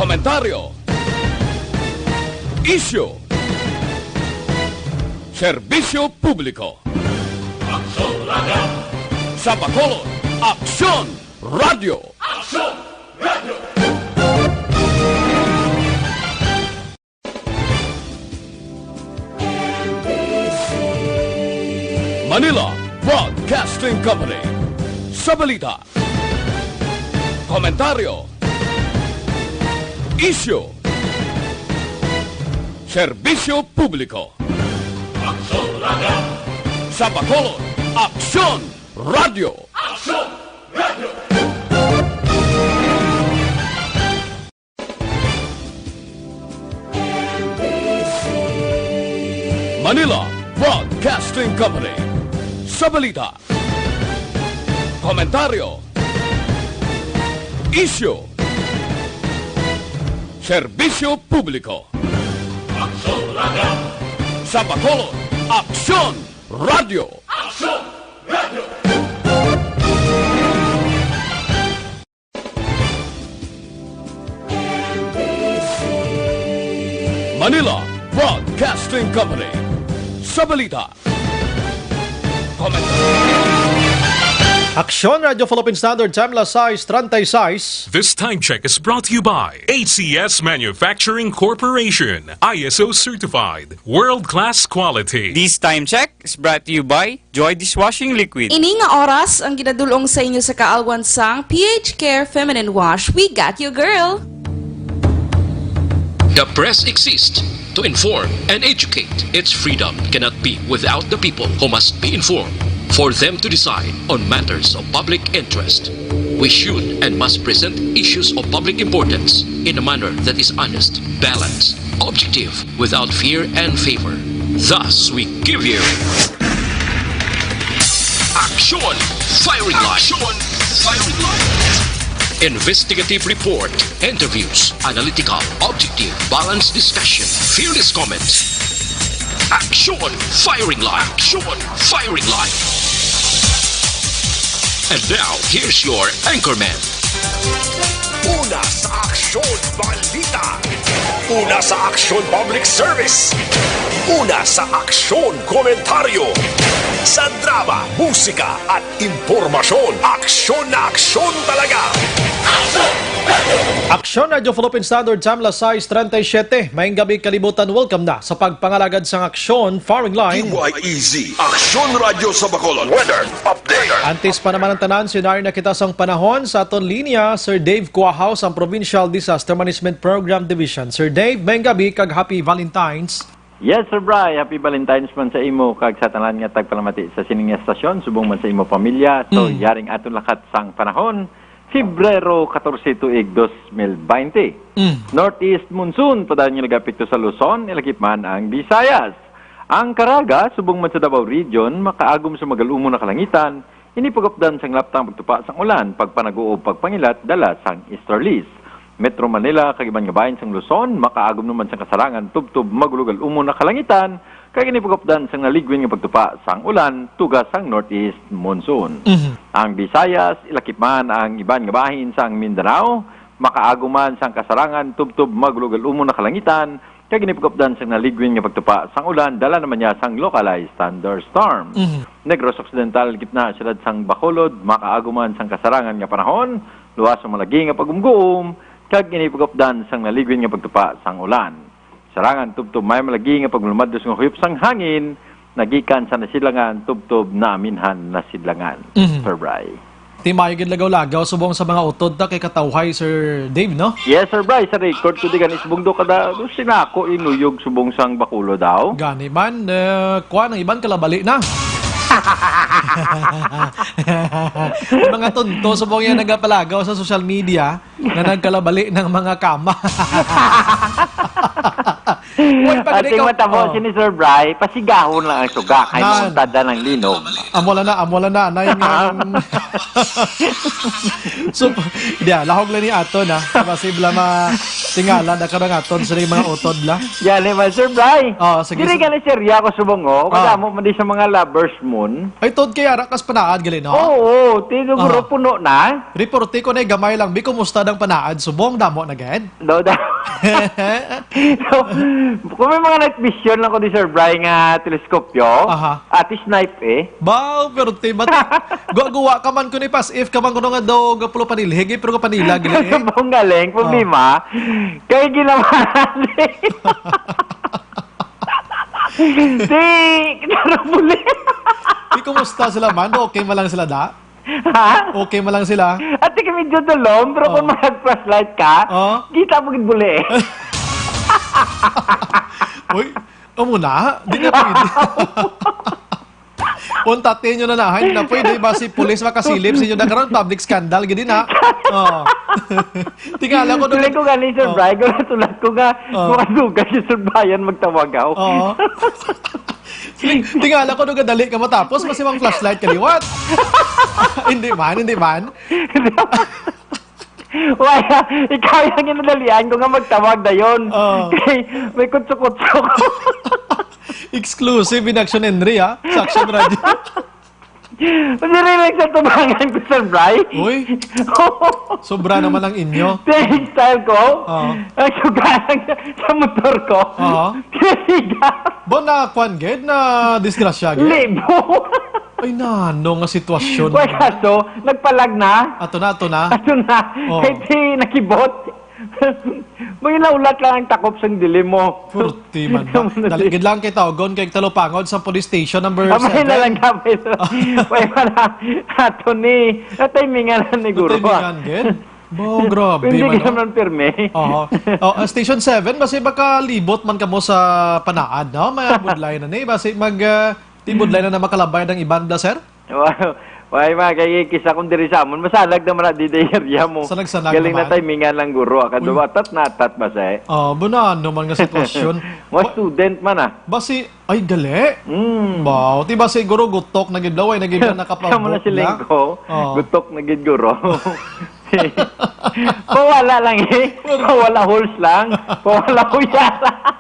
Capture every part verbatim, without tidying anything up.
Komentaryo. Isyu. Serbisyo publiko. Aksyon Radio. Sa Bacolod, Aksyon Radio. Aksyon Radio. Manila Broadcasting Company. Sa balita, komentaryo, isyu, serbisyo publiko. Aksyon Radio. Sa Bacolod, Aksyon Radio. Aksyon Radio. Manila Broadcasting Company. Sa balita, komentaryo, isyu, serbisyo publiko. Aksyon Radio. Sa Bacolod, Aksyon Radio. Aksyon Radio. Manila Broadcasting Company. Sa balita, comment. Aksyon Radio Philippine Standard Time, alas sais treinta y seis. This time check is brought to you by A C S Manufacturing Corporation, I S O certified, world-class quality. This time check is brought to you by Joy Dishwashing Liquid. Ini nga oras ang ginadul-ong sa inyo sa kaalwan sang P H Care Feminine Wash. We got you, girl! The press exists to inform and educate. Its freedom cannot be without the people, who must be informed for them to decide on matters of public interest. We should and must present issues of public importance in a manner that is honest, balanced, objective, without fear and favor. Thus, we give you Aksyon Firing Line. Aksyon Firing Line. Investigative report, interviews, analytical, objective, balanced discussion, fearless comments. Aksyon Firing Line. Aksyon Firing Line. And now, here's your anchorman. Una sa Aksyon Balita. Una sa Aksyon Public Service. Una sa Aksyon Komentaryo. Sa drama, musika, at impormasyon, aksyon na aksyon talaga. Aksyon Radio Philippine Standard Time, alas sais treinta y siete. Maayong gabi, kalibutan. Welcome na sa pagpangalagad sang Aksyon Firing Line. D Y E Z, Aksyon Radyo sa Bacolod. Weather update. Antes pa naman ang tanan, senaryo na kita sang panahon sa aton linya, Sir Dave Cuahaw sang Provincial Disaster Management Program Division. Sir Dave, maayong gabi kag happy Valentine's. Yes, Sir Bry, happy Valentine's man sa imo kag sa tanan nga tagpalamati sa sining estasyon, subong man sa imo pamilya. So, mm, yaring aton lakat sang panahon, Febrero katorse tuig dos mil baynte. Mm. Northeast monsoon padayon nga nagapekto sa Luzon, ilakip man ang Visayas. Ang Caraga, subong man sa Davao Region, makaagom sa magal-umon nga kalangitan, ini pag-updan sang laptang pagtupa sang ulan, pagpanaguob, pagpangilat dala sang easterlies. Metro Manila kag iban nga bahin sang Luzon makaagom naman sang kasarangan tubtob magulogal-umon nga kalangitan, kag ini pag-updan sang naligwin nga pagtupa sang ulan tuga sang northeast monsoon. Mhm. Ang Visayas, ilakip man ang iban nga bahin sang Mindanao, makaagom man sang kasarangan tubtob magulogal-umon nga kalangitan, kag ini pag-updan sang naligwin nga pagtupa sang ulan, dala naman niya sang localized thunderstorms. Mhm. Negros Occidental, gitna siyudad sang Bacolod, makaagom man sang kasarangan nga panahon, luwas ang malagi nga pag-umguom, kag ini pag-updan sang naligwin nga pagtupa sang ulan. Sarangan tubtob may malagi nga pagmalumadlos nga huyop sang hangin, nagikan sa nasidlangan tubtob naaminhan nasidlangan. Mhm. Sir Bry. Ti maayo gid lagaw-lagaw subong sa mga utod ta kay katawhay, Sir Dave, no? Yes, Sir Bry. Sa record ko di gani subong do kada do sinako inuyog subong sang Bacolod daw. Gani man, eh, kuwan, ang iban kalabali na. Mga tunto subong yan nagapalagaw sa social media nga nagkalabali ng mga kama. Wait, pag Ating ikaw, matabo oh. Si ni Sir Bry, pasigahon lang ang suga, kay Nan. Mauntada ng linog. Amo lang na, amo lang na, nay nga. So, diya, lahog lang ni aton, ha? Basi bala ma-, tingala na karang aton sa mga utod la. Yan, eh, man, Sir Bry. Oh, sige, Diri sir. Ka ni Sir Yako Subong, oh. Oh. Kadamo man di sa mga lovers moon. Ay, tod kay ara kas panaad, gali, no? Oo, oo. Tino, guro, Aha. Puno na. Reporte ko na gamay lang, bi, kumusta dang panaad? Subong, damo na, gid? No, da-, so, kung may mga night vision lang ko ni Sir Bry nga teleskopyo, Aha. Ati snipe eh. Baw, pero ti-, mat-, guwa-guwa ka man kung ipas if ka man kuno nga daw gapulo panilhig, eh, pero ka panila, gila, eh. Ang galing, Oh. Problema, kay ginawa ni. Di, kinarabuli. Di, kumusta sila man? Okay man lang sila, da? Ha? Okay man lang sila? Ate, kay medyo dulom, pero kung Oh. mag-flashlight ka, Oh. kita mo gid buli. Uy, amo na, di na pwede. Untatin nyo na na, hindi na pwede. Basi pulis makasilip sa inyo. Nagkaroon public scandal, gid na. Oh. Tingala ko, Tuloy ko gani, Sir Oh. Bry, kung natulat ko nga, Oh. Mga duga si Sir Brian magtawag ako. Oo. Tingala ko, nung gadali ka matapos, mas imang flashlight ka liwat. Hindi man, hindi man. Wala, ikaw yung ginadalian ko nga magtawag dayon. Oo. Kay may kutso-kutso ko. Exclusive in Action Henry, ha? Sa Action Radio. Hindi rin lang sa tubangan ko, Sir Bry. Uy. Sobra naman ang inyo. Style ko. Oo. Ang sugaran sa motor ko. Oo. Kasiga. Bo na kwan, gid, na disgrasya, gid? Libo. Ay, nano nga sitwasyon. Wala, so, nagpalag na. Ato na, ato na. Ato na. Oh. Kay di nakibot. Mga naulat lang ang takop sang dili mo. Purti man ba? Dali, gid lang kay tawgon kay talupangod sa police station number Abay na seven. Lang, abay na lang. Wala man na. Ato ni. Natimingan na ni Guro, ah. Natimingan, gid? Bo, grabe. Hindi man, ka no? Naman pirme. Oo. Oh, ah, Station seven, basi makalibot man kamo sa panaad, no? May budlay na ni. Basi mag, ah, di budlay na na makalabay ang iban, da, sir? Wa-, way, mga kay, kisa kung diri sa amon, masalag naman na di day area mo. Sanag-sanag Galing naman. Na timingan lang, Guro. Akad Uy. Atat na atat ba, sa eh? Ah, bunano man nga sitwasyon. Mga Ba-, student man, ah. Basi, ay, gali. Mm. Baw, ti ba siguro gutok na gid daw, ay, na gid na Kamo na nakapaabot si na? Lengko, Oh. Gutok na gid, Guro. Pawala lang, eh. Pawala holes lang. Pawala huyara.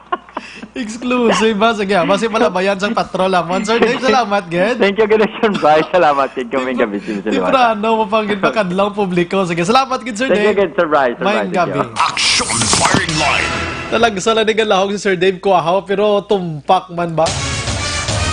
Exclusive ba? Sige, ah. Basi palabayan sang patrol, ah. Sir Dave, salamat, gid. Thank you, gid, Sir Bryce. Salamat, gid, kaming gabi, Sir Liwanag. Temprano mo pang gid makadlaw publiko. Sige, salamat, gid, Sir Thank you, Dave. Gid, Sir Bryce. Sir Mayong Bryce, thank gabi. You. Action firing line. Talagsa lang ni galahog si Sir Dave Kuahaw, pero tumpak man ba?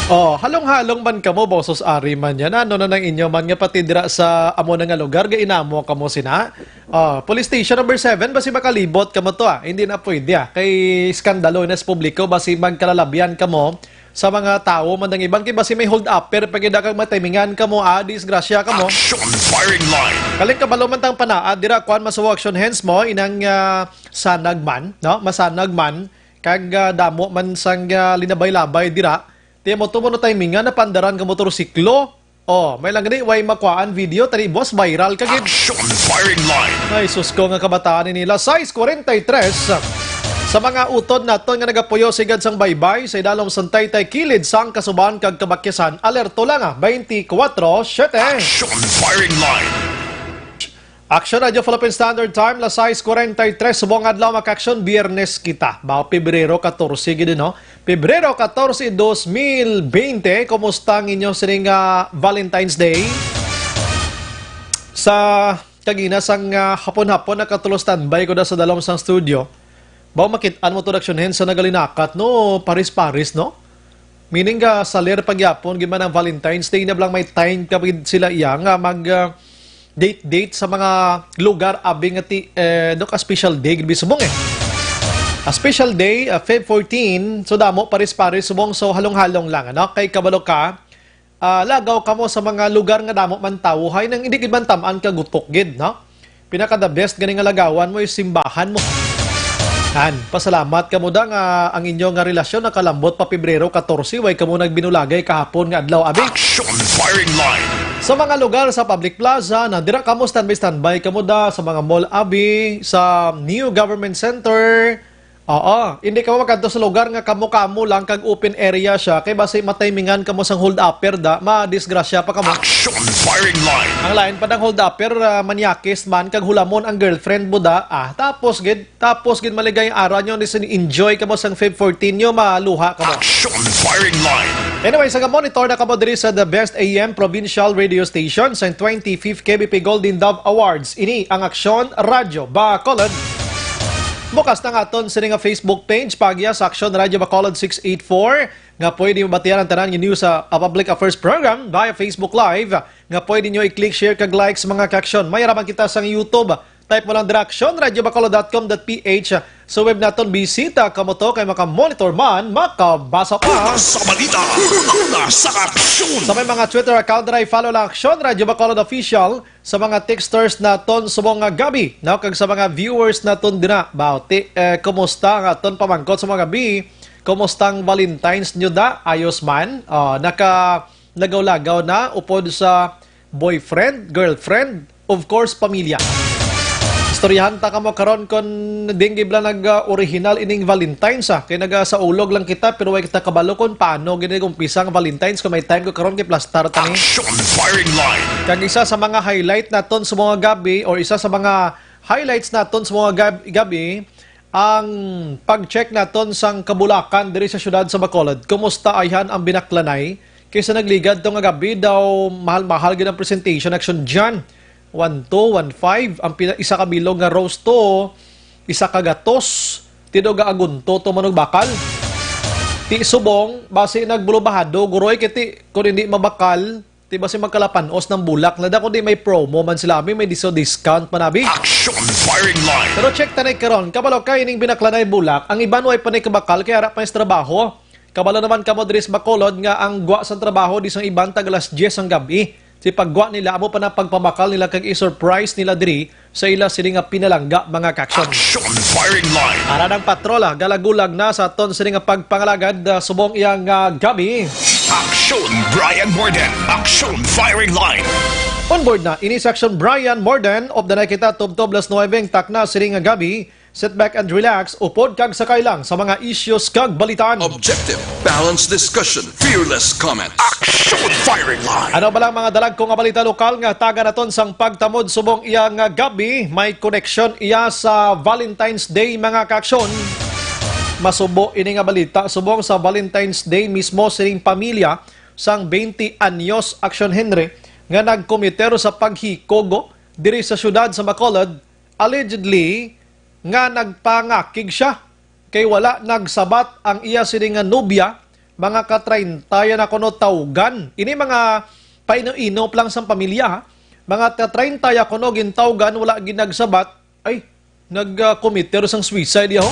Oh, halong-halong man kamo, boses ari man yan. Ano na nang inyo man nga pati dira sa amo na nga lugar, gainamo kamo sina? Ah, police station number seven, basi makalibot kamo to, ah. Hindi na pwede, ah. Kay skandalo na sa publiko, basi magkalalabian kamo sa mga tawo man ang iban, kay basi may hold upper, pag hindi kag matimingan kamo, ah, disgrasya kamo. Action firing line. Kaling kabalo man tang panaad, dira, kuan, masuwa action hands mo, inang, ah, sanag man, no? Masanag man, kag, ah, damo man sang, ah, linabay-labay dira. Tiyan mo, tumo na timingan, napandaran ka motorsiklo. Oh, may lang gani, way makuhaan video, tani, boss, viral ka gid. Action firing line. Ay, sus ko nga kabataan ni nila. Sais kwarenta y tres. Sa mga utod naton nga nagapuyo sigad sang baybay, sa idalom sang taytay kilid sang kasuban kag kabakyasan, alerto lang, ah, twenty-four siete. Action firing line. Action Radio Philippine Standard Time, las sais kwarenta y tres, subong adlaw, mga ka-action, Biyernes kita. Ba, Pebrero katorse gid, no? Pebrero katorse, dos mil bente, kumusta ang inyo sining, ah, Valentine's Day? Sa kagina sang, ah, hapon-hapon, nakatulo standby ko da sa dalom sang studio. Ba, makit-an mo to, Action Hands, sa nagalinakat, no? Paris-paris, no? Meaning, ah, salir pagyapon, gid man ang Valentine's Day, na lang may time ka gid sila iya nga mag, ah, date-date sa mga lugar, abi nga ti-, eh, dok, a special day gid subong, eh. A special day, ah, Feb fourteen, so damo, paris-paris subong, so halong-halong lang, ano? Kay kabalo ka, ah, lagaw kamo sa mga lugar nga damo man tawo, hay nang hindi gid man tam-an ka gutok gid, no? Pinaka the best gani nga lagawan mo is simbahan mo. Han, pasalamat kamo da nga ang inyo nga relasyon nakalambot pa Pebrero katorse, way kamo nagbinulagay kahapon nga adlaw, abi. Action firing line. Sa mga lugar sa public plaza, na dira kamo standby, standby kamo da sa mga mall, abi, sa New Government Center, Oo, hindi kamo magkadto sa lugar nga kamo-kamo lang kag open area siya, kay basi matimingan kamo sang hold-upper da, madisgrasya pa kamo. Action firing line. Ang lain pa ng hold-upper, ah, manyakis man kag hulamon ang girlfriend mo da. Ah, tapos gid, tapos gid maligay ang ara nyo, ni sin-, enjoy kamo sang Feb fourteen nyo, maluha kamo. Action firing line. Anyway, sa monitor na kamo diri sa The Best A M Provincial Radio Station sa twenty-fifth K B P Golden Dove Awards. Ini ang Aksyon Radyo Bacolod. Bukas na nga aton sini nga Facebook page, pagya sa Aksyon Radyo Bacolod six eight four, nga pwede mabatian ang tanan nga news sa, ah, Public Affairs Program via Facebook Live, nga pwede nyo i-click, share, kag like sa mga ka-aksyon. May araman kita sa YouTube. Type mo lang dira, aksyon radyo bacolod dot com dot P H. Sa web naton, bisita kamo to kay maka-monitor man, makabasa pa. Una sa balita, una sa aksyon. Sa may mga Twitter account dira, i-follow lang Aksyon Radyo Bacolod Official. Sa mga texters naton subong nga gabi, no? Kag sa mga viewers naton dira, bauti, eh, kumusta ang aton pamangkot sa mga gabi? Kumusta ang Valentine's nyo da? Ayos man? Oh, naka lagaw-lagaw na upod sa boyfriend, girlfriend, of course, pamilya. Istoryahan ta kamo karon kon dinggi bala nag, ah, original ining Valentine's, ah. Kay nagasaulog lang kita, pero way kita kabalo kon paano gid nag-umpisa ang Valentine's, kung may time ko karon kay plastar ta ni. Action firing line. Kag isa sa mga highlight naton sa mga gabi, or isa sa mga highlights naton sa mga gab-, gabi, ang pag-check naton sang kabulakan diri sa siyudad sa Bacolod. Kumusta ayhan ang binaklanay? Kaysa nagligad to nga gabi daw, mahal-mahal gid ang presentation, Action Jan. One two, one five, ang pina-, isa ka bilog nga rose to, isa ka gatos, ti daw gaagunto to man og bakal. Ti subong, basi nagbulubahado, guroy, kay ti, kung hindi mabakal, ti basi magkalapanos ng bulak na da, kundi may promo man sila, abi, may diso discount man, abi. Action firing line. Pero check ta na karon, kabalo ka ining binaklanay bulak, ang iban way pa ni kabakal, kay ara pa is trabaho. Kabalo naman kamo diri sa Bacolod nga ang gwa sang trabaho di sang iban tag alas diyes sang gabi. Si paggwa nila, amo pa na pagpamakal nila kag i-surprise nila diri sa ila sini nga pinalangga, mga ka-aksyon. Action firing line. Ara ng patrol, ah, galagulag na sa aton sini nga pagpangalagad, ah, subong iyang, ah, gabi. Action Brian Morden. Action firing line. On board na ini sa Action Brian Morden. Updanan kita tubtob alas nuwebe ang takna sini nga gabi. Sit back and relax, upod kag sakay lang sa mga issues kag balitaan. Objective, balanced discussion, fearless comment. Action firing line. Ano ba lang mga dalagko nga balita lokal nga taga naton sang pagtamod subong iya nga gabi? May koneksyon iya sa Valentine's Day, mga ka-aksyon. Masubo ini nga balita subong sa Valentine's Day mismo sining pamilya sang twenty anyos, Action Henry, nga nagkomiter sa paghikogo diri sa siyudad sa Bacolod. Allegedly, nga nagpangakig siya kay wala nagsabat ang iya sini nga nobya, mga ka-treinta ya na kuno tawgan. Ini mga paino-inop lang sang pamilya, ha? Mga ka-treinta ya kuno gintawgan, wala gid nagsabat. Ay, nag-, ah, committer sang suicide yaho.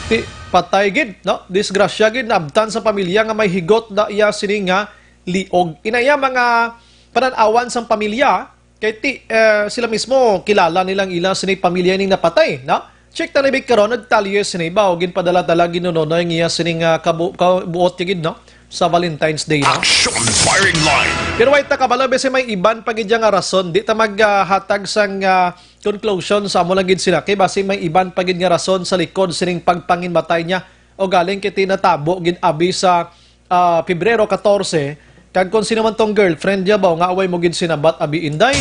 Ti, patay gid, no? Disgrasya gid, naabtan sa pamilya nga may higot na iya sini nga liog. Inaya mga panan-awan sang pamilya, Kay ti, eh, sila mismo, kilala nilang ila sini pamilya ning napatay, no? Check ta na big karon, nagtalye sini ba, o ginpadala-dala, ginunonoy ang iya sini nga kabu-, kabuot ya gid, no? Sa Valentine's Day, no? Action firing line. Pero wait, ta kabalo, bese may iban pa gid ya nga rason. Di ta mag, ah, hatag sang, ah, conclusion sa amo lang gid sila. Kay basi may iban pa gid nga rason sa likod sining pagpanginmatay niya. O galing kay ti natabo gid abi sa ah, Pebrero katorse, kag kung sino man tong girlfriend niya ba, nga away mo gid sinabat, abi, Inday?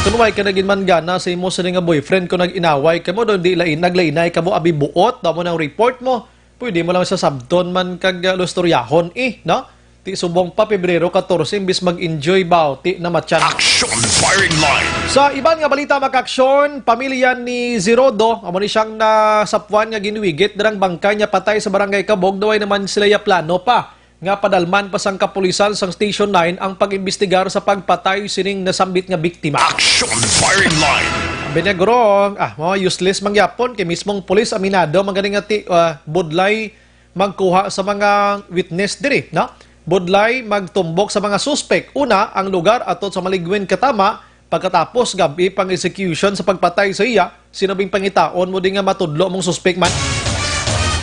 Kung way ka na gid man gana sa imo sini nga boyfriend, kung nag-inaway kamo, daw di lain, naglainay kamo, abi, buot, daw mo nang report mo. Pwede mo lang sa sabton man kag, ah, lustoryahon, eh, no? Ti subong pa, Pebrero katorse, imbis mag-enjoy ba, ti na matyan. Action firing line. Sa iban nga balita, mga ka-aksyon, pamilya ni Zerodo, amo ni siyang nasapuan nga ginwigit, darang bangkay niya patay sa Barangay Kabog, daw ay naman sila ya plano pa nga padalman pa sang kapulisan sang Station nine ang pag-imbestigar sa pagpatay sining nasambit nga biktima. Action firing line. Abi niya, guro, ah, mga useless mangyapon kay mismong pulis aminado man gani nga ti, ah, budlay magkuha sa mga witness diri, no? Budlay magtumbok sa mga suspek. Una, ang lugar ato sa maligwin katama, pagkatapos gabi pang execution sa pagpatay sa iya, sino bing pangitaon mo di nga matudlo mong suspek man?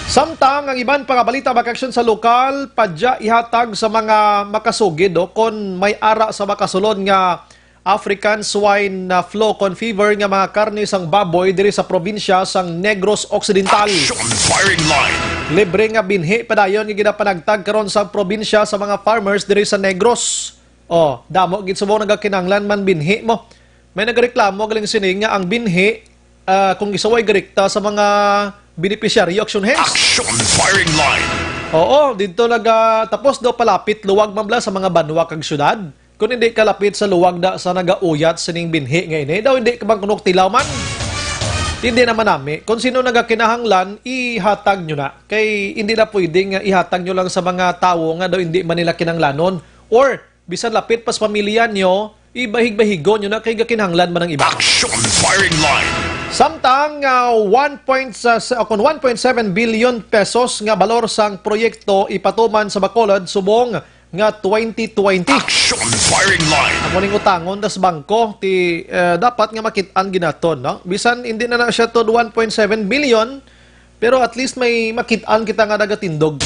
Samtang ang iban pa nga balita, mga ka-aksyon, sa lokal, padya ihatag sa mga makasugid, o kon may ara sa makasulod nga, African Swine, ah, Flu con Fever nga mga karne sang baboy diri sa probinsya sang Negros Occidental. Action Firing Line. Libre nga binhi padayon nga ginapanagtag karon sa probinsya sa mga farmers diri sa Negros. Oh, damo gid subong nagakinahanglan man binhi mo. May nagareklamo galing sini nga ang binhi, ah, kung isuway direkta sa mga benepisyaryo, Action Hands. Action Firing Line. Oo, dito naga-, tapos daw palapit luwag man bala sa mga banwa kag syudad. Kung hindi kalapit sa luwag da sa nagauyat sining binhi nga ini, daw hindi ka bang kunok tilaw man? Hindi naman nami. Kung sino nagakinahanglan, ihatag nyo na. Kay hindi na pwede nga ihatag nyo lang sa mga tawo nga daw hindi man nila kinahanglanon. Or, bisan lapit pa sa pamilya nyo, ibahig-bahigon nyo na kay gakinahanglan man ang iba. Action Firing Line. Samtang, ah, one point sa, sa, kung one point seven billion pesos nga balor sang proyekto ipatuman sa Bacolod subong nga twenty twenty. Action Firing Line. Amo ning utangon das bangko ti, eh, dapat nga makit-an ginaton, no? Bisan hindi na na siya to one point seven billion, pero at least may makit-an kita nga nagatindog.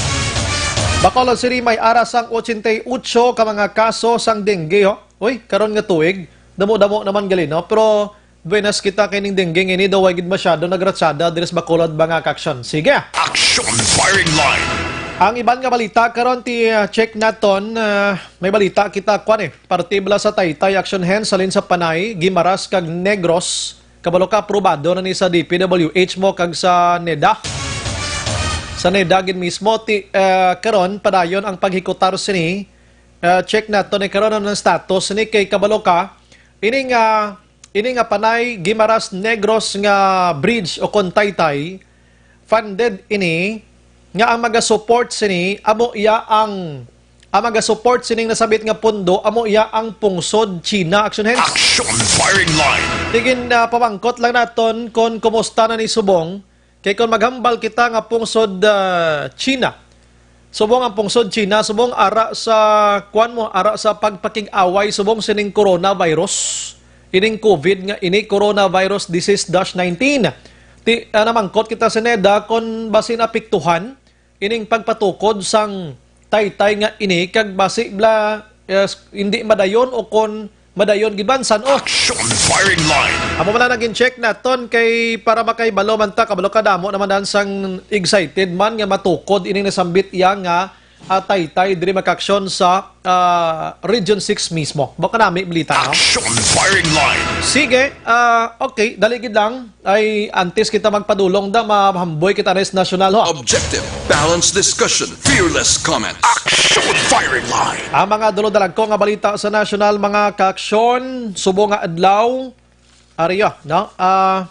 Bacolod City may ara sang ochenta y ocho ka mga kaso sang dengue, ho. Uy, karon nga tuig, damo-damo naman gali, no? Pero buenas kita kay ning dengue nga ini daw way gid masyado nagratsada diri sa Bacolod, mga ka-action. Sige. Action Firing Line. Ang iban nga balita karon ti, uh, check naton, uh, may balita kita kwan eh. Parte bala sa Taytay, Action Hands, halin sa Panay, Guimaras kag Negros. Kabalo ka, aprobado na ni sa D P W H mo kag sa NEDA. Sa NEDA gid mismo ti, uh, karon padayon ang paghikutar sini. Uh, check naton ni karon ang status ni kay kabalo ka. Ini nga, ini nga Panay Guimaras Negros nga bridge o kon taytay, funded ini nga ang maga-support sini amo iya ang, ang maga-support sining nasabit nga pondo amo iya ang pungsod China, Action Hands. Action Firing Line. Tigin, ah, pamangkot lang naton kon kumusta na ni subong. Kay kon maghambal kita nga pungsod, ah, China, subong ang pungsod China, subong ara sa, kuwan mo, ara sa pagpakig-away, subong sining coronavirus, ining COVID nga ini, coronavirus disease dash nineteen. Ti, ah, namangkot kita sa NEDA kon basin apektuhan ining pagpatukod sang taytay nga ini kag basi bala, eh, hindi madayon o kon madayon gid man san-o. Action Firing Line. Amo man lang naging check naton kay para makahibalo man ta, kabalo ka damo naman dan sang excited man nga matukod ining nasambit iya nga, ah, taytay diri makaaksyon sa, ah, Region six mismo. Baka nami balita, no? Action Firing Line. Sige, ah, okay, dali gid lang. Ay, antes kita magpadulong da, mahamboy kita na sa nasyonal, ho. Objective, balanced discussion, fearless comment. Action Firing Line. Ang mga dulodalagko nga balita sa nasyonal, mga kaaksyon, subong nga adlaw, ariya, no? Ah,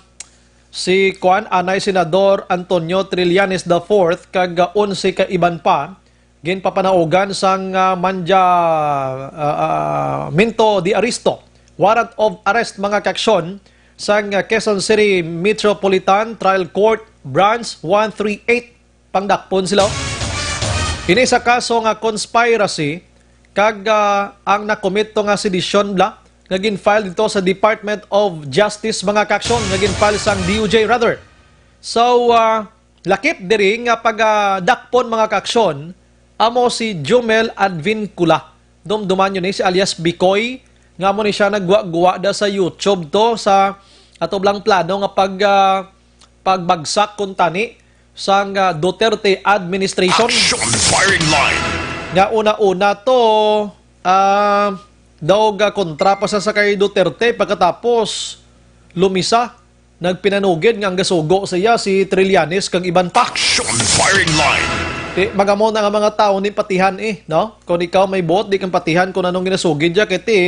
si kuan, anay Senador Antonio Trillanes the fourth, kag, ah, onse ka iban pa, ginpapanaugan sang, ah, manja, ah, ah, minto de arresto, warrant of arrest, mga kaaksyon, sang, ah, Quezon City Metropolitan Trial Court Branch one three eight. Pangdakpon sila. Ini sa kaso nga conspiracy kag, ah, ang nakomit to nga sedisyon bala nga gin-file dito sa Department of Justice, mga kaaksyon, nga gin-file sang D O J rather. So, ah, lakip diri nga pagadakpon, mga kaaksyon, amo si Jumel Advincula. Dumduman nyo ni si alias Bikoy, nga amo ni siya nagguwa-guwa da sa YouTube to sa ato blang plano nga pag, ah, pagbagsak kuntani sang, ah, Duterte administration. Action Firing Line. Nga una-una to, ah, daw ga kontra pa sa, sa kay Duterte, pagkatapos lumisa, nagpinanugid nga ang gasugo sa iya si Trillanes kag iban pa. Action Firing Line. Di, magamo na nga mga tawo ni patihan eh, no? Kung ikaw may buot, di kang patihan kung anong ginasugid niya, kay ti,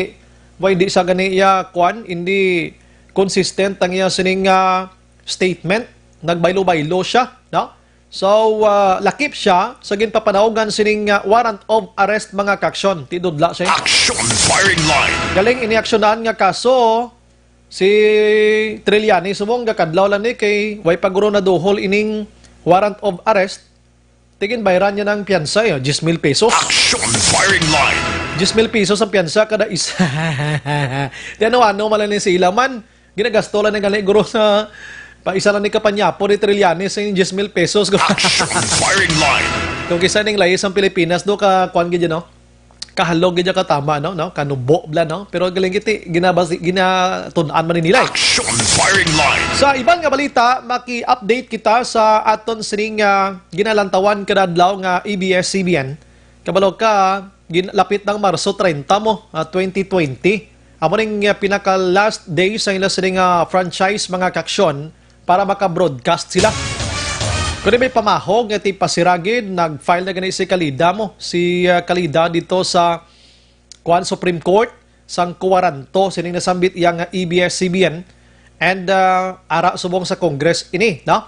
why di sa gani iya, kwan, hindi consistent ang iya sining, ah, statement, nagbaylo-baylo siya, no? So, ah, lakip siya sa ginpapanaugan sining, ah, warrant of arrest, mga kaaksyon. Ti dudla siya. Action Firing Line. Galing iniaksyonan nga kaso si Trillanes, subong gakadlaw lang ni kay way pa guro naduhol ining warrant of arrest. Tigin bayran niya ng piyansa, eh, diyes mil pesos. Action Firing Line. Diyes mil pesos ang piyansa kada isa. Di ano-ano man lang ni sa ila man. Ginagasto lang ni gani, guro, sa pa isa lang ni kapanyapo ni Trillanes sa diyes mil pesos. Action Firing Line. Kung kisa ning layis ang Pilipinas, do ka, kwan gid, no? Kahalog gid ka tama, no? No? Kanubo bla, no? Pero galing kiti, ginabasi, ginatun-an man ni nila, eh. Action firing line. Sa iban nga balita, maki-update kita sa aton sining, ah, ginalantawan kada adlaw nga A B S C B N. Kabalo ka, gin-, lapit ng Marso treinta mo, ah, twenty twenty. Amo ning, ah, pinaka last day sa ila sining, ah, franchise, mga kaaksyon, para maka-broadcast sila. Kundi may pamahog nga ti pasiragid, nag-file na gani si Kalida mo, si, ah, Kalida dito sa kuan, Supreme Court sang kuwaranto sining nasambit iya nga A B S C B N and, ah, ara subong sa Congress ini, no?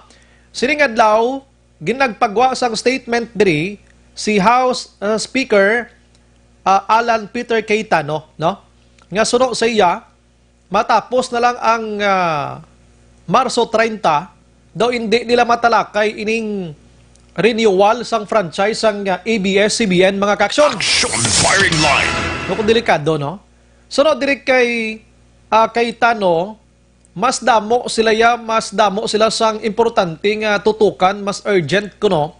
Sining adlaw, ginagpagwa sang statement diri si House, ah, Speaker, ah, Alan Peter Cayetano, no? Nga suno sa iya, matapos na lang ang, ah, Marso treinta, daw hindi nila matalakay ining renewal sang franchise sang, ah, A B S C B N, mga kaaksyon. Action firing line. No, kung delikado, no? Sunod diri kay, ah, Cayetano, mas damo sila ya, mas damo sila sang importante nga tutukan, mas urgent kuno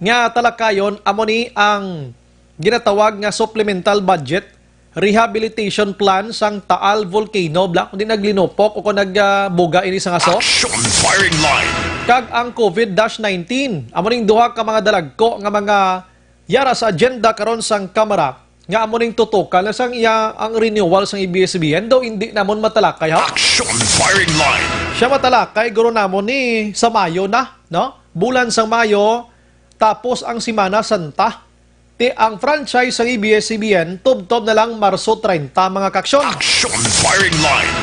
nga talakayon, amo ni ang ginatawag nga supplemental budget rehabilitation plan sang Taal Volcano, bla, kundi naglinupok o kung nagbuga ini sa ngaso. Action firing line. Kag ang COVID nineteen, amo ning duha ka mga dalagko nga mga yara sa agenda karon sang Kamara, nga amo ning tutukan na sang iya ang renewal sang A B S C B N, daw hindi namon matalakay, ha? Action firing line. Siya matalakay, guro namon ni sa Mayo na, no? Bulan sang Mayo, tapos ang Semana Santa. Ti ang franchise sang A B S C B N, tubtob na lang Marso treinta, mga kaaksyon. Action firing line.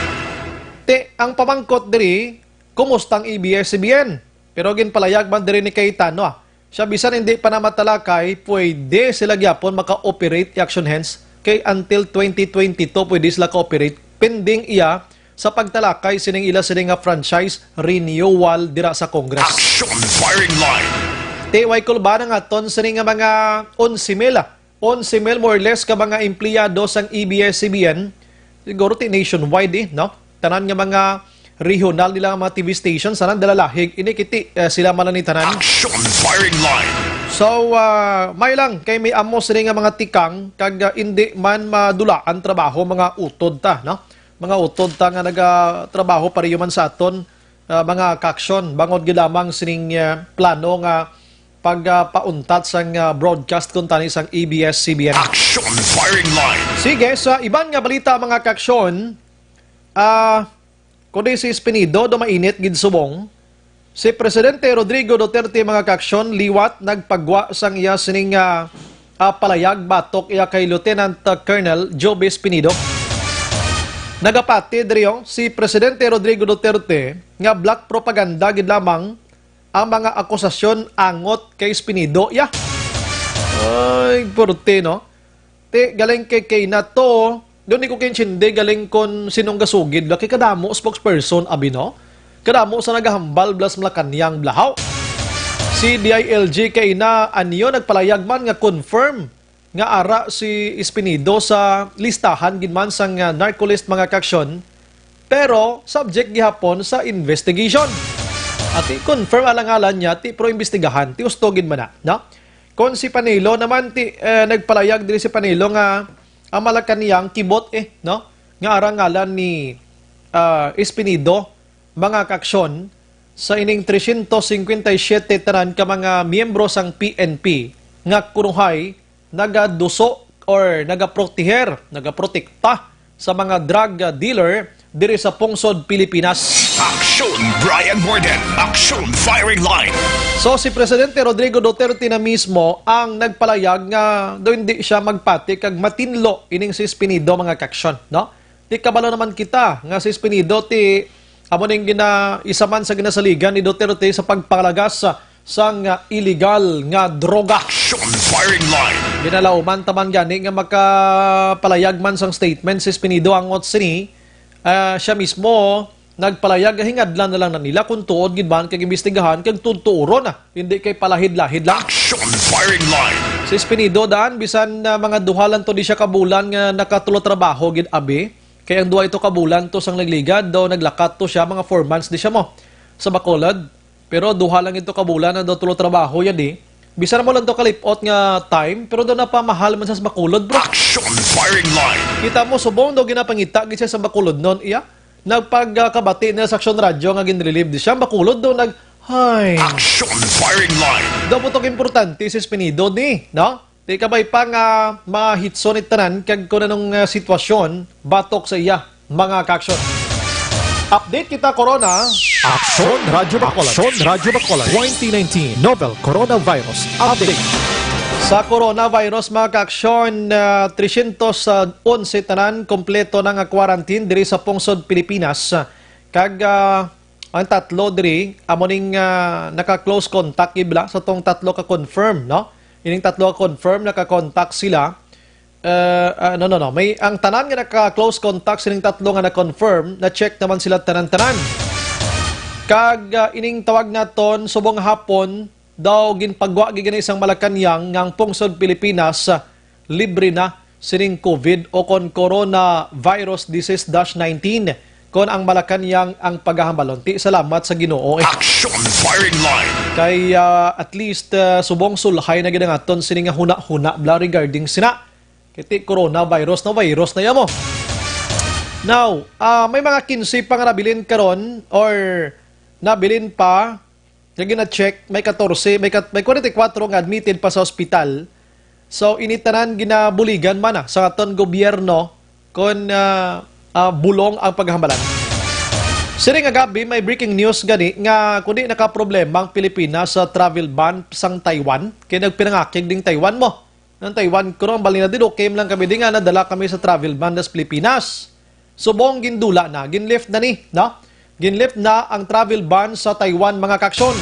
Ti ang pamangkot diri, kumusta ang A B S C B N? Pero ginpalayag man diri ni Cayetano, ah. Siya, bisan hindi pa na matalakay, pwede sila gyapon maka-operate, i-action hands, kay until twenty twenty-two pwede sila ka-operate, pending iya sa pagtalakay sining ila sini nga franchise renewal dira sa Congress. Action firing line. Ti way kulba na nga ton sini nga mga onse mil, ah, onse mil more or less ka mga empleyado sang A B S C B N, siguro ti nationwide, eh, no? Tanan nga mga regional nila nga mga T V stations, tanan dalalahig. Ini kiti, eh, sila man ni tanan. Action firing line. So, ah, may lang kay may amo sini nga mga tikang kag, ah, indi man madulaan trabaho, mga utod ta, no? Mga utod ta nga nagatrabaho pareho man sa aton, ah, mga kaaksyon, bangod gid lamang sining, ah, plano nga pagpauntat sang, ah, broadcast kuntani sang A B S C B N. Action firing line. Sige, sa iban nga balita, mga kaaksyon, ah, kundi si Espinido, do mainit gid subong. Si Presidente Rodrigo Duterte, mga kaaksyon, liwat nagpagwa sang iya sining, ah, ah, palayag batok iya kay Lieutenant, ah, Colonel Joby Espinido. Nagapati diri, oh, si Presidente Rodrigo Duterte nga black propaganda gid lamang ang mga akusasyon angot kay Espinido. Ya. Ay, purti, no? Ti, galing kay, kay na to, doon ko kaintindi galing kon sinong gasugid. Laki kadamo spokesperson, abi, no? Kadamo sa nagahambal blas Malacañang blahaw. Si D I L G kay na anyo nagpalayag man nga confirm nga ara si Espinido sa listahan gid man sang, ah, narco list, mga kaaksyon, pero subject gihapon sa investigation. At i-confirm alang-alang niya, ti, pero imbestigahan, ti, usto gid man na, no? Kon si Panelo naman, ti, eh, nagpalayag diri si Panelo nga ang Malacañang kibot, eh, no? Nga ara ngalan ni, ah, Espinido, mga kaaksyon, sa ining trescientos cincuenta y siete tanan ka mga miyembro sang P N P nga kunuhay nagaduso or nagaproteher, nagaprotekta sa mga drug, ah, dealer diri sa pungsod Pilipinas. Action Brian Morden, Action Firing Line. So, si Presidente Rodrigo Duterte na mismo ang nagpalayag nga do hindi siya magpati kag matinlo ining si Espinido, mga kaaksyon, no? Ti kabalo naman kita nga si Espinido ti amo ning gina-, isa man sa ginasaligan ni Duterte sa pagpalagas sa, sang, ah, illegal nga droga. Action Firing Line. Ginalauman ta man gani nga makapalayag man sang statement si Espinido angot sini, ah, siya mismo nagpalayag nga hingadlan na lang na nila kung tuod gid man kag imbestigahan kag tuturon na. Hindi kay palahid-lahid lang. Action Firing Line. Si Espinido daan, bisan na mga duha lang to di siya kabulan nga nakatulo trabaho gid, abi. Kay ang duha ito kabulan to sang nagligad, daw naglakat to siya, mga four months di siya mo sa Bacolod. Pero duha lang ito kabulan na daw tulo trabaho yan di. Bisan mo lang to kalipot nga time, pero daw napamahal man sa Bacolod, bro. Action firing line. Kita mo, subong daw ginapangita gid siya sa Bacolod noon, iya. Nagpagkabati na sa Action Radyo nga ginrelieve di siya. Bacolod daw nag, hay. Action firing line. Daw mo to importante si Espinido ni, no? Di kabay pa nga mahitso ni tanan kag kung anong, ah, sitwasyon batok sa iya, mga ka-aksyon. Update kita, Corona. Action Radyo Bacolod. Action Radyo Bacolod. Twenty nineteen Novel Coronavirus Update. Sa coronavirus, mga ka-aksyon, ah, tresyentos onse tanan kompleto na nga quarantine diri sa pungsod Pilipinas. Kag, ah, ang tatlo diri, amo ning, ah, naka-close contact, ibla, sa tong tatlo ka confirm, no? Ining tatlo ka confirm, naka-contact sila. Eh, ah, no, no, no. May, ang tanan nga naka-close contact sining tatlo nga na-confirm, na-check naman sila tanan-tanan. Kag, ah, ining tawag naton, subong hapon, daw ginpagwa gid gani sang Malacañang nga ang pungsod Pilipinas, ah, libre na sining COVID o kon coronavirus disease dash nineteen, kon ang Malacañang ang pagahambalon. Ti, salamat sa Ginoo, eh. Action firing line. Kay, ah, at least, ah, subong sulhay na gid ang aton sini nga huna-huna bla regarding sina. Kay ti coronavirus na virus na yamo. Now, ah, may mga kinse pa nga nabilin karon or nabilin pa nga gina-check, may katorse, may kat-, may kwarenta y kuwatro nga admitted pa sa ospital. So, ini tanan ginabuligan man na sa aton gobyerno kon, ah, ah, bulong ang paghambalan. Siring nga gabi, may breaking news gani nga kundi nakaproblema ang Pilipinas sa travel ban sang Taiwan, kay nagpinangakig ding Taiwan mo. Ang Taiwan, kuno ang balina din, okay lang kami di nga nadala kami sa travel ban das Pilipinas. Subong gindula na, ginlift na ni, no? Ginlift na ang travel ban sa Taiwan, mga ka-aksyon.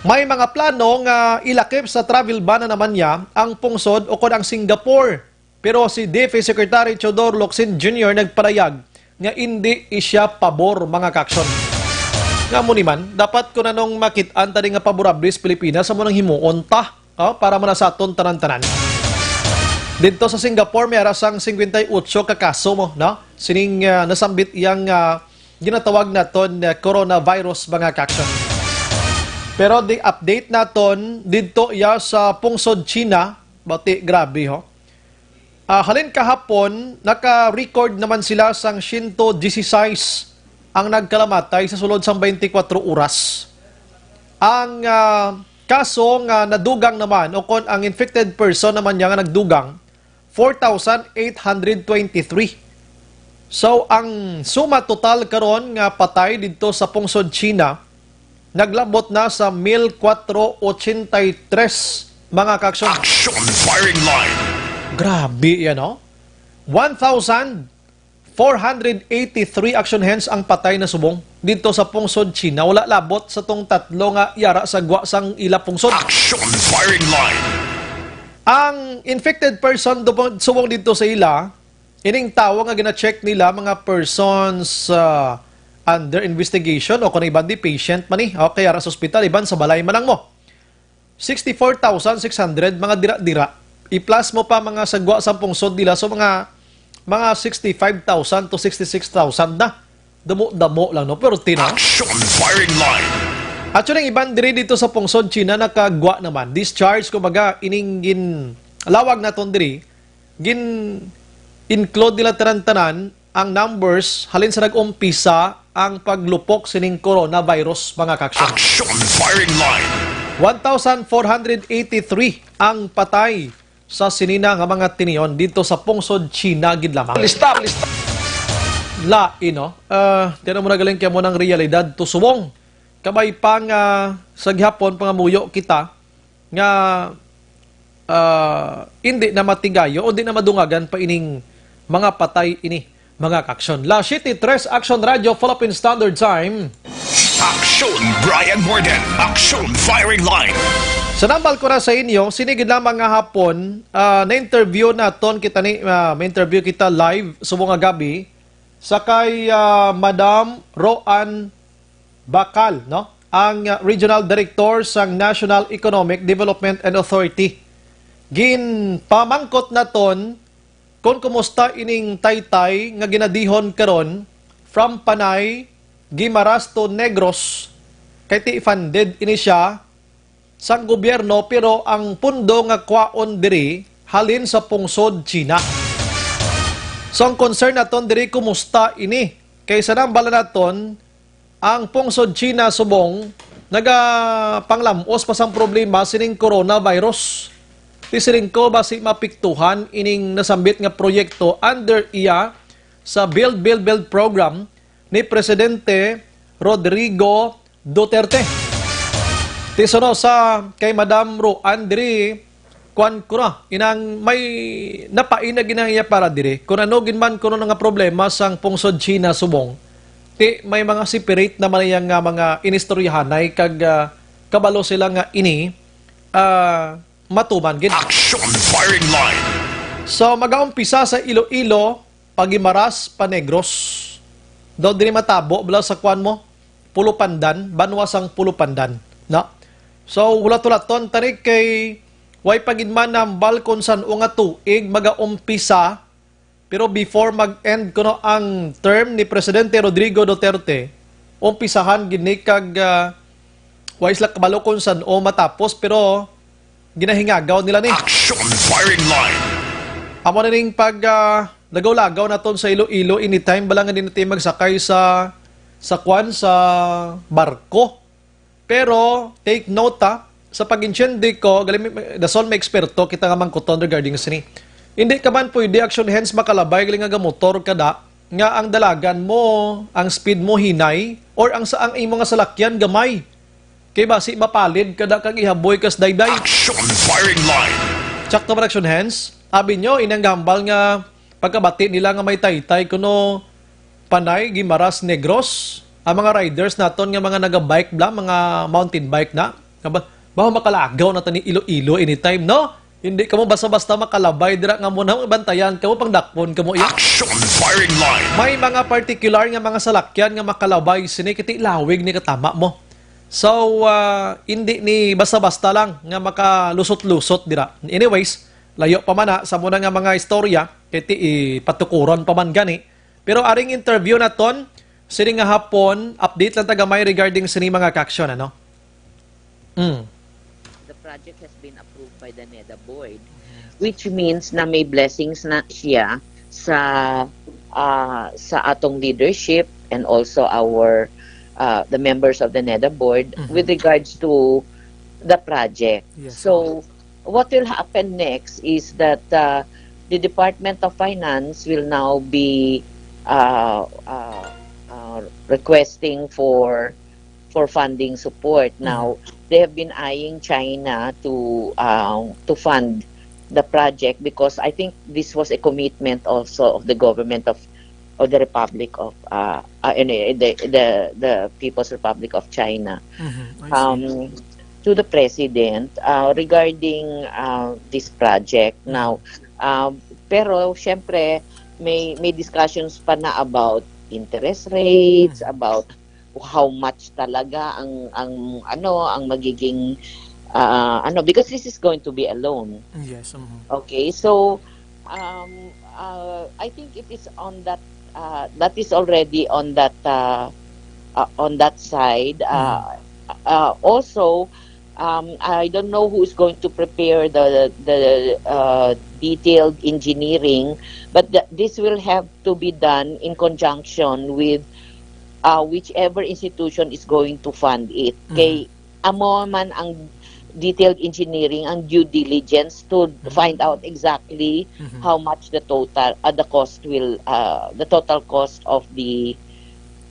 May mga plano nga ilakip sa travel ban na naman niya ang pungsod o kon ang Singapore. Pero si D F A Secretary Teodoro Locsin Junior nagpalayag nga indi siya pabor, mga ka-aksyon. Nga mo ni man, dapat kun anong makit-an tani nga paborable sa Pilipinas, amo nang himuon ta, oh, para man sa aton tanan-tanan. Didto sa Singapore, may ara sang singkwenta y otso ka kaso mo, no? Sining, ah, nasambit yang, ah, ginatawag naton, ah, coronavirus, mga ka-aksyon. Pero the update naton didto iya sa pungsod China, bati grabe, ho. Ah, halin kahapon, naka-record naman sila sang siyento dieciséis ang nagkalamatay sa sulod sang twenty-four oras. Ang, ah, kaso nga nadugang naman, o kon ang infected person naman niya nga nagdugang, four thousand eight hundred twenty-three. So, ang suma total karon nga patay didto sa pungsod China, naglabot na sa mil kwatro ochenta y tres, mga ka-aksyon. Action firing line. Grabe yan, no? One thousand four hundred eighty-three action hands ang patay na subong dito sa pungsod China. Wala labot sa tong tatlo nga yara sa gwa sang ila pungsod. Action firing line. Ang infected person do-, subong dito sa ila, ining tawo nga gina-check nila, mga persons, ah, under investigation o kung iban di patient man ni, o kaya ra sa ospital, iban sa balay man lang mo. Sixty-four thousand six hundred, mga dira-dira. I-plus mo pa mga sagwa sa pungsod nila, so mga, mga sixty-five thousand to sixty-six thousand na. Damo-damo lang, no? Pero tina. Action firing line. Actually, ang iban diri dito sa pungsod China nakagwa naman. Discharge, kumbaga, ining gin-, lawag naton diri, gin-include nila tanan-tanan ang numbers halin sa nag-umpisa ang paglupok sining coronavirus, mga ka-action. Action firing line. One thousand four hundred eighty-three ang patay sa sinina nga mga tinion dito sa pungsod China gid lamang. Lista, lista. Lain, no? Ah, tiyan mo na galing kaya mo ng realidad to subong. Kabay pa nga sa gihapon, pangamuyo kita nga, ah, hindi na matigayo o di na madungagan pa ining mga patay ini, mga ka-action. La City Tres Action Radio, Philippine Standard Time. Action, Brian Morden. Action, firing line. Sa nambal ko na sa inyo, sinigid lamang nga hapon, ah, na-interview naton kita ni, ah, may interview kita live subong nga gabi sa kay, ah, Madam Roan Bacal, no? Ang, ah, Regional Director sang National Economic Development and Authority. Ginpamangkot naton kung kumusta ining taytay nga ginadihon karon from Panay, Guimaras to Negros, kay ti funded ini siya sang gobyerno, pero ang pundo nga kwaon diri halin sa pungsod China. So, ang concern naton diri, kumusta ini? Kay sa nambala naton, ang pungsod China subong nagapanglam-os pa sang problema sining coronavirus. Ti siling ko, basi mapiktuhan ining nasambit nga proyekto under iya sa Build, Build, Build program ni Presidente Rodrigo Duterte. Ti suno sa kay Madam Roan diri, kuan ko na, inang may napainag inang iya para diri. Kung ano gid man kuno nga problema sang pungsod China subong, ti may mga separate naman iya nga mga inistoryahanay kag, ah, kabalo sila nga ini, ah, matuman gid. Action firing line. So, magaumpisa sa Iloilo, pa Guimaras, pa Negros. Daw diri matabo, bala sa kuan mo, Pulupandan, banwa sang Pulupandan, na? So, hulat-hulaton tani kay way pa gid man nambal kon san-o nga tuig magaumpisa, pero before mag-end kuno ang term ni Presidente Rodrigo Duterte, umpisahan gid ni kag, ah, way sila kabalo kon san-o matapos, pero ginahingagaw nila ni. Action firing line. Amo na ning pag, ah, lagaw-lagaw naton sa Iloilo, anytime bala nga di na tayo magsakay sa, sa kwan, sa barko. Pero take note, ha, sa pag-intindi ko, gali, may- may- dasol may eksperto kita nga mangkuton regarding sini. Hindi ka man pwede, action hands, makalabay gali nga gamotor ka da, nga ang dalagan mo, ang speed mo hinay, or ang sa ang imo nga salakyan gamay. Kay basi mapalid ka da kag ihaboy kas dayday. Action firing line. Check to production hands. Abi nyo, inang gambal nga pagkabati nila nga may taytay kuno Panay, Guimaras, Negros. Ang mga riders naton nga mga naga-bike bla, mga mountain bike na. Nga ba, baho makalagaw na tani Iloilo anytime, no? Hindi kamo basta-basta makalabay dira nga mo na bantayan kamo pangdakpon kamo iya. Action firing line. May mga particular nga mga salakyan nga makalabay sini kiti lawig ni katama mo. So, ah, hindi ni basta-basta lang nga makalusot-lusot dira. Anyways, layo pa man na sa muna nga mga istorya, kay ti ipatukuron pa man gani. Pero aring interview naton, sini nga hapon, update lang tagamay regarding sini mga ka-action, ano? Mm. The project has been approved by the NEDA board, which means na may blessings na siya sa, ah, sa atong leadership and also our, ah, the members of the NEDA board Mhm. with regards to the project. Yes, So, ma'am. what will happen next is that, uh, the Department of Finance will now be, uh, uh, uh, requesting for, for funding support. Mhm. Now, they have been eyeing China to, um, to fund the project because I think this was a commitment also of the government of, of the Republic of, uh, uh, ano, eh, the, the, the People's Republic of China. Mhm, I see. Um, to the president, uh, regarding, uh, this project. Mhm. Now, um, pero siyempre may, may discussions pa na about interest rates, Mhm. about how much talaga ang, ang ano, ang magiging, ah, ano, because this is going to be a loan. Yes, mhm. Okay, so, um, uh, I think it is on that, uh, that is already on that, uh, uh, on that side. Uh, Mhm. uh, also, um, I don't know who is going to prepare the, the, uh, detailed engineering, but th-, this will have to be done in conjunction with, uh, whichever institution is going to fund it. Mhm. Kay amo man ang detailed engineering, ang due diligence to Mhm. find out exactly Mhm. how much the total, uh, the cost will, uh, the total cost of the,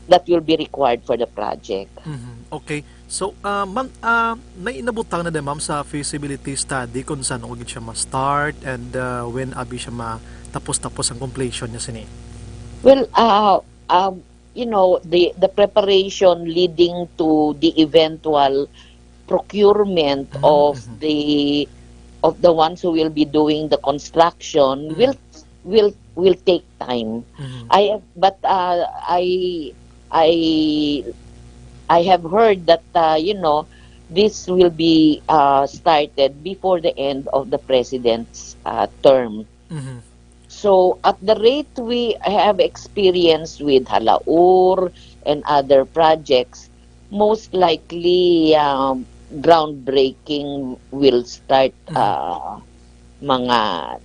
that will be required for the project. Mhm. Okay. So, ah, ma'am, ah, may nabutang na din, ma'am, sa feasibility study kung saan gid siya ma-start and, ah, when abi siya matapos-tapos ang completion niya sini? Well, uh, um, you know, the, the preparation leading to the eventual procurement Mhm, of mhm. the, of the ones who will be doing the construction Mhm. will, will, will take time. Mhm. I have, but, uh, I, I, I have heard that, uh, you know, this will be, uh, started before the end of the president's, uh, term. Mhm. So, at the rate we have experienced with Halaur and other projects, most likely, um, groundbreaking will start, Mhm. ah, mga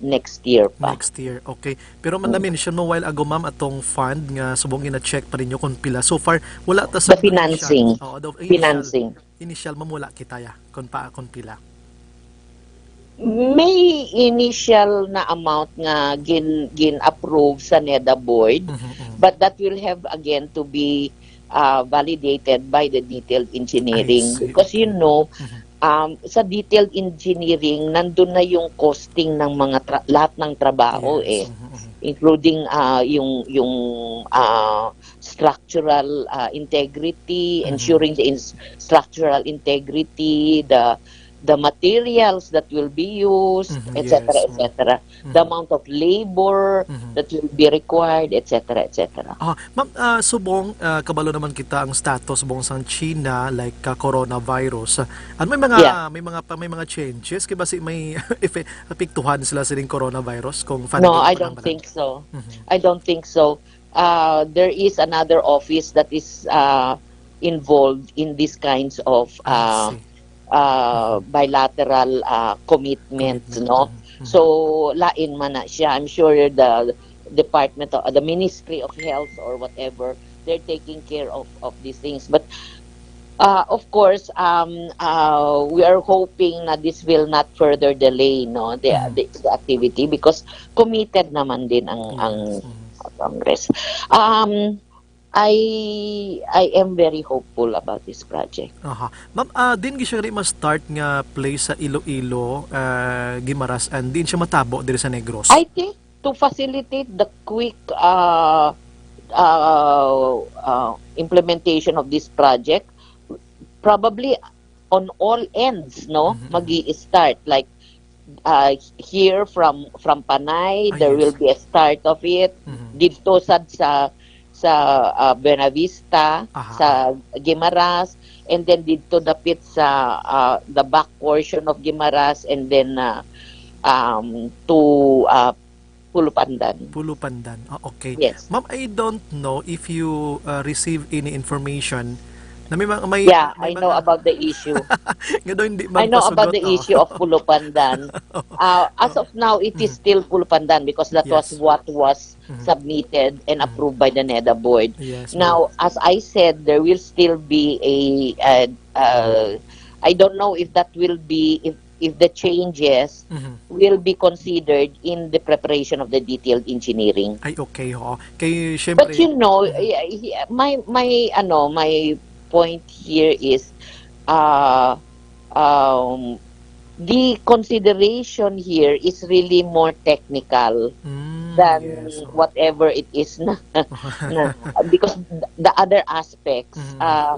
next year pa. Next year, okay. Pero man, Mm. na-mention mo while ago, ma'am, atong fund nga subong gina-check pa ninyo kung pila. So far, wala ta sa The financing. Oo, the initial, Financing. Initial, ma'am, wala kita ya kung pa, kung pila. May initial na amount nga gin-, gin-approve sa NEDA board, Mhm, mhm. but that will have again to be, uh, validated by the detailed engineering. I see. Because, you know, Mhm. um, sa detailed engineering, nandun na yung costing ng mga tra-, lahat ng trabaho, Yes. eh. Mhm, mhm. Including, uh, yung, yung, uh, structural, uh, integrity, Mhm. ensuring the ins-, structural integrity, the, the materials that will be used, Mhm, et cetera, yes. et cetera. The Mhm. amount of labor Mhm. that will be required, et cetera, et cetera. Ah, ma'am, ah, subong, ah, kabalo naman kita ang status subong sang China, like, ah, coronavirus. Ah, ano, may mga, Yeah. may mga pa, may mga changes? Kay basi may efe-, apektuhan sila sining coronavirus kung No, funding I pa lang don't ba na? think so. Mhm. I don't think so. Uh, there is another office that is, uh, involved in these kinds of, I uh, see. uh, bilateral, uh, commitments, Commitment. No? Mhm. So, lain man na siya. I'm sure the Department of, the Ministry of Health or whatever, they're taking care of, of these things. But, uh, of course, um, uh, we are hoping na this will not further delay, no, the, Mhm. the, the activity because committed naman din ang, Yes. ang Mhm. Congress. Um, I, I am very hopeful about this project. Aha. Ma'am, ah, din gi siya rin ma-start nga place sa Iloilo, ah, Guimaras, and din siya matabo diri sa Negros? I think to facilitate the quick, uh, uh, uh, implementation of this project, probably on all ends, no, Mhm, mhm. magi-start. Like, uh, here from, from Panay, Ah, there yes. will be a start of it. Mhm. Didto sad sa, sa, uh, Buenavista, Aha. sa Guimaras, and then didto dapit sa, uh, the back portion of Guimaras, and then, uh, um, to, uh, Pulupandan. Pulupandan. Ah, okay. Yes. Ma'am, I don't know if you, uh, receive any information na may mga, may, Yeah, may I know mga about the issue. Nga daw hindi I know about magpasugot, the oh. issue of Pulupandan. Uh, as of now, it is Mm. still Pulupandan because that was Yes. what was Mm. submitted and Mm. approved by the NEDA board. Yes, Now, ma'am. as I said, there will still be a, uh, uh, I don't know if that will be, if, if the changes Mhm. will be considered in the preparation of the detailed engineering. Ay, okay, oo. Kay, syempre, But you know, mhm. y-, y-, my, my, ano, my point here is, uh, um, the consideration here is really more technical Mm, than yes, oo. whatever it is na, na, because the other aspects, Mhm. uh,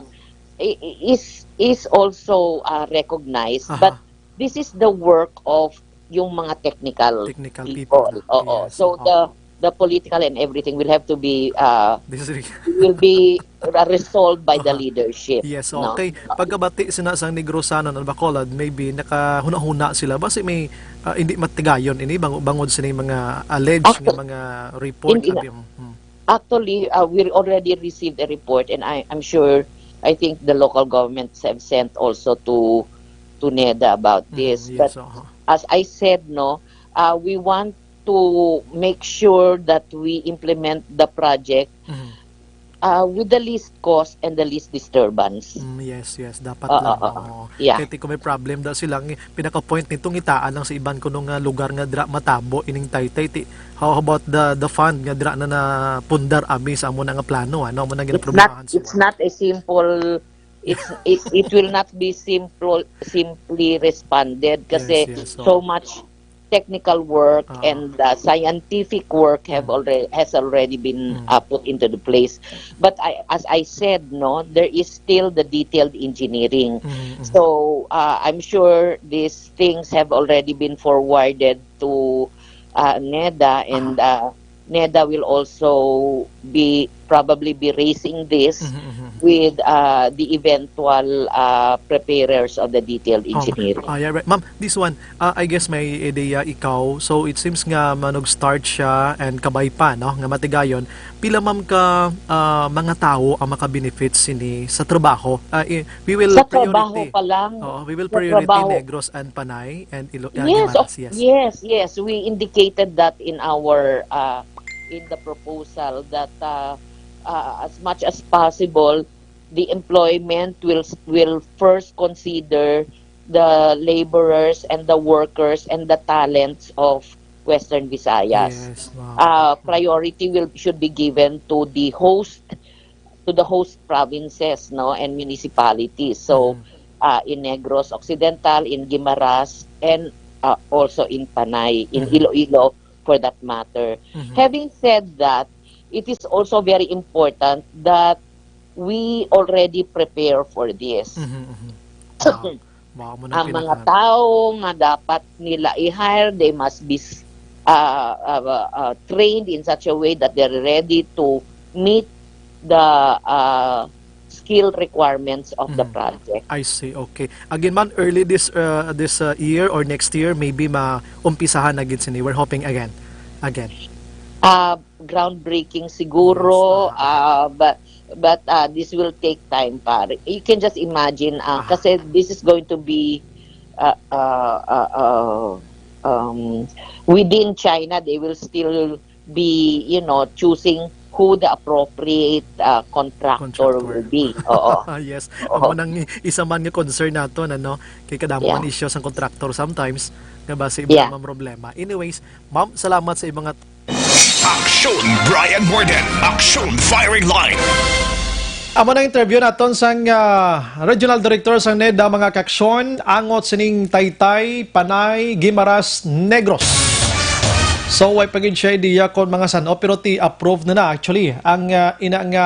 i-, i-, is, is also, uh, recognized, Aha. but this is the work of yung mga technical Technical people. people. Oo. Yes, So, oo. the, the political and everything will have to be, uh, This is will be, uh, resolved by the Aha. leadership, Yes, no? okay. Pagkabati sina sang Negrosanon and Bacolod, maybe nakahuna-huna sila. Basi may, ah, hindi matigayon ini bang-, bangod sini mga alleged Actu-, nga mga report, hindi na. abi, hmm. Actually, uh, we already received a report, and I, I'm sure, I think the local governments have sent also to, to NEDA about Mm, this. yes, But aha. as I said, no, uh, we want to make sure that we implement the project, Mhm. uh, with the least cost and the least disturbance. Mm, yes, yes. Dapat Oo, lang. oo. Oo. Yeah. Kay ti kung may problem daw sila, ang pinaka-point nito, ngitaan lang sa iban kuno nga lugar nga dira matabo ining taytay. Ti, how about the, the fund nga dira na napundar abi sa amo na nga plano, ano? Amo na It's not, ginaproblemahan it's sila. not a simple, it's, it, it will not be simple, simply responded kasi Yes, yes, so oo. much technical work Ah. and, uh, scientific work have Mm. already, has already been, Mm. uh, put into the place. But I, as I said, no, there is still the detailed engineering. Mm, mm. So, uh, I'm sure these things have already been forwarded to, uh, NEDA, and, Aha. uh, NEDA will also be probably be raising this Mhm, mhm. with uh, the eventual uh, preparers of the detailed Oh, engineering. ah, yeah, right. Ma'am, this one, ah, I guess may idea ikaw. So, it seems nga manug-start siya and kabay pa, no, nga matigayon. Pila, ma'am, ka ah, mga tawo ang makabenefit sini sa trabaho? Ah, i- we will Sa trabaho priority. pa lang, Oo, we will sa priority trabaho. Negros and Panay and Ilo and Yes, of, Guimaras, yes. yes, yes. We indicated that in our uh, in the proposal that uh, uh, as much as possible, the employment will will first consider the laborers and the workers and the talents of Western Visayas. Yes, wow. Uh, priority will should be given to the host to the host provinces, no, and municipalities. So Mhm. uh, in Negros Occidental, in Guimaras, and uh, also in Panay, in Mhm. Iloilo for that matter. Mhm. Having said that, it is also very important that we already prepare for this. Mhm, mhm. Ah, wow, mo na Ang mga pinaka- tao nga dapat nila i-hire, they must be s- uh, uh, uh, trained in such a way that they're ready to meet the uh, skill requirements of the Mhm. project. I see. Okay. Again, man, early this uh, this uh, year or next year, maybe maumpisahan na gid sini. We're hoping again. Again. Uh, groundbreaking siguro, Yes, ah. uh, but but uh, this will take time, pare. You can just imagine, uh, Ah. kasi this is going to be uh, uh, uh, uh, um, within China, they will still be, you know, choosing who the appropriate uh, contractor Contractor. will be. Oo. Yes. Oo. Amo nang isa man nga concern naton, ano, kay kadamo Yeah. man issues ang contractor sometimes nga basi Yeah. man problema. Anyways, ma'am, salamat sa imong mga Aksyon Brian Morden. Aksyon Firing Line. Amo na interview naton sang ah, Regional Director sang NEDA, mga kaaksyon, angot sining Taytay, Panay, Guimaras, Negros. So, way pa gid siya idea kon mga san-o, pero ti approve na na actually ang ah, ina nga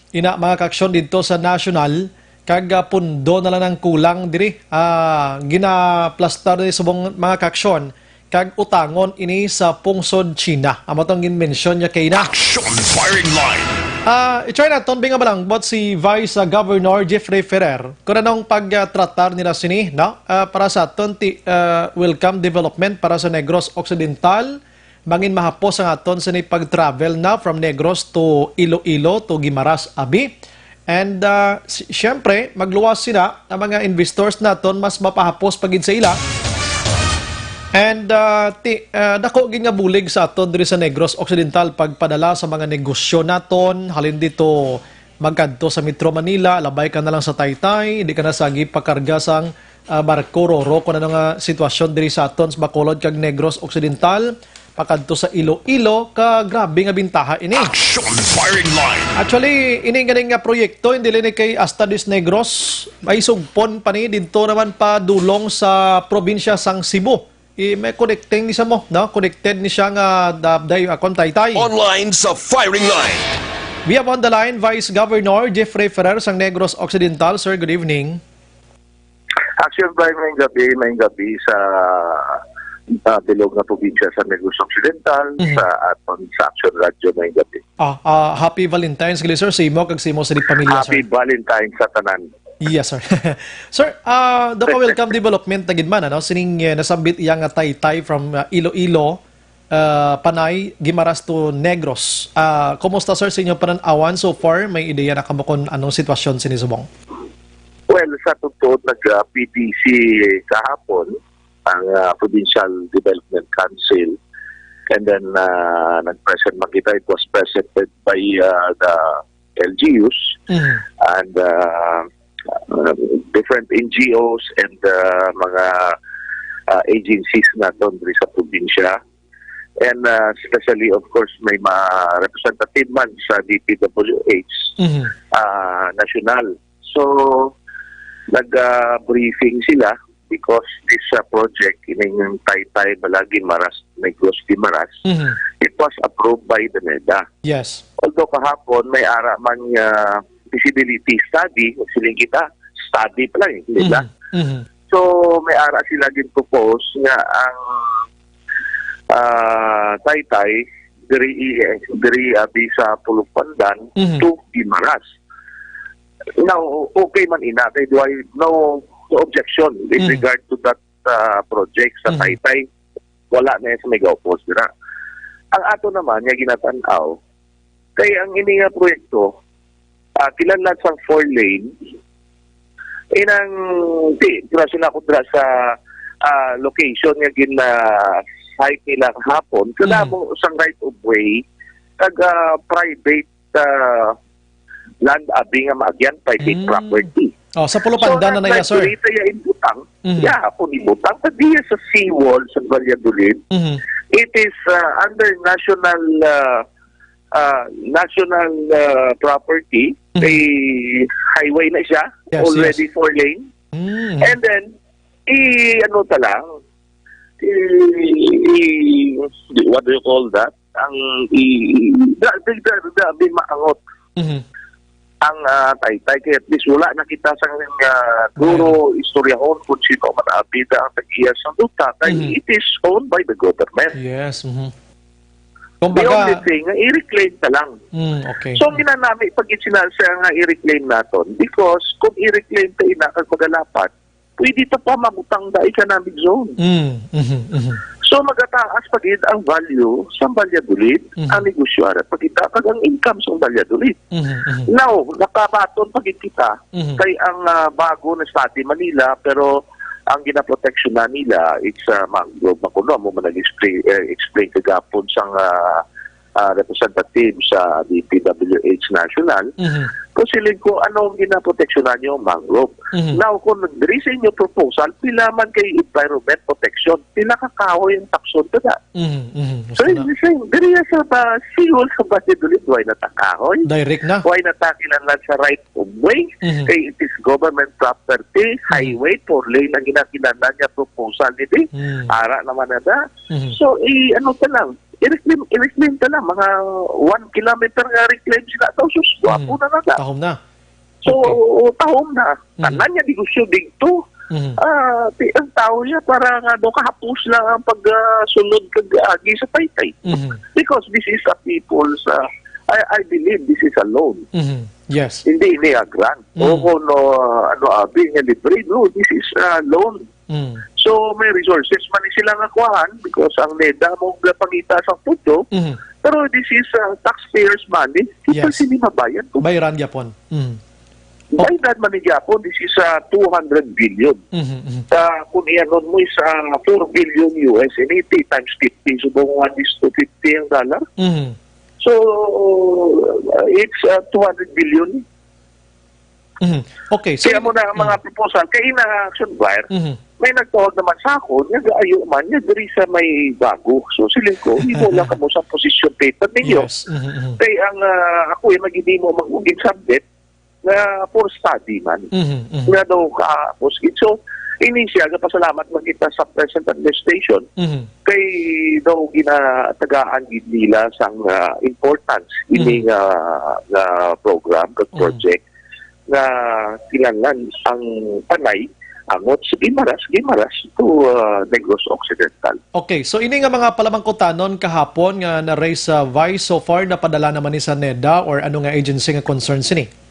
ina mga kaaksyon didto sa national, kag ah, pundo na lang ang kulang diri. Ah, ginaplastar ni subong mga kaaksyon kag utangon ini sa pungsod China. Amo tong ginmensyon niya kay na. Aksyon Firing Line. Ah, i-try naton, binga balang, but si Vice ah, Governor Jeffrey Ferrer, kung anong pagtratar nila sini, no? Ah, para sa aton, ti, ah, welcome development para sa Negros Occidental. Mangin mahapos ang aton sini pag-travel na from Negros to Iloilo to Guimaras, abi. And ah, si- siyempre, magluwas sila ang mga investors naton, mas mapahapos pa gid sa ila. And ah, ti, ah, dako gid nga bulig sa aton diri sa Negros Occidental pagpadala sa mga negosyo naton, halin dito magkadto sa Metro Manila, labay ka na lang sa Taytay, di ka na sagi pakarga sang ah, barko, roro, kung ano nga sitwasyon diri sa aton sa Bacolod kag Negros Occidental, pakadto sa Iloilo, ka grabe nga bintaha ini. Aksyon Firing Line. Actually, ini ganing nga proyekto, hindi lang ni kay Asta Dis Negros, may sugpon pa ni didto naman pa dulong sa probinsya sang Cebu. I, may connecting ni siya mo, no? Connected ni siya nga da- day akon Taytay. Online sa Firing Line. We have on the line Vice Governor Jeffrey Ferrer sang Negros Occidental. Sir, good evening. Action by, may gabi, may gabi sa uh, bilog nga probinsya sa Negros Occidental, Mhm. sa aton sa Action Radio, may gabi. Ah, ah, happy Valentine's gali, sir, sa imo kag sa imo sa di pamilya, Happy sir. Valentine's sa tanan. Yes, sir. Sir, ah, daw ka welcome development na gid man, ano? Sining eh, nasambit iya nga Taytay from ah, Iloilo, ah, Panay, Guimaras to Negros. Ah, kumusta, sir, sa inyong pananawan so far? May ideya na kamo kung anong sitwasyon sini subong? Well, sa totoo, nag-P D C kahapon ang uh, Provincial Development Council, and then uh, nag-present man kita. It was presented by uh, the L G Us Mhm. and uh, uh, different N G Os and uh, mga uh, agencies naton diri sa probinsya. And uh, especially, of course, may mga representative man sa D P W H Mhm. uh, national. So, nag-briefing sila because this uh, project, ining Taytay, Balagi, Maras, Negros, Guimaras, Mhm. it was approved by the NEDA. Yes. Although kahapon, may ara man nga feasibility study, magsiling kita, study pa lang, eh, di ba? Mhm. Mhm. So, may ara sila gin-propose nga ang ah, Taytay diri, eh, diri abi sa Pulog Pandan Mhm. to Guimaras. Now, okay man ina, kay do I no, no objection with Mhm. regard to that, ah, project sa Mhm. Taytay. Wala na sa may gaupos dira. Ang ato naman nga ginatan-aw, kay ang ini nga proyekto, ah, kinahanglan sang four lane, inang, di, grasya na ako dira sa, ah, location nga gin, ah, site nila kahapon, Mhm. kanamo sang right of way, kag, ah, private, ah, land abi nga maagyan, private Mm. property. Oh, sa Pulog Pandan na na iya, sir. Diri ta iya ibutang, Mhm. iya hapon ibutang, ta diya sa seawall sa Valladolid. Mhm. It is, ah, under national, ah, ah, national, ah, property, Mhm. may highway na siya, Yes, already yes. four lane. Mm. And then, i-, ano ta lang, i-, i-, what do you call that? Ang i-, i-, da, da, da, da, di maangot Mhm. ang, ah, Taytay. Kaya at least wala na kita sa, ah, duro, Right. istoryahon kung sino man abida ang tag-iya sa duta. Kay Mhm. it is owned by the government. Yes, mhm. The Kumbaga only thing, nga i-reclaim ka lang. Mm, okay. So, ang ginanami, pag isinasa nga i-reclaim naton, because kung i-reclaim ka ina kag magalapat, pwede ta pa mabutang da economic zone. Mm, mhm, mhm. So, magataas pa gid ang value sa Valladolid, Mhm. ang negosyo ara pa kita, kag ang income sa Valladolid. Mhm, mhm. Now, nakabaton pa gid kita Mhm. kay ang, ah, bago na study Manila, pero ang ginaproteksyonan nila, it's, ah, mangrove, makuno, amo man nag-explain, eh, explain kagapon sang, ah, ah, representative sa D P W H National. Mhm. Kung siling ko, ano ang ginaproteksyonan niyo? Mangrove. Mhm. Now, kung diri sa inyo proposal, pila man kay environment protection, pila ka kahoy ang takson ka na? Mhm, mhm. So, Gusto na. it's the same. Diri sa ba, seawall sa Valladolid, why na ta kahoy? Direct na. Why na ta kinahanglan sa right of way? Mhm. Kay it is government property, Mhm. highway, four lane ang ginakinahanglan niya proposal ni di. Mhm. Ara naman na da. Mhm. So, i-, ano ka lang, i-reclaim, i-reclaim ka lang, mga one kilometer nga reclaim sila daw, sus, gwapo Mhm. na na da. Tahom na. So, Okay. tahom na. Mhm. Tanan niya negosyo dito. Mhm. Ah, ti-, ang tao niya para nga daw kahapos lang ang pag, ah, sunod kag agi sa Taytay. Mhm. Because this is a people's, ah, I, I believe this is a loan. Mhm. Yes. Hindi, hindi a grant. Mhm. O kung no, ano, abi nga libre, no, this is a loan. Mm. So, may resources man ni sila nga kuhaan because ang NEDA mo nga pangita sa pondo, Mhm. pero this is, uh, taxpayers' money. Kita Yes. sini mabayad ko. Bayran gyapon. Mm. Bayran man ni gyapon, this is, uh, two hundred billion. Mhm, mhm. Sa, kung iyanon mo is, uh, four billion U S, and eighty times fifty, so kung one is to fifty ang dollar. Mhm. So, uh, it's, uh, two hundred billion. Mhm. Okay, so Kaya mo na ang mga Mhm. proposal, kay ina action buyer, Mhm. may nagtawag naman sa ako, nga gaayo man, nga diri sa may bago. So, siling ko, imo lang kamo sa position paper ninyo. Yes. Mhm, mhm. Kay ang, ah, ako, yung nag-imo mag-ugin submit, nga for study man. Mhm, mhm. Nga daw ka, so, ini siya, gapasalamat man kita sa present administration, Mhm. kay daw ginatagaan gid nila sang, ah, importance ini Mhm. nga, nga program, nga Mhm. project, nga kinahanglan ang Panay angot sa Guimaras, Guimaras to, ah, Negros Occidental. Okay, so ini nga mga palamangkutanon kahapon nga na-raise sa Vice, so far napadala naman ni sa NEDA or ano nga agency nga concern sini?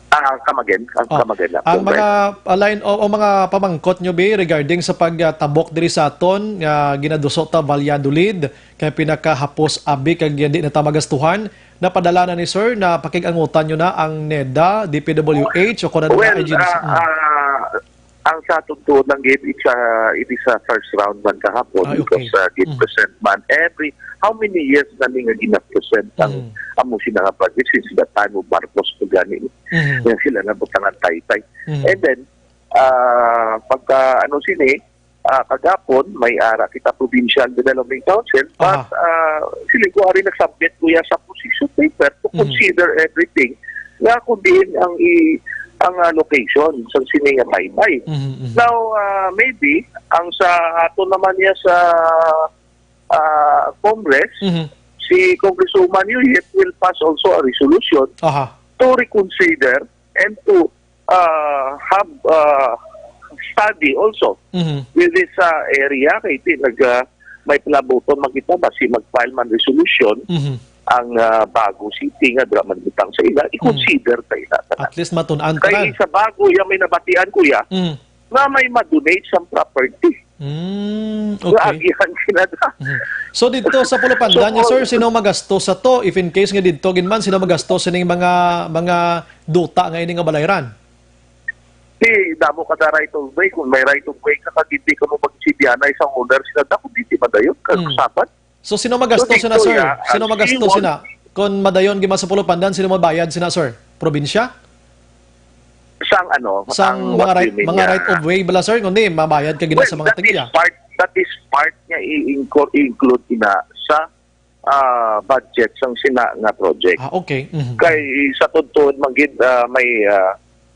Ah, come again. Ang Oh, come again lang, ang Conrad. mga, ah, line o, o mga pamangkot nyo, Bi, regarding sa pagtabok diri sa aton nga ginaduso ta Valladolid, kay pinakahapos abi kag di na ta magastuhan, napadala na ni sir, na pakig-angutan nyo na ang NEDA, D P W H, o kung ano nga Well, agency? ah, Mm. ah, ang sa aton tuod lang gid, it's a, it is a first round man kahapon Ay, because, okay. ah, Mm. gid-present man every, how many years na ni nga gina-present ang Mm. amo sina nga budget since the time of Marcos pa gani Mhm. nga sila nabutangan Taytay. Mhm. And then, ah, pagka ano sini, ah, kagapon, may ara kita Provincial Development Council, but, Aha. ah, sila ko ari nag-submit kuya sa position paper to Mhm. consider everything nga kung diin ang i-, ang, ah, location sa sini nga Taytay. Mhm, mhm. Now, ah, maybe, ang sa ato naman niya sa, ah, Congress, Mhm. si Congresswoman Yuyet will pass also a resolution Aha. to reconsider and to, ah, have, ah, study also Mhm. with this, ah, area kay ti nag, ah, may palabuton man kita, basi mag-file man resolution Mhm. ang, ah, Bago City nga dira man butang sa ila, i-consider ta ila tanan. At least matun-an Kay tanan. Sa Bago, iya may nabatian, kuya, Mm. nga may ma-donate sang property. Mm, Nga okay. agihan sila na. Mhm. So, dito sa Pulupandan So, niya, sir, all sino magastos sa to? If in case nga dito gid man, sino magastos sining mga, mga duta nga ini nga balayran? Di, damo ka na right of way. Kung may right of way ka, kag hindi ka mo magsibyanay sa owner, sila, dako, di, di madayon, kag Mm. sabat. So, sino So, magastos sina, dito, sir? ya, Sino ang magastos seawall sina? Kung madayon gid man sa Pulupandan, sino mabayad sina, sir? Probinsya? Sang ano, Sang ang mga what do right, you mean mga nga? right of way bala, sir? Kundi mabayad ka gina Well, sa mga that is tagya. part, that is part nga i-include, include ina sa, ah, budget sang sina nga project. Ah, okay. Mhm. Kay sa tugtuod man gid, ah, may, ah,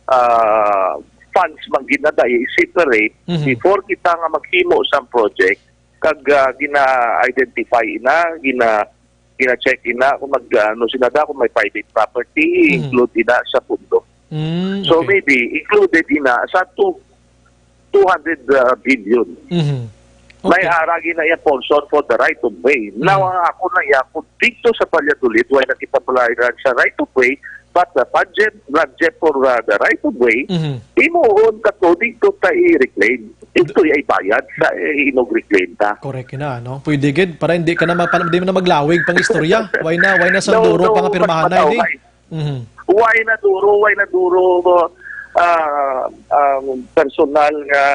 ah, funds man gid na dai separate Mhm. before kita nga maghimo sang project, kag, ah, gina-identify ina, gina-, gina-check ina kung mag-, ano sila da, kung may private property, Mhm. include ina sa pundo. Mm, So, okay. maybe included ina sa two, two hundred, ah, billion. Mhm. May Okay. ara gina iya portion for the right of way. Now, Mhm. ang ako na iya, kung dito sa Valladolid, way na kita balayran sa right of way, but the budget, budget for, ah, the right of way, Mhm. imuon ka to, dito ta i-reclaim. Dito ay bayad sa, eh, inog-reclaim ta. Correct na, no? Pwede gid, para hindi ka na mapal-, hindi mo na maglawig pang istorya. Why na, why na sa No, duro no, pang mas pirmahan na ini? matawhay. Mhm. Why na duro, why na duro, ah, ang personal nga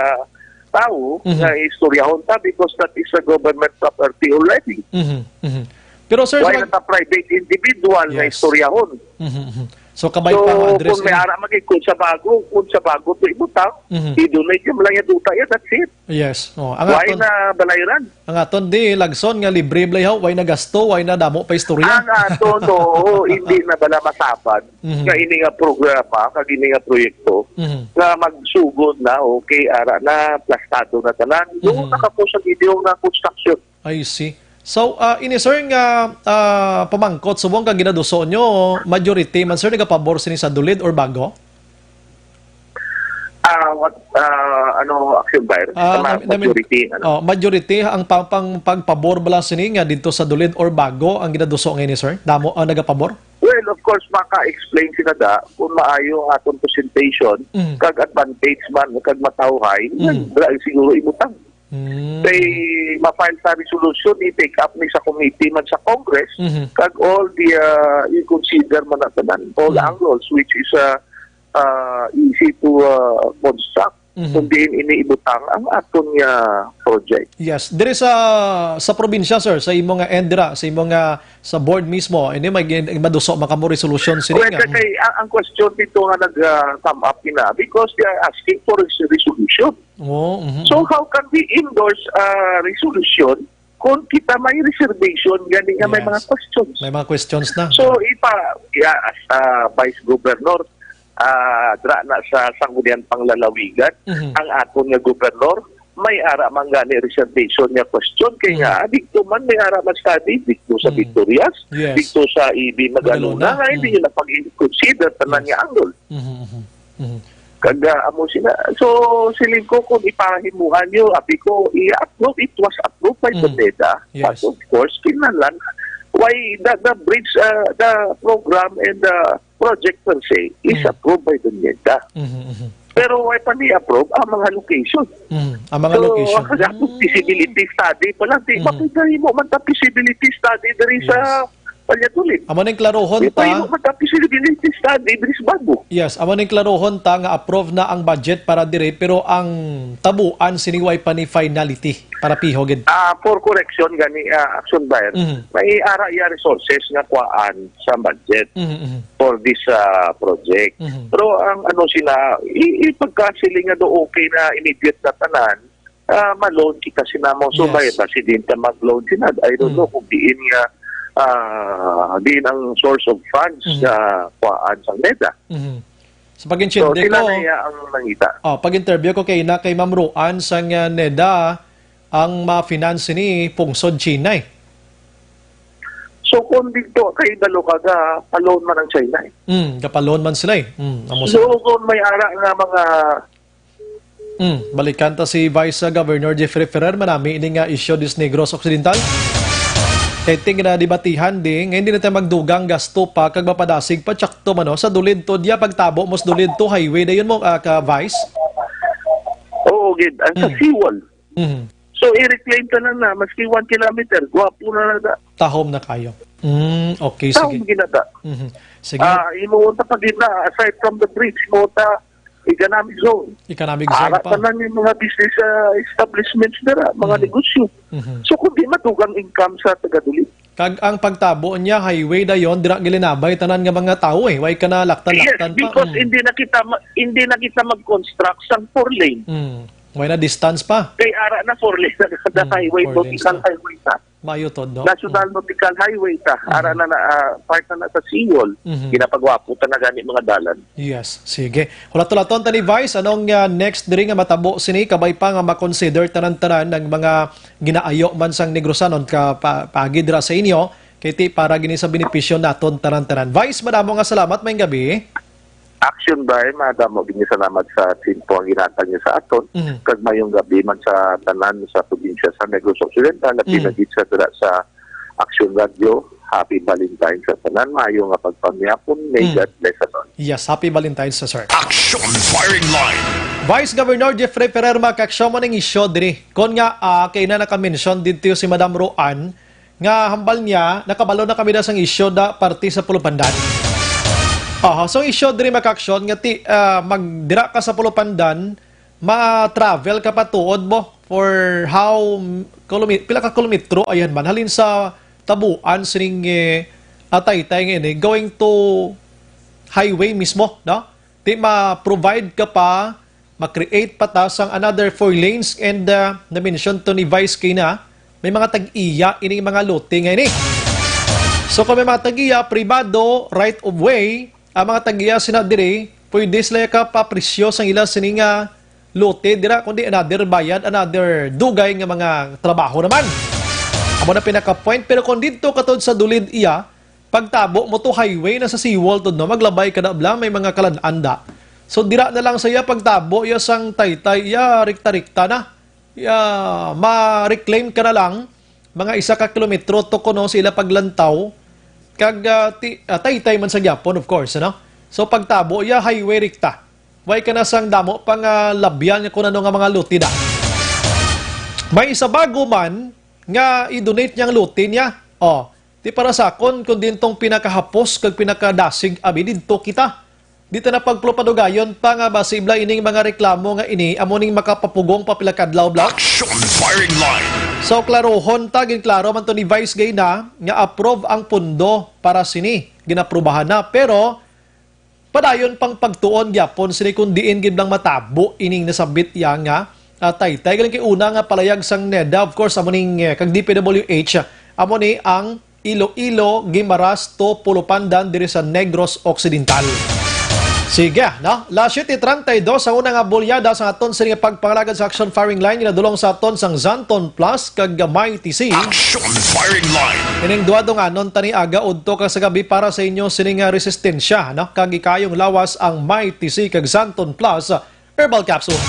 tao Mhm. nga istoryahon ta because that is a government property already. Mhm, mhm. Pero, sir, Why sa na ta private individual nga Yes. istoryahon? Mhm, mhm. So, kabay So, pa ang address kung may ini. ara man gid, kung sa Bago, kung sa Bago to ibutang, Mhm. i-donate niya man lang yung duta yan, that's it. Yes. Oh, ang Why aton, na balayran? ang aton di, Lagson, nga libre bala yaw, why na gasto, why na damo pa istorya? Ang aton, oo, hindi na bala masabad Mhm. nga ini nga programa, kag ini nga proyekto, Mhm. nga magsugod na, okay, ara na, plastado na tanan. Doon Mhm. na ka po sa video nga construction. I see. So, ah, ini, sir, nga, ah, pamangkot, subong kang ginaduso nyo, majority man, sir, nagapabor sini sa Dulid or Bago? Ah, what, ah, ano, action buyer? Ah, Sa ma-, nami-, nami-, majority, ano? oh, majority ang pang, pang, pagpabor bala sini nga dito sa Dulid or Bago ang ginaduso nga ini, sir? Damo ang nagapabor? Well, of course, maka-explain sila da kung maayo ang atong presentation, Mm. kag advantage man, kag matawhay, Mm. yan, wala siguro imutang. Mm. Kay ma-file sa resolution, i-take up ni sa committee man sa Congress, Mhm. kag all the, ah, i-consider man na tanan, all Mm. angles, which is, ah, ah, easy to, ah, construct Mhm. kung diin ini ibutang ang aton nga project. Yes. Diri sa, sa probinsya, sir, sa imo nga end dira, sa imo nga, sa board mismo, ini may gin-, maduso man kamo resolution sini Well, nga. kay ang, ang question dito nga nag, ah, come up ina, because they are asking for res-, resolution. Oh, mhm, So, mhm. how can we endorse a resolution kung kita may reservation gani nga may Yes. mga questions? May mga questions na. So, ipa, yeah, as a Vice Governor, ah, dra na sa Sangguniang Panglalawigan, Mhm. ang aton nga Governor, may ara man gani reservation nga question kay Mhm. nga, dito man may ara man study, dito sa Mhm. Victorias, Yes. dito sa E B Magalona, Magalona. nga hindi Mhm. nila pag-consider tanan Yes. nga angle. Mhm, mhm, mhm. Kag, ah, amo sila. So, siling ko, kung ipahimuan nyo, abi ko, i-approve, it was approved by Mm. the NEDA. Yes. But of course, kinahanglan, why the, the bridge, ah, the program and the project per se is Mm. approved by the NEDA. Mhm, mhm. Pero why pa ni-approve ang mga location? Mm, ang mga So, location. ang Mm. feasibility study pa lang, di ba, Mm. pwede mo man ta feasibility study diri sa Yes. Valladolid. Amo ning klarohon Di pa ta. mo man ta feasibility study diri sa Bago. Yes, amo ning klarohon ta nga approve na ang budget para diri, pero ang tabuan sini way pa ni finality para piho gid. Ah, for correction gani, ah, action buyer, Mhm. may ara iya resources nga kuhaan sa budget Mhm, mhm. for this, ah, project. Mhm. Pero ang ano sila, i-, ipagkasiling nga do okay na immediate na tanan, ah, ma-loan kita sila mo. So, Yes. may presidente mag-loan sila. I don't Mm. know kung diin nga, ah, diin ang source of funds Mhm. sa kuhaan sa NEDA. Mhm. Sa So, pag-intindi sila ko, na iya ang nangita. Oh, pag-interview ko kay na kay Ma'am Ruan sa nga NEDA, ang ma-finance ni pungsod China eh. So, kung dito kay Balocaga, pa-loan man ang China eh. Mm, gapa-loan man sila eh. Mm, amo So, sa kung may ara nga mga Mm, balikan ta si Vice Governor Jeffrey Ferrer, manami ini nga isyu dis Negros Occidental. Kay ting na debatihan di, nga hindi na tayo magdugang gasto pa kag mapadasig pa tsakto man, no? Sa dulid to, diya pagtabo mo sa dulid to, highway dayon mo, ah, ka Vice? Oo, gid. Ang sa Mm. seawall. Mhm. So, i-reclaim ka na na, maski one kilometer. Gwapo na na da. Tahom na kayo. Mm, okay, Tao sige. Ginada. Mhm. Sige, Ah, imo ta pag na, aside from the bridge, imo ta economic zone. Economic zone Ara pa. Tanan yung mga business ah, establishments dira, mga Mm. negosyo. Mhm. So, kung di madugang income sa taga-dulid. Kag ang pagtabo niya, highway dayon, dira gilinabay tanan nga mga tao eh. Way ka na Yes, laktan-laktan pa. because Mm. hindi na kita ma- hindi na kita mag-construct sang four lane. Mm. Way na distance pa. Kay ara na four lane na the Mm, highway, four lanes vertical na. highway ta. Mayo to, no? National Nautical Highway ta. Mm. Ara na na ah, part na na sa seawall. Mhm. Ginapagwapo ta na gani mga dalan. Yes. Sige. Hulaton-laton ta ni Vice, anong ah, next diri nga matabo sini? Kabay pa nga makonsider tanan-tanan ang mga ginaayo man sang Negrosanon ka pa, pagi dira sa inyo, kay ti para gini sa benepisyo naton tanan-tanan. Vice, madamo nga salamat, maayong gabi. Action by, madamo gid nga salamat sa tiyempo ang ginatag niyo sa aton. Mhm. Kag mayong gabi man sa tanan sa probinsya sa Negros Occidental, at Mm. pinagit sa dira sa Action Radio. Happy Valentine sa tanan. Maayo nga pagpamiyapon. May Mm. God bless us all. Yes, happy Valentine's, sir. Action Firing Line. Vice Governor Jeffrey Ferrer, makaaksyon mo ning isyu diri. Kon nga, ah, kay na naka-mention dito si Madam Roan, nga hambal niya, nakabalo na kami na sang isyu da parte sa Pulupandan. Aha, so isyu diri makaaksyon nga ti, ah, magdira ka sa Pulupandan, ma-travel ka pa tuod mo for how kilomet-, pila ka kilometro ayan man halin sa tabuan sining eh, ataytay nga ini going to highway mismo, no? Ti ma-provide ka pa, ma-create pa ta sang another four lanes and uh, na-mention to ni Vice kina, may mga tag-iya ining mga lote nga ini. So kung may mga tag-iya, pribado, right of way, ang mga tag-iya sina diri, pwede sila ka papresyo sang ila sini nga lote dira, kundi another bayad, another dugay nga mga trabaho naman. Amo na pinaka-point, pero kung dito katod sa dulid iya, pagtabo mo to highway na sa seawall to, no? Maglabay ka na bla, may mga kalan-an da. So dira na lang sa iya pagtabo iya sang taytay iya rikta-rikta na. Iya ma-reclaim ka na lang mga isa ka kilometro to kuno sa ila paglantaw. Kag ah, ti, ah, taytay man sa gyapon, of course, ano? So pagtabo iya highway rikta. Way ka na sang damo pang ah, labyan nga kun ano nga mga lote da. May isa bago man nga i-donate niyang lote niya. Oh, di para sa akon kun dintong pinakahapos kag pinakadasig abi didto kita. Di ta na pagplupadugayon pa nga basi bla ining mga reklamo nga ini amo ning makapapugong pa pila ka adlaw bla. Action Firing Line. So klarohon ta, ginklaro man to ni Vice Gayna nga approve ang pundo para sini. Ginaprubahan na, pero padayon pang pagtuon gyapon sini kung diin gid lang matabo ining nasabit iya nga ah, taytay. Galing kay una nga palayag sang NEDA, of course, amo ning eh, kag D P W H, amo ni ang Iloilo, Guimaras to Pulupandan diri sa Negros Occidental. Sige, no? Las siyete treinta y dos ang una nga bulyada sa aton sini nga pagpangalagad sa Action Firing Line, ginadulong sa aton sang Zanton Plus kag Mighty C. Action Firing Line. Ining duha dunganon tani aga udto kag sa gabi para sa inyo sini nga resistensya, no? Kag ikayong lawas ang Mighty C kag Zanton Plus Herbal Capsule.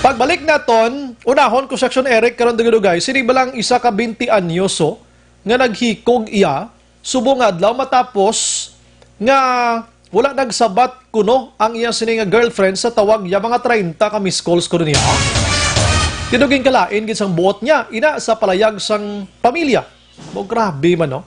Pagbalik naton, unahon ko si Action Eric karon dugay-dugay, sini ba lang isa ka twenty anyoso nga naghikog iya subong nga adlaw matapos nga wala nagsabat kuno ang iya sini nga girlfriend sa tawag iya mga treinta ka missed calls kuno niya. Tinuging kalain gid sang buot niya, ina sa palayag sang pamilya. Mo grabe man, no?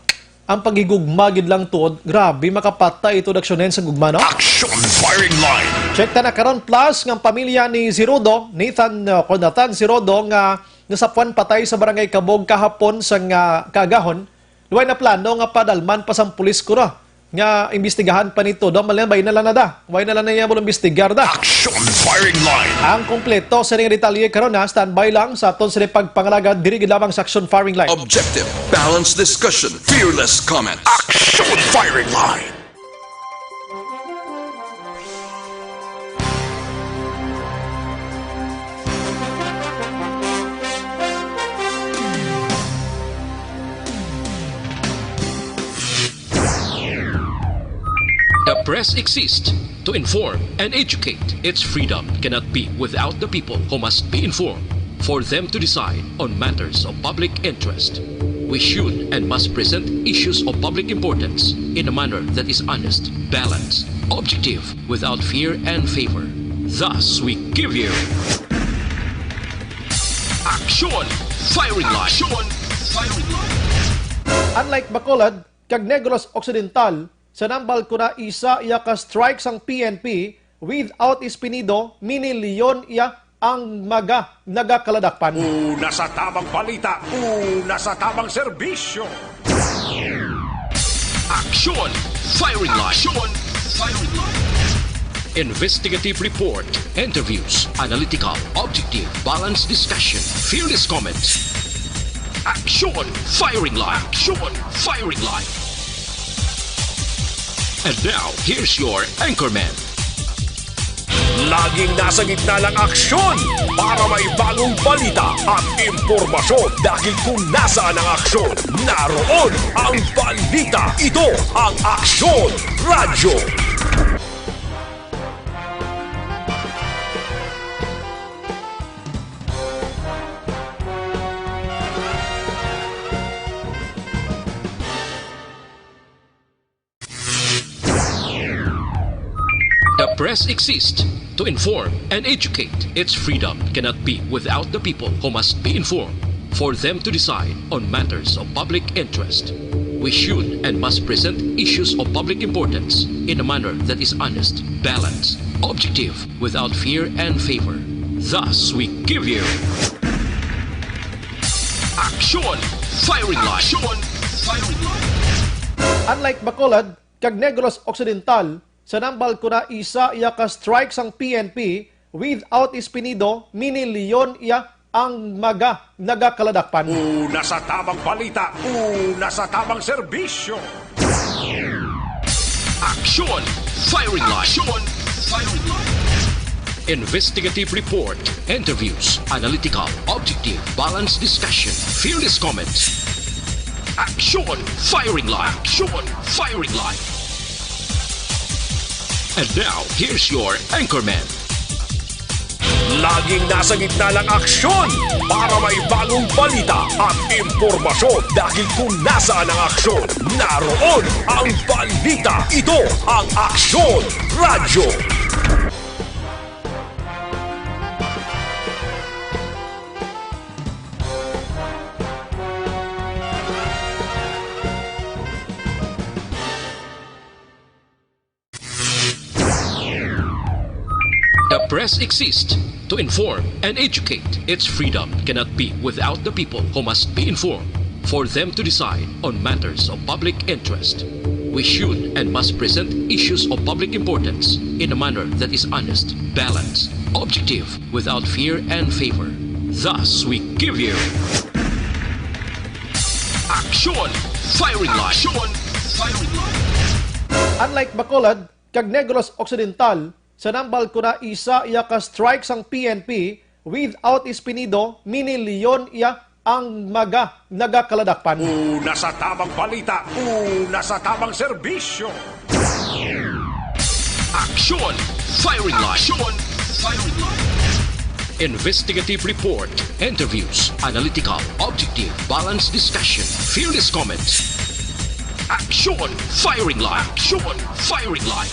Ang paghigugma gid lang tuod, grabe, makapatay ito daksyonen sa gugma, no? Action Firing Line. Check ta na karon plus nga ang pamilya ni Sirodo, Nathan, uh, Jonathan Sirodo nga nasapuan patay sa barangay Kabog kahapon sa nga kaagahon. Way na plano nga padalman pa sang pulis kuro nga imbestigahan pa nito. Do, mali na ba? Ina lang na da. Way na lang na iya mo imbestigar da. Action Firing Line. Ang kompleto sa ring detalye karon na standby lang sa aton sa pagpangalagad diri gid lamang sa Action Firing Line. Objective, balanced discussion, fearless comment. Action Firing Line. The press exists. To inform and educate, its freedom cannot be without the people who must be informed for them to decide on matters of public interest. We should and must present issues of public importance in a manner that is honest, balanced, objective, without fear and favor. Thus, we give you Action! Firing Line! Action! Firing Line! Unlike Bacolod kag Negros Occidental, sa Nambal Kuna isa iya ka strike sang P N P, without Espinido, Mini Leon iya ang mga nagakaladakpan. Una sa tamang balita, una sa tamang serbisyo. Action! Firing Line! Action! Firing Line! Investigative report, interviews, analytical, objective, balanced discussion, fearless comments. Action! Firing Line! Action! Firing Line! And now, here's your anchorman. Laging nasa gitna ng aksyon para may bagong balita at impormasyon, dahil kung nasaan ang aksyon, naroon ang balita. Ito ang Aksyon Radyo. The press exists to inform and educate. Its freedom cannot be without the people who must be informed for them to decide on matters of public interest. We should and must present issues of public importance in a manner that is honest, balanced, objective, without fear and favor. Thus, we give you Action! Firing Line! Action! Firing Line! Unlike Bacolod kag Negros Occidental, sa Nambal Kuna isa iya ka strike sang P N P, without Espinido, Mini Leon iya ang mga nagakaladakpan. Una sa tamang balita, una sa tamang serbisyo. Action! Firing Line! Action! Firing Line! Investigative report, interviews, analytical, objective, balanced discussion, fearless comments. Action! Firing Line! Action! Firing Line! And now, here's your anchorman. Laging nasa gitna ng aksyon para may bagong balita at impormasyon, dahil kung nasaan ang aksyon, naroon ang balita. Ito ang Aksyon Radyo. The press exists to inform and educate. Its freedom cannot be without the people who must be informed for them to decide on matters of public interest. We should and must present issues of public importance in a manner that is honest, balanced, objective, without fear and favor. Thus, we give you Action! Firing Line! Action! Firing Line! Unlike Bacolod kag Negros Occidental, sa Nambal Kuna isa iya ka strike sang P N P, without Espinido, Mini Leon iya ang mga nagakaladakpan. Una sa tamang balita, una sa tamang serbisyo. Action! Firing Line! Action! Firing Line! Investigative report, interviews, analytical, objective, balanced discussion, fearless comments. Action! Firing Line! Action! Firing Line!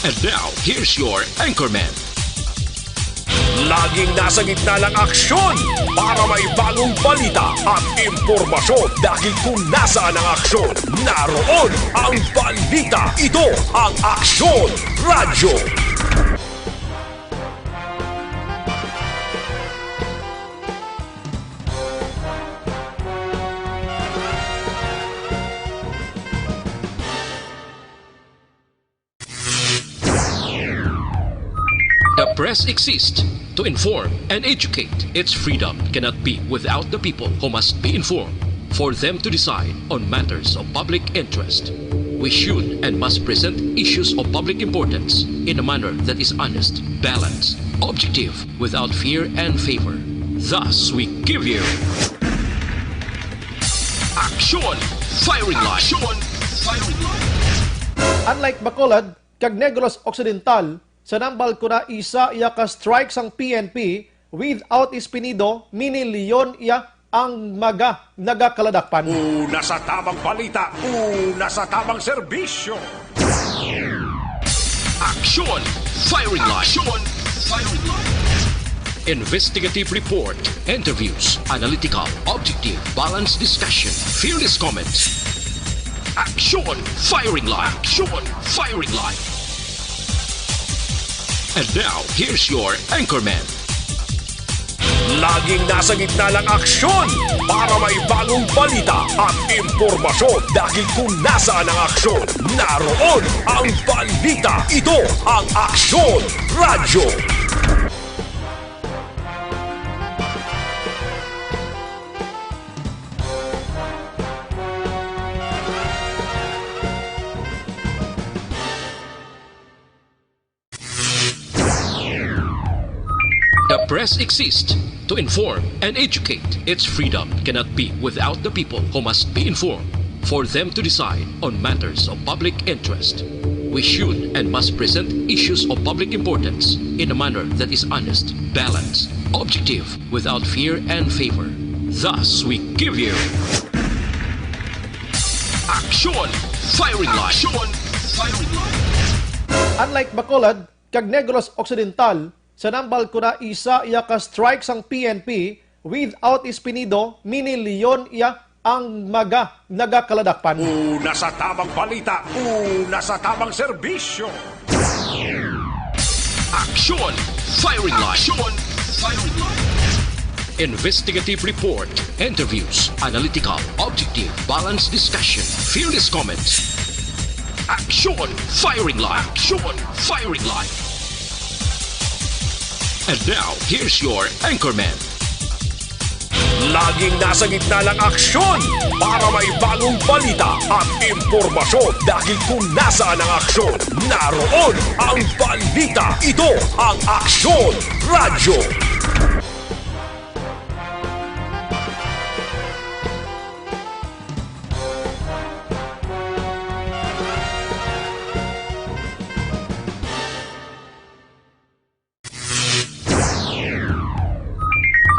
And now, here's your anchorman. Laging nasa gitna ng aksyon para may bagong balita at impormasyon, dahil kung nasaan ang aksyon, naroon ang balita. Ito ang Aksyon Radyo. The press exists to inform and educate. Its freedom cannot be without the people who must be informed for them to decide on matters of public interest. We should and must present issues of public importance in a manner that is honest, balanced, objective, without fear and favor. Thus, we give you Action! Firing Line! Action! Firing Line! Unlike Bacolod kag Negros Occidental, sa nambal ko na isa iya ka strike sang P N P, without Espinido, Mini Leon iya ang maga nagakaladakpan. Una sa tamang balita, una sa tamang serbisyo. Aksyon! Firing Line! Aksyon! Firing Line! Investigative report, interviews, analytical, objective, balanced discussion, fearless comments. Aksyon! Firing Line! Aksyon! Firing Line! And now, here's your anchorman. Laging nasa gitna ng aksyon para may bagong balita at impormasyon, dahil kung nasaan ang aksyon, naroon ang balita. Ito ang Aksyon Radyo. The press exists to inform and educate. Its freedom cannot be without the people, who must be informed for them to decide on matters of public interest. We should and must present issues of public importance in a manner that is honest, balanced, objective, without fear and favor. Thus, we give you Aksyon! Firing Line! Aksyon! Firing Line! Unlike Bacolod kag Negros Occidental, sa nambal ko na isa iya ka strike sang P N P, without Espinido, Mini Leon iya ang maga nagakaladakpan. Una sa tamang balita, una sa tamang serbisyo. Aksyon! Firing Line! Aksyon! Firing Line! Investigative report, interviews, analytical, objective, balanced discussion, fearless comments. Aksyon! Firing Line! Aksyon! Firing Line! And now, here's your anchorman. Laging nasa gitna ng aksyon para may bagong balita at impormasyon, dahil kung nasaan ang aksyon, naroon ang balita. Ito ang Aksyon Radyo.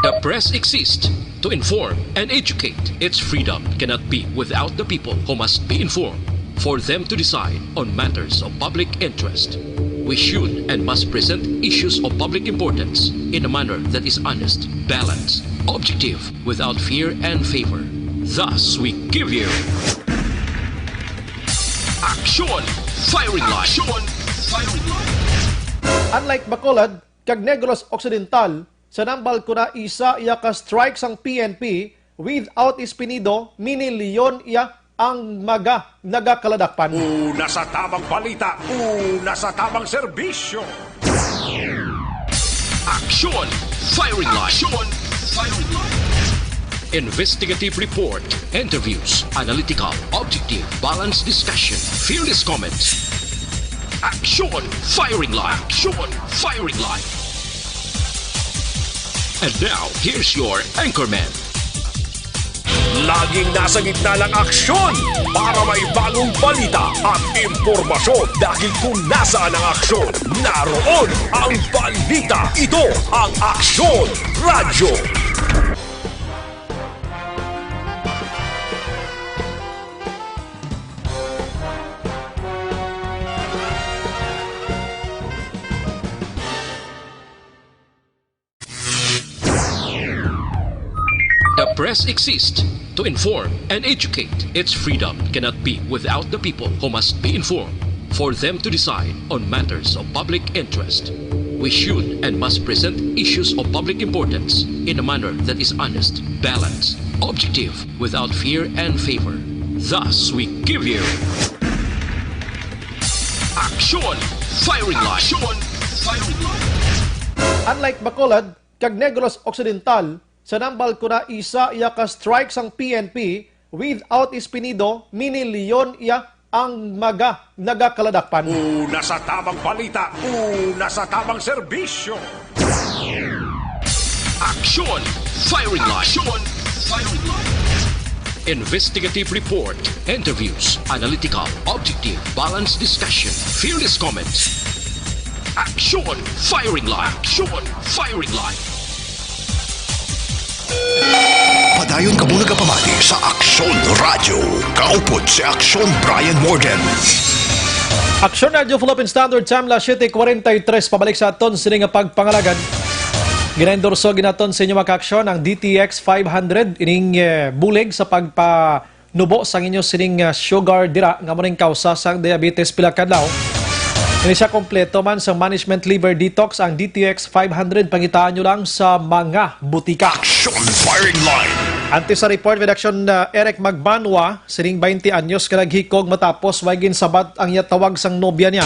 The press exists to inform and educate. Its freedom cannot be without the people, who must be informed for them to decide on matters of public interest. We should and must present issues of public importance in a manner that is honest, balanced, objective, without fear and favor. Thus, we give you Aksyon! Firing Line! Aksyon! Firing Line! Unlike Bacolod kag Negros Occidental, sa nambal ko na isa iya ka strike sang P N P, without Espinido, Mini Leon iya ang maga nagakaladakpan. Una sa tamang balita, una sa tamang serbisyo. Aksyon! Firing Line! Aksyon! Firing Line! Investigative report, interviews, analytical, objective, balanced discussion, fearless comments. Aksyon! Firing Line! Aksyon! Firing Line! And now, here's your anchorman. Laging nasa gitna ng aksyon para may bagong balita at impormasyon, dahil kung nasaan ang aksyon, naroon ang balita. Ito ang Aksyon Radyo. The press exists to inform and educate. Its freedom cannot be without the people, who must be informed for them to decide on matters of public interest. We should and must present issues of public importance in a manner that is honest, balanced, objective, without fear and favor. Thus, we give you Aksyon! Firing Line! Aksyon! Firing Line! Unlike Bacolod kag Negros Occidental, sa nambal ko na isa iya ka strike sang P N P, without Espinido, Mini Leon iya ang maga nagakaladakpan. Una sa tamang balita, una sa tamang serbisyo. Aksyon! Firing Line! Aksyon! Firing Line! Investigative report, interviews, analytical, objective, balanced discussion, fearless comments. Action Firing Line! Action Firing Line! Padayon kamo nagapamati sa Aksyon Radyo. Kaupod si Aksyon Brian Morgan. Aksyon Radyo Philippine Standard Time, las siete cuarenta y tres, pabalik sa aton sini nga pagpangalagad. Ginaendorso ginaton sa inyo, mga kaaksyon, ang D T X five hundred, ining, eh, bulig sa pagpanubo sang inyo sining, ah, sugar dira nga mo ning kausa sang diabetes pila kadlaw. Ini siya kompleto man sa management liver detox, ang D T X five hundred. Pangitaan nyo lang sa mga butika. Action Firing Line. Antes sa report, with action, ah, Eric Magbanwa, sining twenty anyos ka naghikog matapos way ginsabat ang iya tawag sang nobya niya.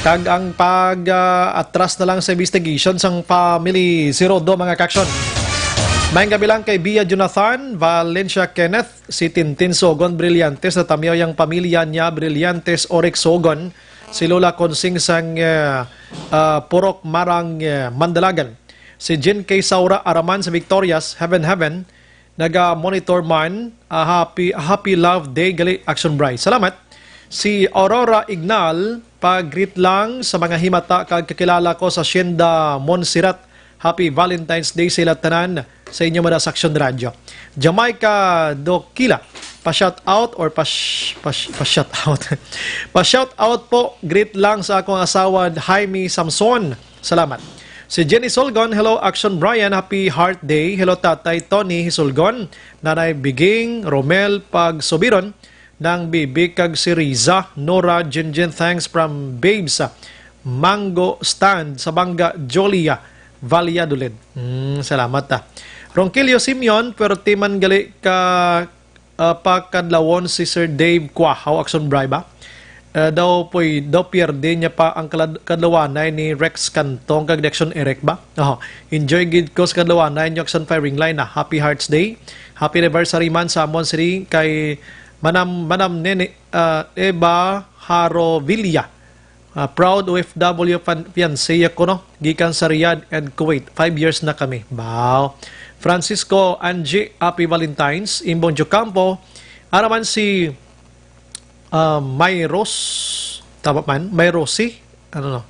Kag ang pag, ah, atras na lang sa investigation sang family si Rodo, mga kaaksyon. Maayong gabi lang kay Bia Jonathan, Valencia Kenneth, si Tintin Sogon Brillantes, na tamyaw yang pamilya niya Brillantes Oric Sogon, si Lola Consing sang, ah, ah, Purok Marang, ah, Mandalagan. Si Jin K Saura Araman sa Victorias, Heaven Heaven, naga-monitor man. Ah, happy, happy Love Day gali, Action Bright. Salamat. Si Aurora Ignal, pag-greet lang sa mga himata kag kakilala ko sa Hacienda Montserrat. Happy Valentine's Day sa ila tanan sa inyo, mga sa Action Radyo. Jamaica Dokila, pa-shout out or pa pa-shout out. Pa-shout out po, greet lang sa akong asawa, Jaime Samson. Salamat. Si Jenny Solgon, "Hello, Action Brian. Happy Heart Day." Hello, Tatay Tony Solgon, Nanay Biging, Romel Pagsubiron, Nang Bibi kag si Riza, Nora, Jinjin, thanks from Babes. Mango Stand sa Banga, Jolia, Valladolid. Hmm, salamat, ah. Ronquillo Simeon, pwerte man gali ka, ah, pakadlawon si Sir Dave Quahaw, Action Bright ba? Eh, daw poy, daw pierde niya pa ang kalad-, kadlawanay ni Rex Cantong kag ni Action Eric ba? Oh, enjoy gid ko sa kadlawanay niyo, Action Firing Line, ah. Happy Hearts Day. Happy anniversary man sa amon sini kay Manam, Manam Nene, ah, Eva Harovilla. Ah, proud O F W fan-, fiancé ako, no? Gikan sa Riyadh and Kuwait. Five years na kami. Wow. Francisco Angie, happy Valentine's. Imbong Jocampo. Araman si, ah, Mayros. Tama man? Mayrosi? Ano, no?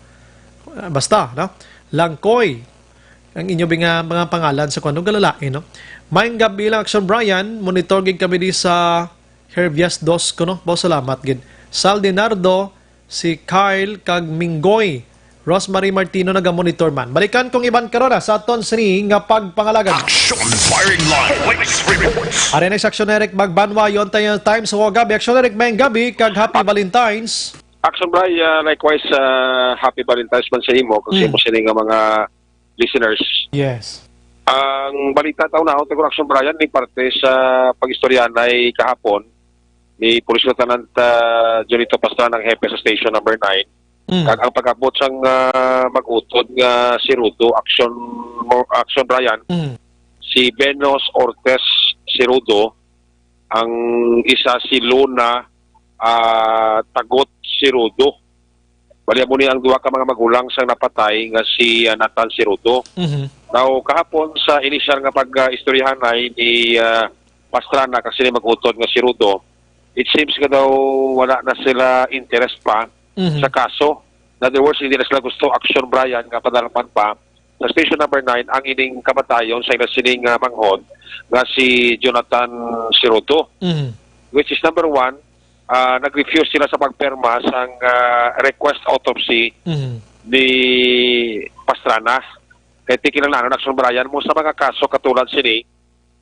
Ah, basta, no? Langkoy. Ang inyo bi nga mga pangalan sa kuno, galalain, no? Maayong gabi lang, Action Brian. Monitor gid kami di sa Herbias Dos, kuno. Bao, salamat gid. Sal Dinardo, si Kyle, kag Minggoy. Rosemary Martino nagamonitor man. Balikan kong iban karon, ah, sa aton sini nga pagpangalagad. Action Firing Line. Police reports. Ari na si Action Eric Magbanwa, yon tayo time sa Wagabi. Action Eric, maayong gabi, kag happy Valentine's. Action Bri, ah, likewise, ah, happy Valentine's man sa imo, kag sa Mm. imo sini nga mga listeners. Yes. Ang balita ta unahon, Tigor Action Brian, ni parte sa pag-istoryanay kahapon ni Police Lieutenant, ah, Junito Pastrana, ang hepe sa Station Number Nine. Mm. Kag ang pag-abot sang, ah, mag-utod nga si Rudo, Action, Action Brian, Mm. si Venus Ortez Sirudo, ang isa si Luna, ah, Tagot Sirudo. Bali, amo ni ang duha ka mga magulang sang napatay nga si, ah, Nathan Sirudo. Mhm. Now, kahapon sa inisyal nga pag, ah, istoryahanay ni, ah, Pastrana kag sini mag-utod nga si Rudo, it seems nga daw wala na sila interest pa Mhm. sa kaso. In other words, hindi na sila gusto, Action Brian, nga padalman pa sa Station Number Nine ang ining kamatayon sa ila sining, ah, manghod nga si Jonathan Sirudo, Mhm. which is number one, ah, nag-refuse sila sa pagperma sang, ah, request autopsy Mhm. ni Pastrana. Kay ti kinahanglan, Action Brian, mo sa mga kaso katulad sini,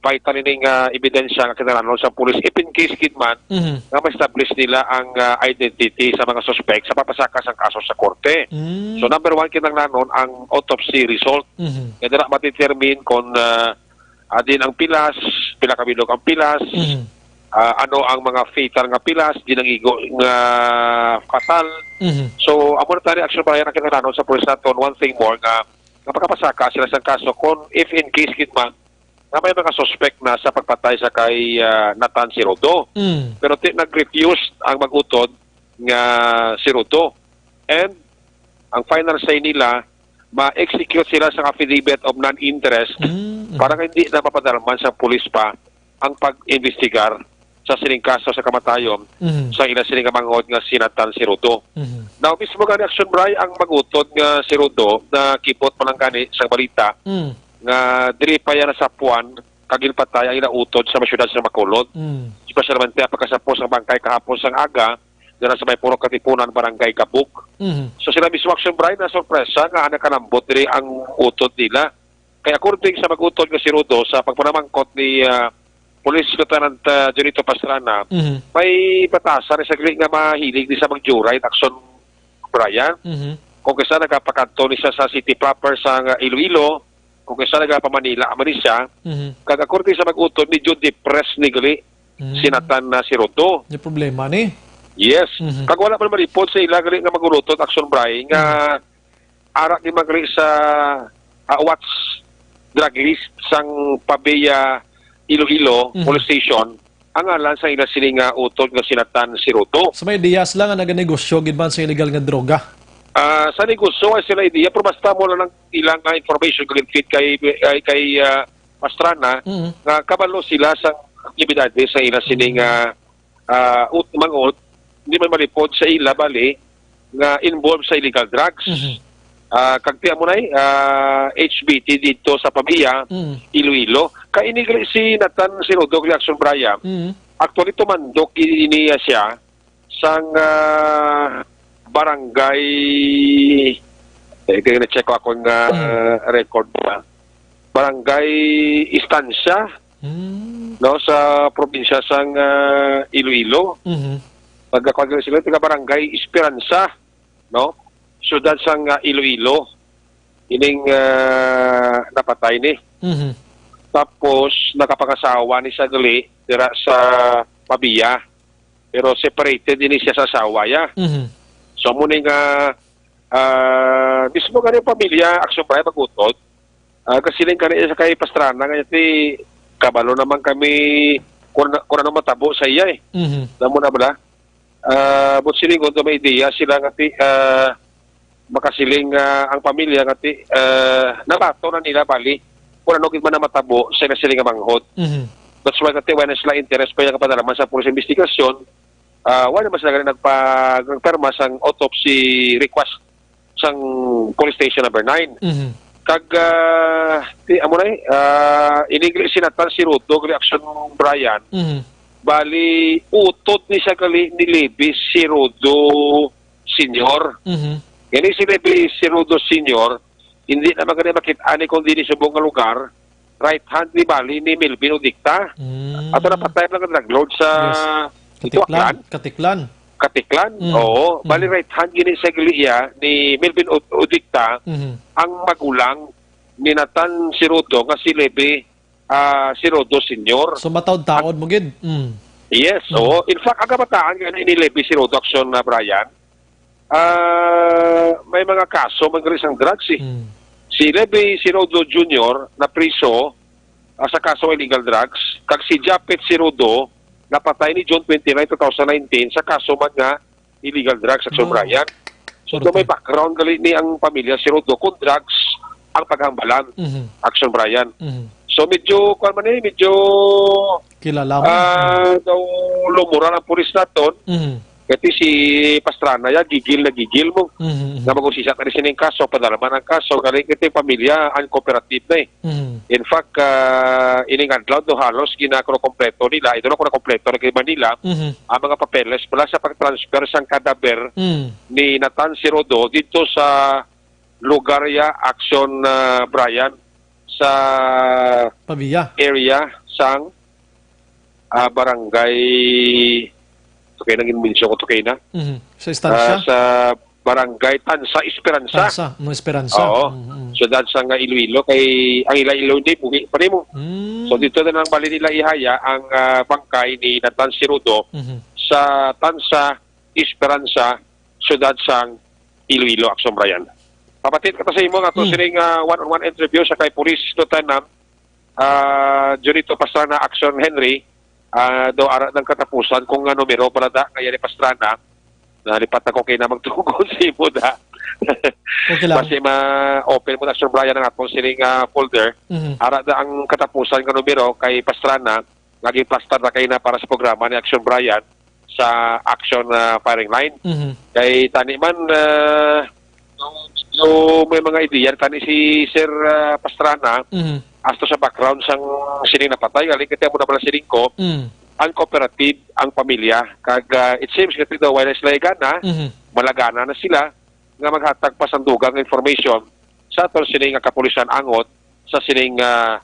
vital ini nga ebidensya nga kinahanglan sa pulis, if in case gid man Mhm. nga ma-establish nila ang, ah, identity sa mga suspect sa pagpasaka sang kaso sa korte. Mm. So, number one, kinahanglanon ang autopsy result. Mhm. Nga dira ma-determine kung, ah, ah, din ang pilas, pila ka bilog ang pilas, Mhm. ah, ano ang mga fatal nga pilas, di nangigo nga fatal. Mhm. So, amo na tani, Action Brian, ang kinahanglanon sa pulis naton. One thing more, nga, nga makapasaka sila sa kaso kung if in case gid man nga may mga suspect na sa pagpatay sa kay, ah, Nathan Sirudo. Mm. Pero ti-, nag-refuse ang mag-utod nga Sirudo. And ang final say nila, ma-execute sila sa affidavit of non-interest Mm, mm. para nga hindi na mapadalman sa pulis pa ang pag-imbestigar sa sining kaso sa kamatayon Mhm. sa ila sining nga manghod nga si Nathan Sirudo. Mhm. Now, mismo gani, Action Bri, ang mag-utod nga si Rudo na kibot pa lang gani sa balita Mm. nga diri pa yan sa Puan kag ginpatay ang ila utod sa may siyudad sa Bacolod. Mm. Espesyalmente ang pagkasapos ang bangkay kahapon sang aga dira sa may Purok Katipunan, Barangay Gabug. Mhm. So sila mismo, Action Bri, na sorpresa nga nakalambot diri ang utod nila. Kay according sa mag-utod nga si Rudo, sa pagpanamangkot ni, ah, Police Lieutenant, ah, Junito Pastrana, Mhm. may batasan ni sagli nga mahilig ni sa mag-joyride, Action Brian. Mhm. Kung kisa nagapakadto ni siya sa city proper sa Iloilo, kung kisa nagapamanila man ni siya, Mhm. kag according sa mag-utod, medyo depressed ni gali Mm. si Nathan na si Rudo. May problema ni. Yes. Mhm. Kag wala man malipod sa ila gali nga mag-utod, Action Bri, nga Mhm. ara ni magri sa, ah, watch drug list sang Pavia Iloilo Mhm. Police Station ang ngalan sa ila sini nga utod nga si Nathan Siruto. So may ideya sila nga naganegosyo gid man sa illegal nga droga? Ah, sa negosyo ay sila ideya, pero basta mo lang ang ilang, ah, information, gulipit kay, kay, kay, ah, Pastrana, Mhm. nga kabalo sila sa aktibidades sa ila sini nga, ah, ut-, mangot, hindi man malipod sa ila, bali, nga involved sa illegal drugs. Mhm. Ah, kag tiyan mo na, eh, ah, H B T dito sa Pavia, Mhm. Iloilo. Kay ini gali si Nathan Sirudo, Reaction Brian. Mhm. Actually, tumandok ini niya siya sang, ah, barangay, eh, kaya na-check ko akong, ah, Mhm. record na. Barangay Estancia, Mhm. no, sa probinsya sang, ah, Iloilo. Mhm. Pagkakuan sila, taga Barangay Esperanza, no? Siyudad sang, ah, Iloilo. Ining, ah, napatay ni. Mhm. Tapos, nakapangasawa ni sagli dira sa Pavia. Pero separated ini siya sa asawa ya. Mhm. So, mo ni nga, ah, mismo gani ang pamilya, Action Brian, mag-utod. Ah, kasiling kani sa kay Pastrana nga ti, kabalo naman kami kung, kung ano matabo sa iya, eh. Mhm. Alam mo na bala? Ah, but silingon do may ideya sila nga ti, ah, makasiling, ah, ang pamilya nga ti, ah, nabato na nila bali kung ano gid man ang matabo sa ila siling nga manghod. Mhm. That's why nga ti wala na sila interest pa yung kapadalaman sa police investigation. Ah, wala naman sila gani nagpa-, nagpirma sang autopsy request sang police station number nine. Mhm. Kag, ah, ti, amo na eh, ah, inigli si Nathan Sirudo, gali, Action Brian. Mhm. Bali, utod ni siya gali ni Libby Sirudo Senior. Mhm. Gani si Libby Sirudo Senior, hindi naman gani makita ni kung di ni subong nga lugar, right hand ni bali ni Melvin Udikta. Mm. Ato na patay lang ang drug lord sa Yes. ito, Katiklan. Aklan. Katiklan. Katiklan. Mm. Oo. Bali, Mm. right hand gini sa gali iya ni Melvin Ud-, Udikta, Mhm. ang magulang ni Nathan Sirudo nga si Levy, ah, Sirudo Senior. So, mataod-taod mo gid. Mm. Yes, Mm. oo. In fact, ang kabataan gani ni Levy Sirudo, Action na Brian, ah, may mga kaso man gani sang drugs eh. Mm. Si Levy Sirudo Junior na priso, ah, sa kaso illegal drugs, kag si Japet Sirudo napatay ni June twenty-nine, two thousand nineteen sa kaso man nga illegal drugs, Action No. Brian. So, Correct. do may background gali ni ang pamilya Sirudo kung drugs ang paghambalan, Mhm. Action Brian. Mhm. So, medyo, kuwan man eh, medyo, Kilala mo. ah, Mhm. daw lumuran ang pulis naton. Mhm. Kaya si Pastrana, ya, gigil na gigil mo. Mhm, mhm. Na mag-usisa ka rin sining kaso, padalaman ang kaso, galing ito yung pamilya, uncooperative na eh. Mhm. In fact, ah, ining adlaw do halos ginakuno kompleto nila, ito na kuno kompleto na kay Manila, Mhm. ang mga papeles pala sa pag-transfer sang kadaver Mhm. ni Nathan Sirodo dito sa lugar ya, Action, ah, Brian, sa Pavia. area sang, ah, barangay, okay, nangin mention ko to kay na. Mhm. Sa Estancia? Ah, sa barangay Tansa Esperanza. Tansa, no, Esperanza. Oo. Mm, mm. Siyudad sa nga Iloilo, kay ang ila Iloilo, hindi, buhi pa rin mo. Mm. So, dito na lang bali nila ihaya ang, ah, bangkay ni Nathan Sirudo Mhm. sa Tansa Esperanza, siyudad sang Iloilo, Action Brian. Papatit ka ta sa imo nga to Mm. sining, ah, one-on-one interview sa kay Police Lieutenant, ah, Junito Pastrana, Action Henry, ah, do ara ng katapusan kung nga numero pala da, kaya ni Pastrana, nalipat ako kay na magtugon sa imo da. Okay lang. Kasi ma-open mo na, Action Brian, ang atong sining, ah, folder. Mhm. Ara da ang katapusan nga numero kay Pastrana, nga ginplastar na kaina para sa programa ni Action Brian sa Action, ah, Firing Line. Mhm. Kay tani man, ah, medyo may mga ideya tani si Sir, ah, Pastrana Mhm. as to sa background sang sining napatay. Galing kay amo na pala sining ko, Mm. ang cooperative, ang pamilya. Kag, ah, it seems nga daw wala sila gana, Mhm. malagana na sila nga maghatag pa sang dugang information sa aton sini nga kapulisan angot sa sining, ah,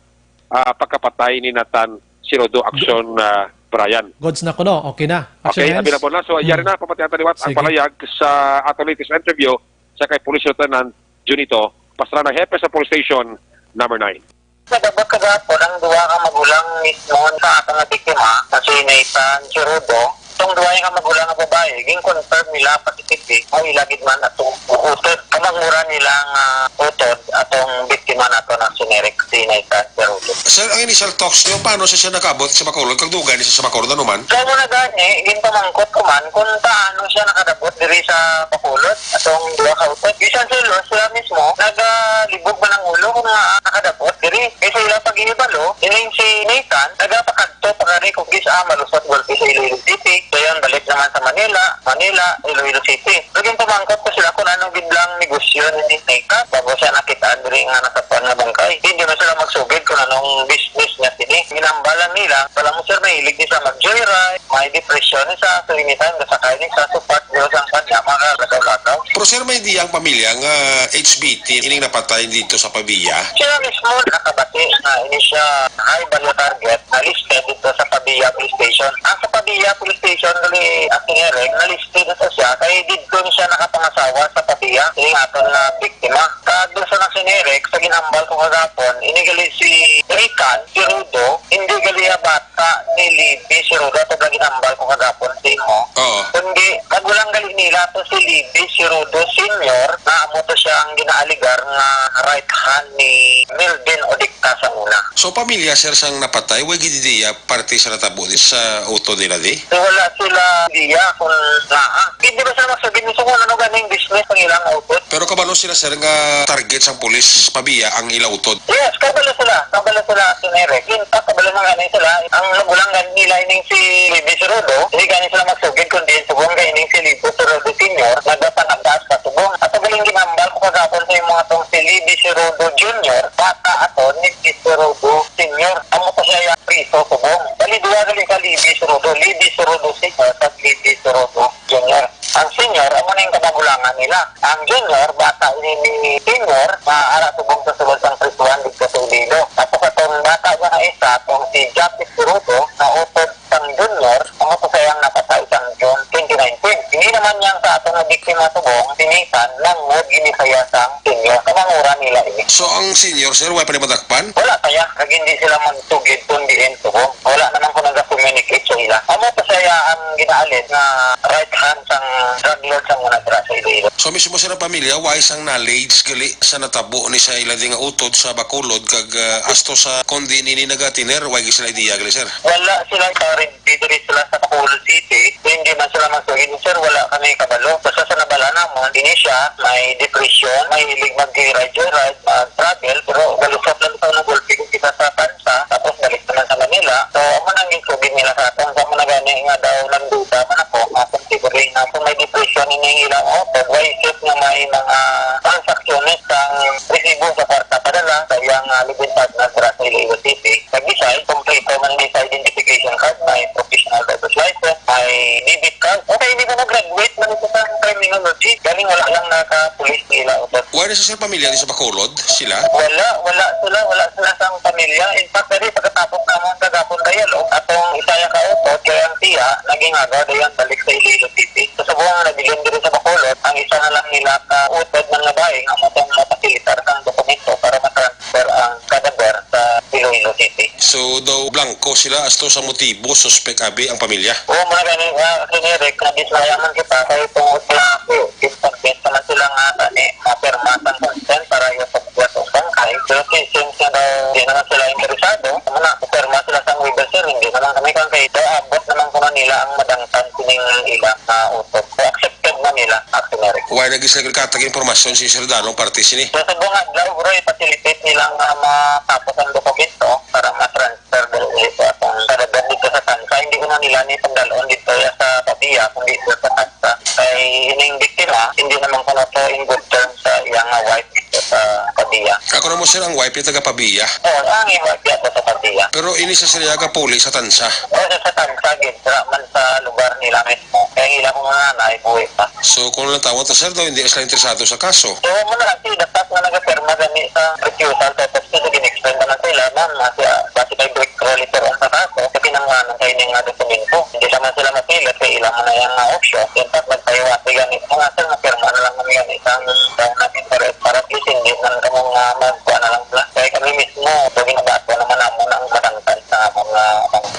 ah, pagkapatay ni Nathan Sirodo Action, ah, Brian. Goods na kuno. Okay na. Action Okay, hands. Available na. So, yari Mm. na, pamatian ta liwat ang Sige. palayag sa aton latest interview sa kay Police Lieutenant Junito Pastrana, hepe sa Police Station Number Nine. Nadabot kagahapon ang duha ka magulang mismo sa ato nga biktima, na si Nathan Chirudo. Itong duha nga magulang nga babae, gin-confirm nila positive ang ila gid man atong utod. Kamangura nila nga utod atong biktima nato na si Eric, si Nathan Chirudo. Sir, ang initial talks niyo, paano siya, siya nakaabot sa Bacolod? Kag dugay ni siya sa Bacolod, ano man? Kaya mo na gani, ginpamangkot ko man kung paano siya nakadabot diri sa Bacolod, atong duha ka utod. Bisan sila, sila mismo, nagalibog man ang ulo kung nga nakadabot diri. Kay sa ila paghihibalo, ining si Nathan, nagapakadto pa gani kung gis-, ah, malusot gulpi sa Iloilo City. Dayon, balik naman sa Manila, Manila, Iloilo City. Naging pamangkot ko sila kung ano gid lang negosyo ni Nathan bago siya nakita diri nga nasapuan nga bangkay. Hindi na sila magsugid kung anong business niya sini. Ginambalan nila, wala mo sir, mahilig ni sa mag-joyride, may depresyon ni sa, so anytime, gasakay ni sa, so part nila sa kanya, mga lagaw-lagaw. Pero sir, may diya ang pamilya nga H B T ining napatay dito sa Pavia? Sila mismo nakabati na ini siya high value target na listed dito sa Pavia Police Station. Ang sa Pavia Police Station, dali, ang Eric, na listed dito siya kay didto ni siya nakapangasawa sa Pavia, ining aton na biktima. Kag doon sa nang si Eric, sa ginambal ko kagapon, ini gali si Rican, si Rudo, hindi gali ya bata ni Libby, si Rudo, ato ba ginambal ko kagapon sa imo. Oo. Kundi, magulang gali nila to si Libby, si Rudo Senior, na amo to siya ang ginaaligar nga right hand ni Melvin Odicta sa una. So, pamilya, sir, sang napatay, way gid diya parte sa natabo di sa utod nila di? So, wala sila diya kung naa. Hindi ba sila magsugid mismo kung ano ganing business ang ilang utod? Pero kabalo sila, sir, nga target sang pulis, Pavia ang ila utod? Yes, kabalo sila. Kabalo sila, Sir Eric. In fact, kabalo na gani sila. Ang magulang gani nila ining si Libby Sirudo, hindi gani sila magsugid kundi ang subong kay ining si Libby Sirudo Senior, nagapanagas sa subong. Ato galing ginambal ko kagapon sa imo atong si Libby Sirudo Junior, bata ato ni Libby Sirudo Senior. Amo pa siya yung priso subong. Bali, duwa gali ka Libby Sirudo, Libby Sirudo Senior, kag Libby Sirudo Junior. Ang senior, amo na yung kamagulangan nila. Ang junior, bata ini ni senior, nga ara subong sa sulod sang prisuhan dito sa Iloilo. Tapos atong bata nga na isa, atong si Jackie Sirudo, na utod sang junior, amo to sayang napatay sang June twenty nineteen. Hindi naman yang sa ato nga biktima subong, si Nathan, nangod gini saya sang senior. Kamangura nila ini. So, ang senior, sir, way pa ni madakpan? Wala pa ya. Kag hindi sila magsugid kung diin subong. Wala naman ko nag-communicate sa ila. Amo pa siya ang ginaalis nga right hand sang drug lord sang una dira sa Iloilo. So, mismo sila pamilya, way sang knowledge gali sa natabo ni sa ila di nga utod sa Bacolod kag, ah, asto sa kundi nini nagatiner, way gi sila idea gali, sir? Wala sila sa rin, diri sila sa Bacolod City. Hindi man sila magsugid, sir, wala kami kabalo. Basta sa nabala namon, ini siya, may depression, may hilig mag-joyride, mag-travel, pero galusot lang sa nagulpi ko kita sa Tansa, tapos balik naman sa Manila. So, amo nang gisugid nila sa aton. Sa amo na gani nga daw nagduda man ako, nga kung siguro na kung may depression ini ang ilang utod, why is it nga may mga transactions ang resibo sa kwarta padala sa iyang, ah, live-in partner dira sa Iloilo City? Kag beside, kompleto man ni sa identification card, may professional driver's license, may debit card. Okay, hindi ko nag-graduate man ito sa criminology. Galing wala lang naka-police nila utod. Wala sa sir pamilya ni sa Bacolod sila? Wala, wala sila, wala sila sang pamilya. In fact, dali pagkatapos namon kagapon dialogue, atong isaya ka utod, kay ang tiya, naging agaw dayon balik sa Iloilo City. Sa subong nga nabilin diri sa Bacolod, ang isa na lang nila ka utod man nga bayi nga mo tong mapasilitar sang dokumento para ma-transfer ang kadaver sa Iloilo City. So, daw blanco sila asto sa motibo, suspek abi ang pamilya? Oo, mga gani, ah, Sir Eric, nadismaya man kita kay tungod sa, eh, pag-benta man sila nga, ani, mapirma sang consent para yung pagbuhat ng bangkay. Pero si, since nga daw, di naman sila interesado, ano na, pirma sila sa waiver, sir, hindi naman kami kan kay, daw abot naman ko nila ang madangtan sining ilang, ah, utod. So, accepted na nila, actually. Why nag-isla katag impormasyon si Sir Danong parte sini? So, sa buong adlaw, bro, i-facilitate nila nga matapos ang dokumento para ma Sir, dali sa akong kadaghan dito sa Tansa, hindi ko na nila ni pagdalon dito ya sa Pavia, kundi dito sa Tansa. Kay ining biktima, hindi naman ko na to in good terms sa iyang nga wife dito sa Pavia. Ako na mo, sir, ang wife ni taga Pavia. Oo, ang iyang wife dito sa Pavia. Pero ini sa Sariaga Puli sa Tansa. Oo, sa, sa Tansa, gid, sa, man sa lugar nila mismo. Kaya ila ko nga na, buhi pa. So, kung lang tawag to, sir, daw, hindi sila interesado sa kaso. So, mo na lang, si dapat nga nagapirma gani sa refusal, tapos sa gin-explain na lang sila, ma'am, na siya, basi may breakthrough later on sa kaso, sa kinahanglan sa ining nga dokumento. Hindi naman sila mapilit, kay ilang man na yung nga option. In fact, nagpayuwati gani, mga sir, nga pirma na lang kami gani, isang daw namin para, para at least hindi man kamo nga magkuha na lang sila. Kaya kami mismo, so, ginagawa naman naman ang katangkad sa mga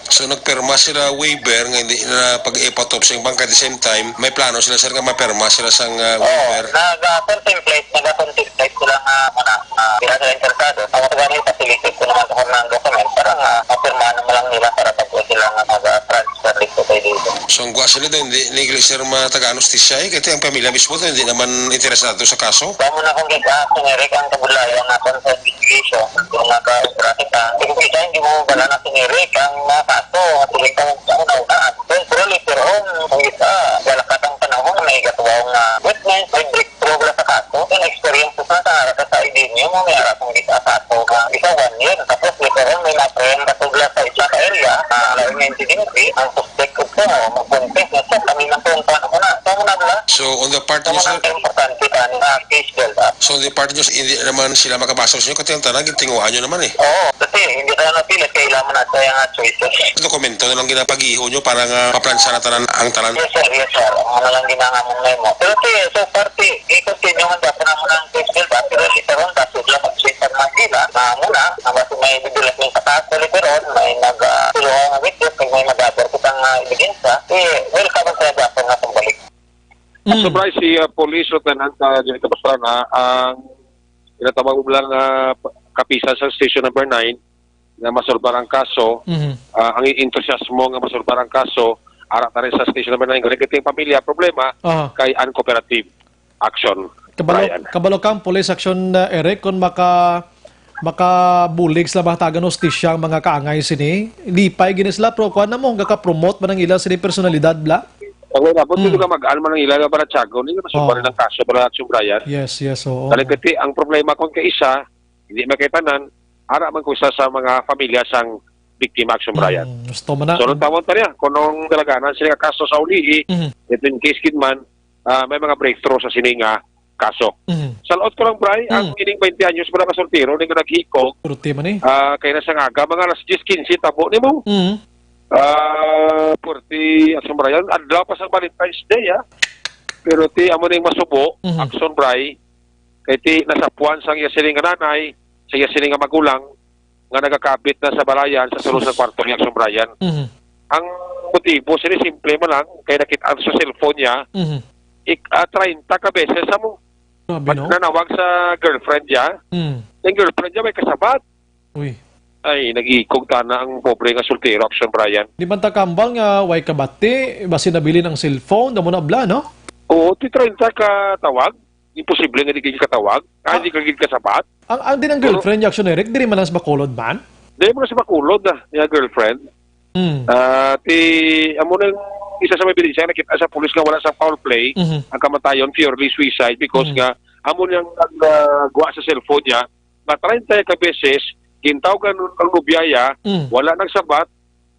So, nagpirma sila waiver nga hindi na pag-epatop sa bangka. At the same time, may plano sila, sir, nga mapirma sila sang, ah, Oo, waiver. Nag-contemplate, nag-contemplate sila nga, ano, ah, sila sila interesado. Ang mga gani, facilitate ko naman sa mga document para nga mapirma naman lang nila para pag sila nga mag-transfer dito kay dito. So, ang gwa sila doon, hindi, hindi sila, sir, matagaan hustisya, eh, kasi ang pamilya mismo doon, hindi naman interesado sa kaso. Kamo na kung gid, ah, generic ang kabulayan nga kung sa investigation, kung naka-traffic ka, hindi ko kita, hindi mo bala na generic ang mga kaso, at hindi ka magkaunaunan. Pero later on, kung isa, wala ka tang panahon, may gatuaw nga witness, may breakthrough wala sa kaso, yung experience na sa harap sa idea niyo, mo may harap kung isa kaso, nga isa one year, tapos later on, may na-apprehend na tubla sa isa ka area, ah, lain nga insidente, ang suspect ko po, mag-confess na siya, kami na po ang paano ko na, paano na ba? So, on the part Kamo niyo, sir, lang ang importante ka, na case build up. So, on the part niyo, hindi naman sila makabasa sa inyo, kasi ang tanan, gintinguhaan niyo naman eh. Oo, kasi hindi ka na napilit, kailangan na sa yung choices. Dokumento na lang ginapag-iho niyo para nga maplansya na tanan ang tanan. Yes, sir. Yes, sir. Ang mga lang ginangamon na mo. Pero, sige, so, parte, i-continue man dapat naman ang case build up, pero later on, dapat lang mag-change ang mga sila, na muna, na basta may development sa kaso, later on, may nag, ah, tulungan nga witness, kung may mag-gather kitang, ah, ebidensya, eh, welcome ang kaya dapat nga pambalik. Mm. Sobra si, ah, Police Lieutenant, ah, Johnny Capastrana, ang ginatawag mo lang, ah, kapisan sa Station Number Nine nga masulbar ang kaso. Mhm. Ah, ang entusiasmo nga masulbar ang kaso, ara ta rin sa Station Number Nine, galing kiting pamilya, problema Aha. kay uncooperative action. Kabalo, Brian. Kabalo kang police action, uh, Eric, kung maka, makabulig sila mahatagan hustisya ang mga kaangay sini. Lipay gini sila, pero kuan na mo, gaka-promote man ang ila sini personalidad, bla? Ang wala po, Mm. tulo ka mag-an man ang ila nga baratyagon, hindi na masulbar Oo. ng kaso para Action Brian. Yes, yes, oo. Galing kiti, ang problema kung kaisa, hindi man kay tanan, ara man kung isa sa mga pamilya sang biktima Action Brian. Mm, gusto man na. So, nung tawon ta niya, kung nung dalaganan sila nga kaso sa uli, Mhm. if in case gid man, ah, may mga breakthrough sa sini nga kaso. Mhm. Sa laot ko lang, Bray, ang Mm. ining twenty anyos pala ka soltero, ning naghikog, Purti man eh. ah, kay na sa ngaga, mga alas diyes quince, tabo nimo. Mhm. Ah, purti, Action Brian, adlaw pa sa Valentine's Day, ah. Pero ti, amo ning masubo, Mhm. Action Bray, kay ti, nasapuan sang iya siling nga nanay, sa iya siling nga magulang, nga nagakabit na sa balayan sa sulod sa Sus. kwarto ni Action Brian. Mhm. Ang motibo sini simple man lang, kay nakita sa cellphone niya, Mhm. ik-, ah, treinta ka beses sa mo. Grabe, no? Nanawag sa girlfriend niya. Mm. Yung girlfriend niya may kasabat. Uy. Ay, nag-iikog tana ang pobre nga soltero, Action Brian. Di man ta kambal nga way kabati, basi nabilin ang cellphone, damo na bla, no? Oo, ti treinta ka tawag. Imposible nga di kayo katawag. Ah, Ah. di ka gid kasabat. Ang, ang din ang Pero girlfriend ni Action Eric, diri man lang sa Bacolod man? Di mo na sa Bacolod, ah, niya girlfriend. Hmm. Ah, ti, amo na yung isa sa mga ebidensya nga nakita sa pulis nga wala sa foul play, Mhm. ang kamatayon, purely suicide, because Mhm. nga, amo niyang nag, ah, guwa sa cellphone niya, nga treinta ka beses, gintawgan ang nubyaya, Mm. wala nagsabat,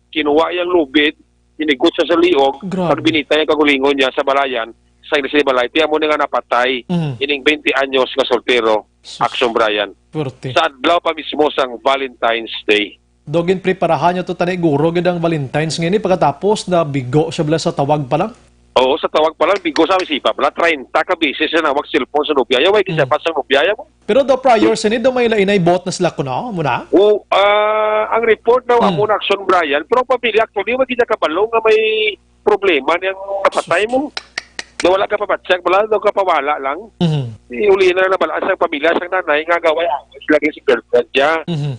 kinuha iyang lubid, inigot siya sa liog, Grabe. pagbinita niya kagulingon niya sa balayan, sa Iglesia de Balay, ti amo na nga napatay, Mm. ining twenty anyos nga soltero, Sus. Action Brian. Pwerte. Sa adlaw pa mismo sang Valentine's Day. Dogin preparahan niyo to tani guro gid ang Valentine's nga ini pagkatapos na bigo siya bala sa tawag pa lang? Oo, sa tawag pa lang, bigo sa isipa bala, treinta ka beses na nawag cellphone sa nobya. Yaw, ay, Mm. gisapat sa nobya, yaw. Pero daw prior sini, daw may lainay buot na sila kuno, muna? O, ah, ang report daw, Mm. amo na Action Brian, pero ang pamilya, actually, wag kita kabalo nga may problema niyang napatay mo. Daw wala ka pabatsyag, wala daw ka pawala lang. Mhm. Iuli na lang nabalaan sa pamilya, sa nanay, nga gaway, ah, lagi si girlfriend niya. Mhm.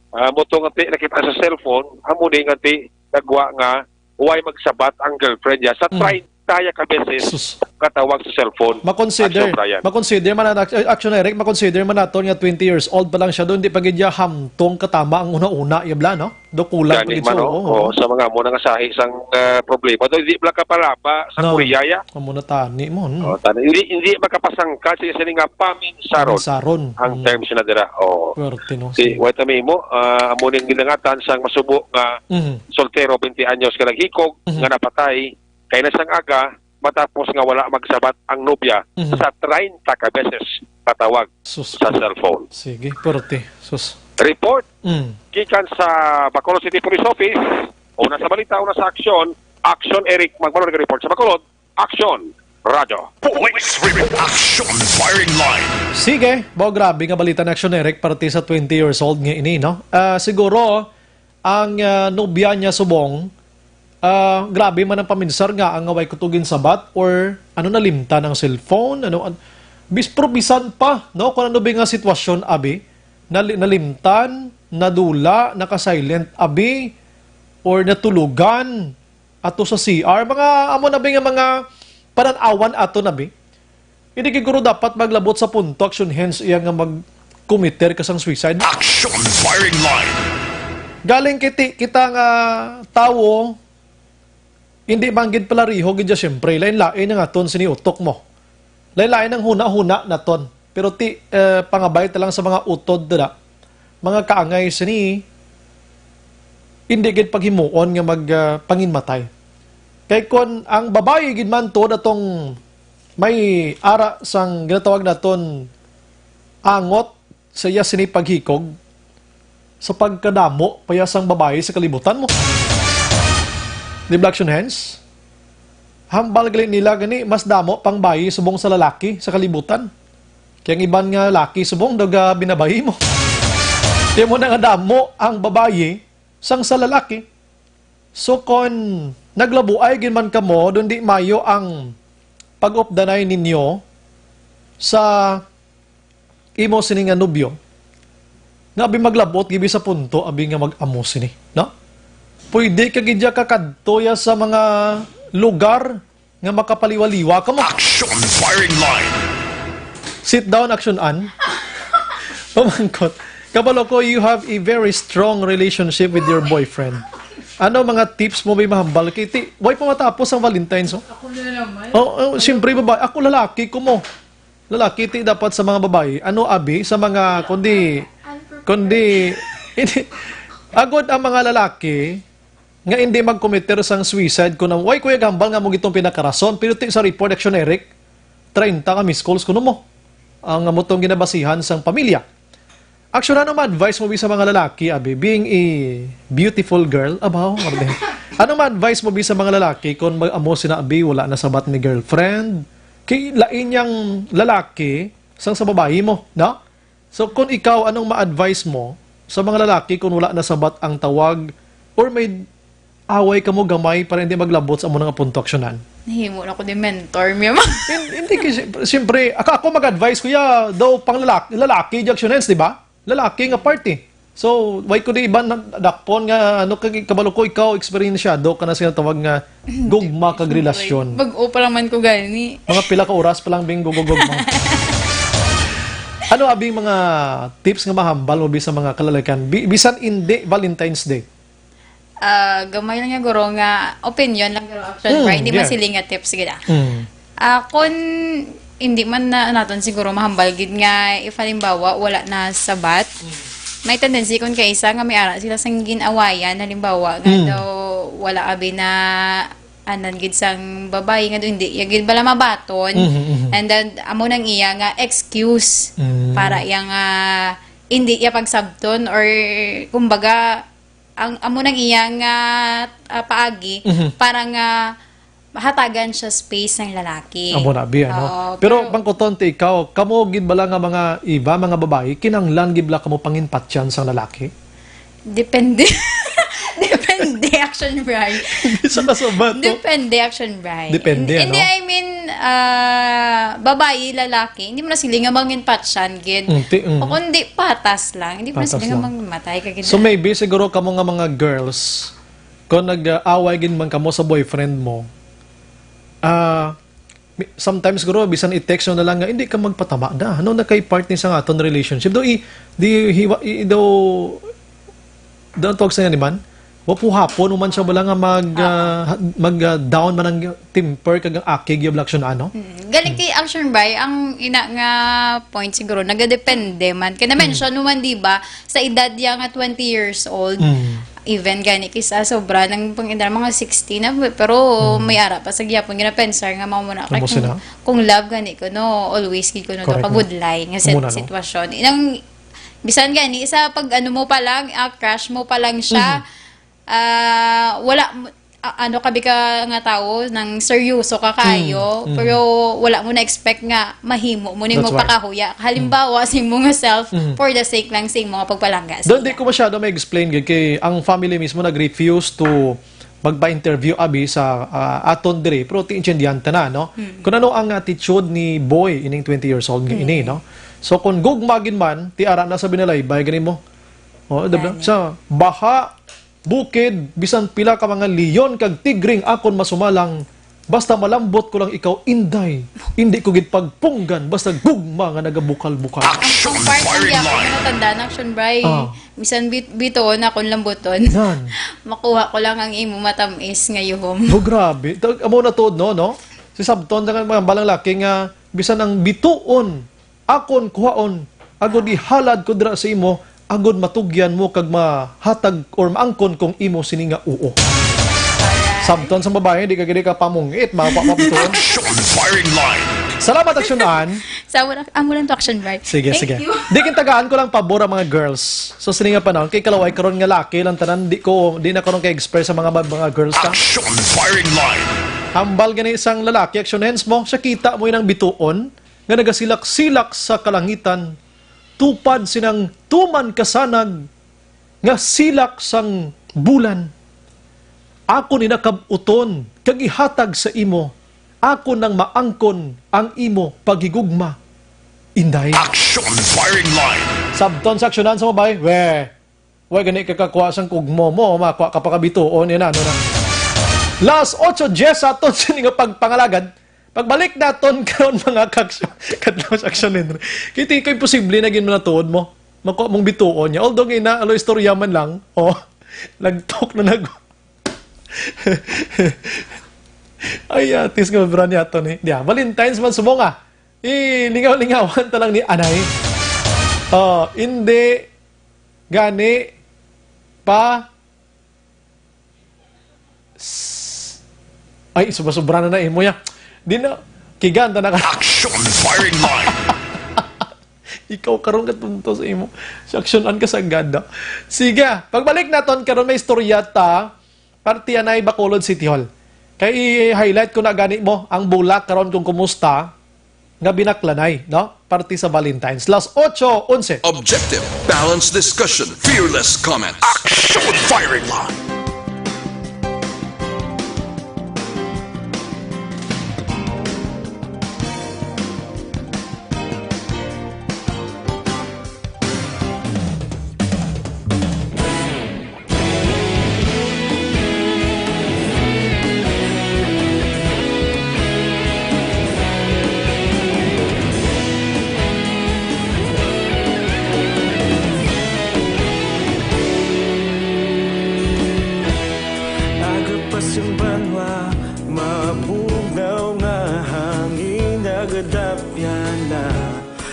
Ah, mo to nga ti, nakita sa cellphone, amo ni nga ti, nagwa nga, way magsabat ang girlfriend niya. Sa Mhm. treinta Kaya ka beses Sus. Katawag sa cellphone. Makonsider, Action, Brian. Makonsider man na, Action Eric, makonsider man naton nga twenty years old pa lang siya doon, di pa gid niya hamtong katama ang una-una, yabla, no? Do kulang pa Gani gid man, siya, no? Oo. Oo, sa mga amo na nga sahi sang, ah, problema. Do, hindi lang kapalaba sa No. Korea, ya. Amo na tani mo, hmm. Oh, tani. Hindi, hindi makapasangka siya sini nga paminsaron Paminsaron. Ang Hmm. terms na dira. Oh. Swerte, no? Si, Sige. Wait, mo, ah, amo ning ginangatan sang masubo nga Mhm. soltero, twenty anyos ka naghikog, Mhm. nga napatay, kay na sang aga, matapos nga wala magsabat ang nobya Mhm. sa treinta ka beses patawag Sus. Sa cellphone. Sige, pwerte. Sus. Report Mm. gikan sa Bacolod City Police Office. Una sa balita, una sa aksyon. Action, Eric Magmalo, nag-report sa Bacolod. Action, Radyo. Police Report. Action Firing Line. Sige, bao grabe nga balita na aksyon, Eric, parte sa twenty years old nga ini, no? Ah, siguro, ang, ah, nobya niya subong, ah, grabe man ang paminsar nga ang way ko to ginsabat or ano, nalimtan ang cellphone, ano, an-, bis-, pero bisan pa, no, kung ano ba nga sitwasyon, abi, nali-, nalimtan, nadula, naka-silent, abi, or natulugan ato sa C R, mga amo na ba nga mga panan-awan ato na bi? Hindi gid guro dapat maglabot sa punto, action, hence iya nga mag-committer ka sang suicide. Action Firing Line. Galing kiti kita nga tawo, hindi man gid palariho gid siya, siyempre. Lain-lain ang aton sini utok mo. Lain-lain ang huna-huna naton. Pero ti, eh, pangabay ta lang sa mga utod dira. Mga kaangay sini, hindi gid paghimuon nga mag, ah, panginmatay. Kay kon ang babayi gid man tuod atong may ara sang ginatawag naton angot sa iya sini paghikog, sa pagkadamo pa iya sang babayi sa kalibutan mo. Di ba, action hands? Hambal gali nila gani, mas damo pang bayi subong sa lalaki sa kalibutan. Kay ang iban nga lalaki subong daw ga binabayi mo. Di mo na nga damo ang babayi sang sa lalaki. So, kon naglabuay gid man kamo, dun di mayo ang pag-updanay ninyo sa imo sini nga nobyo, nga abi maglabot gibi sa punto, abi nga mag-amo sini, no? Pwede ka gid ya kakadto ya sa mga lugar nga makapaliwaliwa kamo. Action Firing Line. Sit down, Action An. Pamangkot. Kabalo ko, you have a very strong relationship with your boyfriend. Ano mga tips mo may mahambal? Kay ti, way pa matapos ang Valentine's, oh? Ako na naman. Oh, oh, siyempre, babae. Ako, lalaki ko mo. Lalaki, ti, dapat sa mga babae. Ano, abi, sa mga, kundi, kundi, hindi, agod ang mga lalaki, nga hindi mag-committer sang suicide kun ang, way, Kuya Gambal, nga mo gitong pinakarason, pero ti sa report, Action Eric, treinta ka missed calls kuno mo. Ang amo tong ginabasihan sang pamilya. Action, ano ma-advise mo bi sa mga lalaki, abi, being a beautiful girl? Abaw, marde. Ano ma-advise mo bi sa mga lalaki kung mag-amo sina, abi, wala na sabat ni girlfriend? Kay lain yang lalaki sang sa babayi mo, no? So, kung ikaw, anong ma-advise mo sa mga lalaki kung wala na sabat ang tawag or may away kamo gamay para hindi maglabot sa amo nga punto, Action An? Nahimo na ko ni mentor, mi, ma. Hin-, hindi, kasi, siyempre, ako, ako mag-advise, kuya, daw pang lalaki, lalaki, Action Hands, di ba? Lalaki nga party. So, why ko di iban na-, dakpon nga, ano, kag-, kabalo ko, ikaw, eksperensyado ka na sa tawag nga gugma kag relasyon. Mag-o pa lang man ko gani. Mga pila ka oras pa lang, bing, gugugugma. Ano, abing mga tips nga mahambal mo bi sa mga kalalakan? Bi-, bisan hindi Valentine's Day. Ah, gamay lang niya, guro, nga opinion lang, guro, Action Mm, Brian. Hindi yeah. masiling nga tips, gid, ah. Mm. Ah, kun hindi man na naton siguro mahambal gid nga if halimbawa wala na sabat, may tendency kun kaisa nga may ara sila sang gin-awayan, halimbawa nga Mm. daw wala abi na anan gid sang babayi nga daw hindi iya gid bala mabaton. Mhm, mhm. And then amo nang iya nga excuse Mm. para iya nga hindi iya pagsabton or kumbaga ang amo nang iya nga, ah, paagi Mhm. para nga mahatagan siya space ng lalaki. Amo na, bi, ano? Oo, Pero pero bangkuton ti ikaw, kamo gid bala nga mga iba, mga babayi, kinahanglan gid bala kamo panginpatyan sang lalaki? Depende. Depende, Action Brian. Hindi sa kasabat, no? Depende, Action Brian. Depende, Hindi, ano? I mean, ah, babayi, lalaki, hindi mo na sila nga manginpatyan gid. Mm, ti-, mm. O kundi patas lang, hindi mo na Patas sila nga lang. mangmatay ka gid. So, maybe siguro kamo nga mga girls, kung nag-away gid man kamo sa boyfriend mo, Ah, mi-, sometimes siguro, bisan i-text nyo na lang nga, "Hindi ka magpatama na. Ano na kay part ni sa aton relationship?" Do i, di hiwa, i, do, do ang tawag sa nga ni man? Wapo hapon, man siya wala nga mag, ah, mag, ah, down man ang temper kag ang akig yung aksyon, ano? Mm. Galing kay Action Bry, ang ina nga point siguro, nagadepende man. Kaya na-mention mo man, di ba, sa edad niya nga twenty years old, Mm. even gani kisa sobra ng pang-edad, mga sixty na, pero Mm. may ara pa sa gyapon nga napensar nga mao muna. Kay Amo kung, sina? kung love gani ko, no, always gid ko, no, Correct, no? kabudlay nga sit-, Amo na, no? sitwasyon. Inang, bisan gani, sa pag ano mo pa lang, ah, crush mo pa lang siya, Mhm. ah, wala mo, a-, ano ka bi ka nga tawo, nang seryoso ka kayo, Mm, mm. pero wala mo na-expect nga mahimo mo ni That's mo right. pakahuya. Halimbawa, Mm. sa imo nga self, Mm. for the sake lang sa imo nga pagpalangga sa Doon, di iya. ko masyado ma-explain gid kay ang family mismo nag-refuse to magpa-interview abi sa, ah, aton diri, pero ti intindihan ta na, no? Mm. Kung ano ang attitude ni Boy, ining twenty years old nga ini, Mm. no? So, kung gugma gid man, ti ara na sa binalaybay, gani mo. Oh, di ba? Gani. Sa baha, bukid, bisan pila ka mga leon kag tigring akon masumalang, basta malambot ko lang ikaw, Inday. Hindi ko gid pagpunggan, basta gugma nga nagabukal-bukal. Ang, ang Action part ng firing gyapon line. Natandaan, Action Bry. Ah. Bisan bit-, bituon akon lambuton. Nan. Makuha ko lang ang imo matamis nga yuhom. Oh, grabe. Tag-, amo na tuod, no, no? Si Sabton, nga mga balang laki nga, bisan ang bituon, akon kuhaon, agod ihalad ko dira sa imo, agod matugyan mo kag mahatag or maangkon kong imo sini nga oo. Sabton sa babae, di ka gid ka pamungit, mapa-, mapapituon. Action firing line. Salamat, Action Ann. Sa amo lang, amo lang to, Action Bry. Sige, Thank sige. you. Di, kintagaan ko lang pabor ang mga girls. So, sini nga panahon, kay kalaway karon nga laki lang tanan, di ko, di na karon kay express sa mga, mga girls ka. Action firing line. Hambal gani isang lalaki, Action Hands mo, siya kita mo inang bituon, nga nagasilak-silak sa kalangitan, tupad sinang tuman kasanag nga silak sang bulan. Ako ni nakab-uton kag ihatag sa imo, ako nang maangkon ang imo paghigugma, Inday. Action firing line. Sabton sa aksyonan sa babae, we, Wa gani ka kakuha sang kugmo mo, makuha ka pa kabituon, yan, ano na. Las otso diez sa aton sini nga pagpangalagad. Pagbalik naton karon, mga kaksyo-, kadlaw sa aksyon, Henry. Kay tingin ko imposible na gid manatuod mo. Makuha mong bituon niya. Although nga ina, alo, istorya man lang. Oh, lagtok na nag-, ay, atis nga mabra niya to ni. Diya, Valentine's man subong, ah. Ilingaw-lingawan ta lang ni anay. Oh, hindi gani pa s-, ay, sobra-sobra na na imo ya. Di na, kigan ta na ka. Action firing line. Ikaw karon ka tunto sa imo. Si aksyonan ka sa gada. Sige, pagbalik naton karon may istorya ta. Parte anay Bacolod City Hall. Kay i-highlight ko na gani mo ang bulak karon kung kumusta nga binaklanay, no? Parte sa Valentine's. Las otso onse. Objective, balanced discussion, fearless comment. Action firing line. Aga pa sing banwa, mabugnaw nga hangin, nagadapyan na.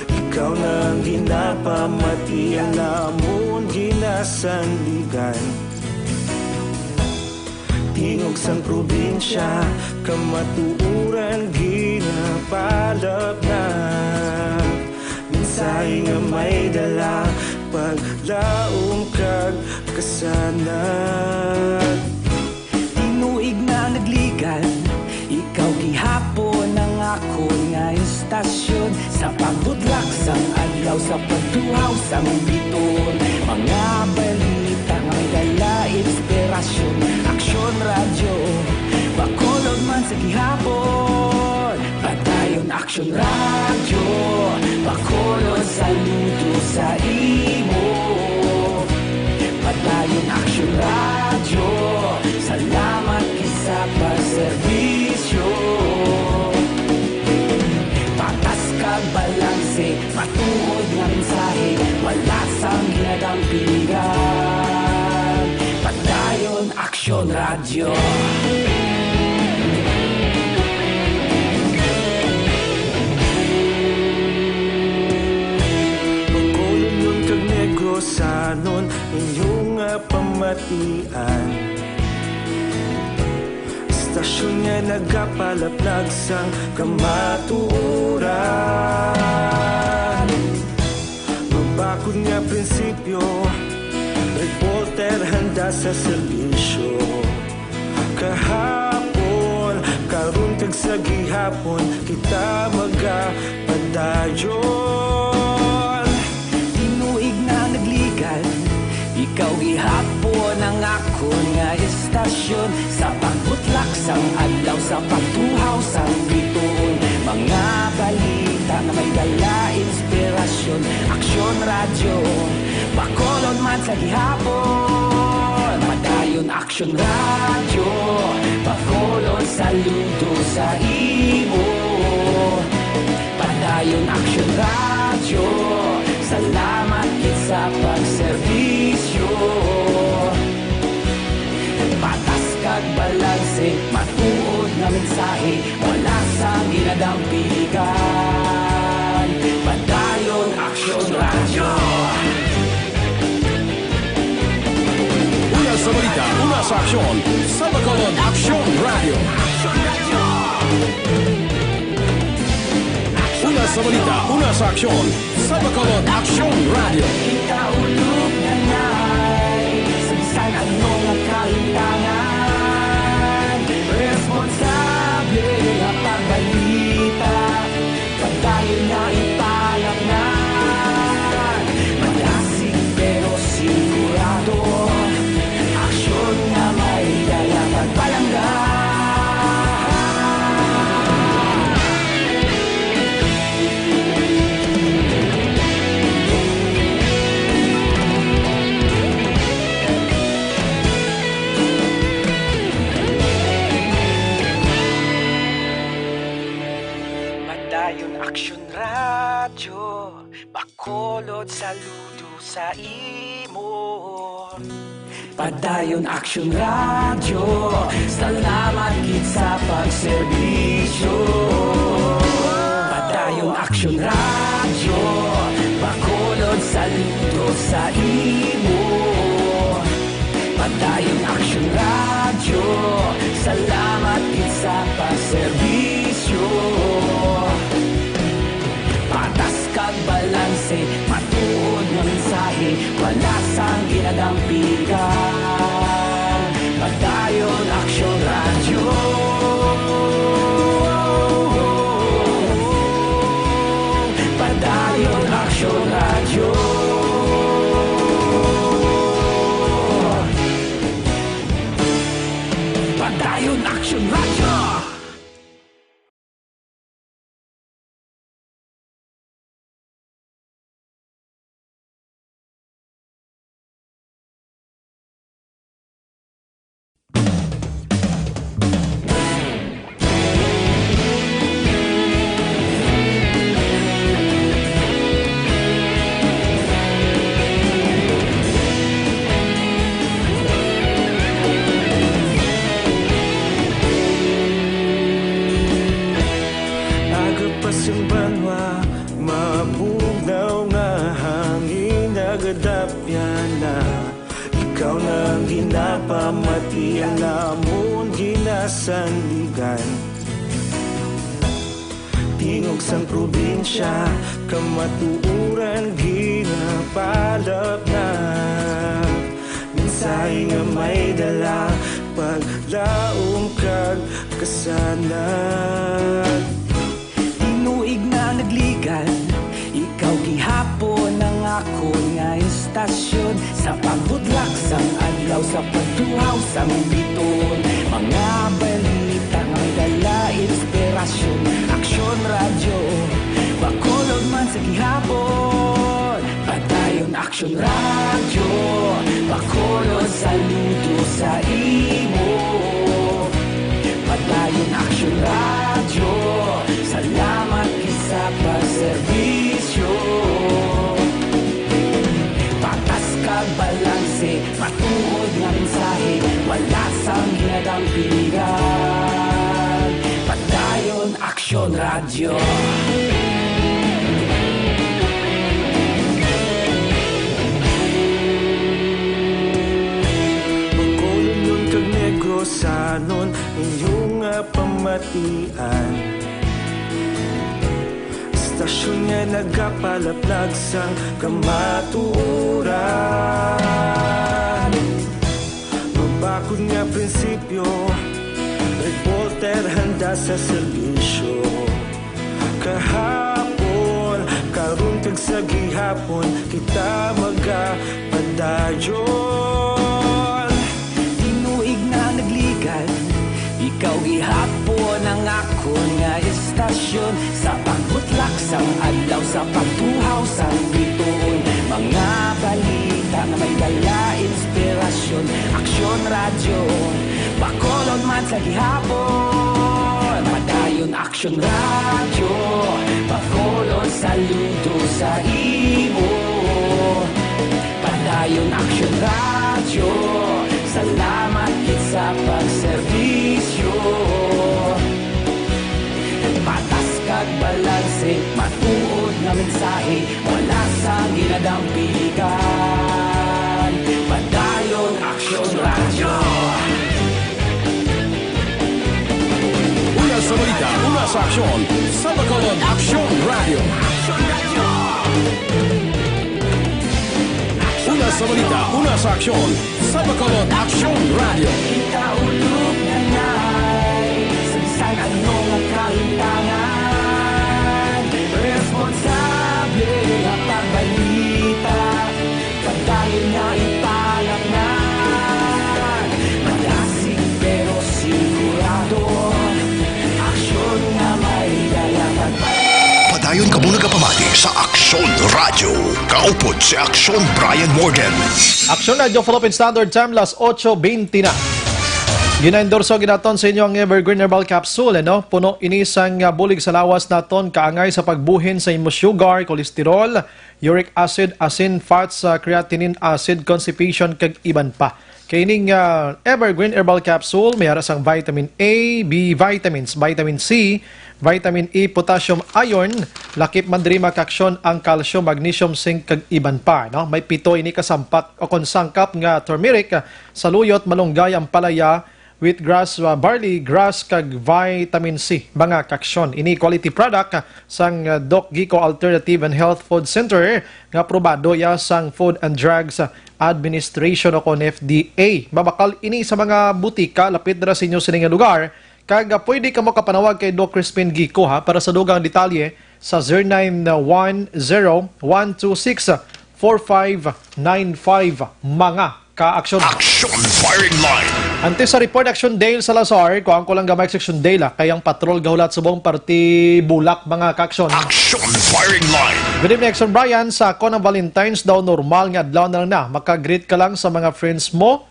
Ikaw na ang ginapamati, ang amon ginasandigan. Tingog sang probinsya, kamatuoran ginapalapnap. Mensahe nga may dala, paglaom kag kasanag. Tinuig na nagligan, ikaw gihapon ang akon nga istasyon. Sa pagbudlak sang adlaw, sa pagtuhaw sang biton, mga balita nga may dala inspirasyon. Aksyon Radyo, Bacolod man sa gihapon. Padayon Aksyon Radyo, Bacolod, saludo sa imo. Padayon Aksyon Radyo, salamat gid sa pagserbisyo. Radyo. Bacolodnon kag Negrosanon, inyo nga pamatian. Istasyon nga nagapalaplag sang kamatuoran. Mabakod nga prinsipyo, reporter handa sa serbisyo. Kahapon, karon kag sa gihapon, kita magapadayon. Tinuig na nagligan, ikaw gihapon ang akon nga istasyon. Sa pagbutlak sang adlaw, sa pagtuhaw sang bituon, mga balita nga may dala inspirasyon. Aksyon Radyo, Bacolod man sa gihapon. Padayon Aksyon Radyo, Bacolod saludo sa imo. Padayon Aksyon Radyo, salamat gid sa pagserbisyo. Patas kag balanse, matuod nga mensahe, wala sang ginadampigan. Padayon Aksyon Radyo. Una sa balita, una sa aksyon, sa Bacolod Aksyon Radyo. Una sa balita, una sa aksyon, sa Bacolod Aksyon Radyo. Kita ulog na nay, sa bisan ano nga kalimtangan, responsable nga pagbalita, padayon na ipalamnan. Magasig pero sigurado, aksyon nga may dala pagpalangga. Padayon Aksyon Radyo, Bacolod saludo sa imo. Padayon Aksyon Radyo, salamat gid sa pagserbisyo. Padayon Aksyon Radyo, Bacolod saludo sa imo. Padayon Aksyon Radyo, salamat gid sa pagserbisyo. Patas kag balanse, matuod nga mensahe, wala sang ginadampigan. Padayon Aksyon Radyo. Padayon Aksyon Radyo. Padayon Aksyon Radyo. Aga pa sing banwa, mabugnaw nga hangin nagadapyan na. Ikaw na ang ginapamati, ang amon ginasandigan. Tingog sang probinsya, kamatuoran ginapalapnag. Mensahe nga may dala, paglaom kag kasanag. Tinuig na nagligan, ikaw gihapon ang akon nga istasyon. Sa pagbutlak sang adlaw, sa pagtuhaw sang bituon, mga balita nga may dala inspirasyon. Aksyon Radyo, Bacolod man sa gihapon. Padayon Aksyon Radyo, Bacolod saludo sa imo. Padayon Aksyon Radyo, salamat gid sa pagserbisyo. Patas kag balanse, matuod nga mensahe, wala sa Radyo. Bacolodnon kag Negrosanon, inyo nga pamatian. Istasyon nga nagapalaplag sang kamatuoran. Mabakod nga prinsipyo, reporter handa sa serbisyo. Kahapon, karon kag sa gihapon, kita magapadayon. Tinuig na nagligad, ikaw gihapon ang akon nga istasyon. Sa pagbutlak sang adlaw, sa pagtuhaw sang bituon, mga balita nga may dala inspirasyon. Aksyon Radyo, Bacolod man sa gihapon. Padayon Aksyon Radyo, Bacolod saludo sa imo. Padayon Aksyon Radyo, salamat gid sa pagserbisyo. Patas kag balanse, matuod nga mensahe, wala sang ginadampiligan. Padayon Aksyon Radyo. Una sa balita, una sa aksyon, sa Bacolod Aksyon Radyo. Una sa balita, una sa aksyon, sa Bacolod Aksyon Radyo. Kita ulog na ngay, sa bisan ano nga kahintangan, responsable nga pagbalita, padayon nga ipalatngan. Malasig pero sigurado, aksyon nga may dalatag. Padayon kamo nagapamati sa Aksyon Radyo. Kaupod si Aksyon Brian Morgan. Aksyon Radyo, Philippine Standard Time, las otso bente na. Ginaendorso ginaton sa inyo ang Evergreen Herbal Capsule, ano? Puno ini sang, ah, bulig sa lawas naton, kaangay sa pagbuhin sa imo sugar, cholesterol, uric acid, asin, fats, ah, creatinine acid, constipation, kag iban pa. Kay ining, ah, Evergreen Herbal Capsule may ara sang vitamin A, B vitamins, vitamin C, vitamin E, potassium, iron, lakip man diri makaaksyon ang calcium, magnesium, zinc, kag iban pa, no? May pito ini ka sampak o kon sangkap nga turmeric, ah, saluyot, malunggay, ampalaya, wheatgrass, ah, barley grass, kag vitamin C, mga kaaksyon. Ini quality product, ah, sang, ah, Doc Gico Alternative and Health Food Center nga aprobado ya sang Food and Drugs Administration o kon F D A. Mabakal ini sa mga butika lapit dira sa inyo sini nga lugar, kag, ah, pwede kamo kapanawag kay Doc Crispin Gico, ha, para sa dugang detalye sa zero nine one zero one two six four five nine five, mga kaaksyon. Action Firing Line. Antes sa report, Action Dale Salazar, kuhaan ko lang gamay, Action Dale, ah, kay ang patrol gahulat subong parte bulak, mga kaaksyon. Action Firing Line. Good evening, Action Brian. Sa ako ng Valentine's daw, normal nga adlaw na lang na. Maka-greet ka lang sa mga friends mo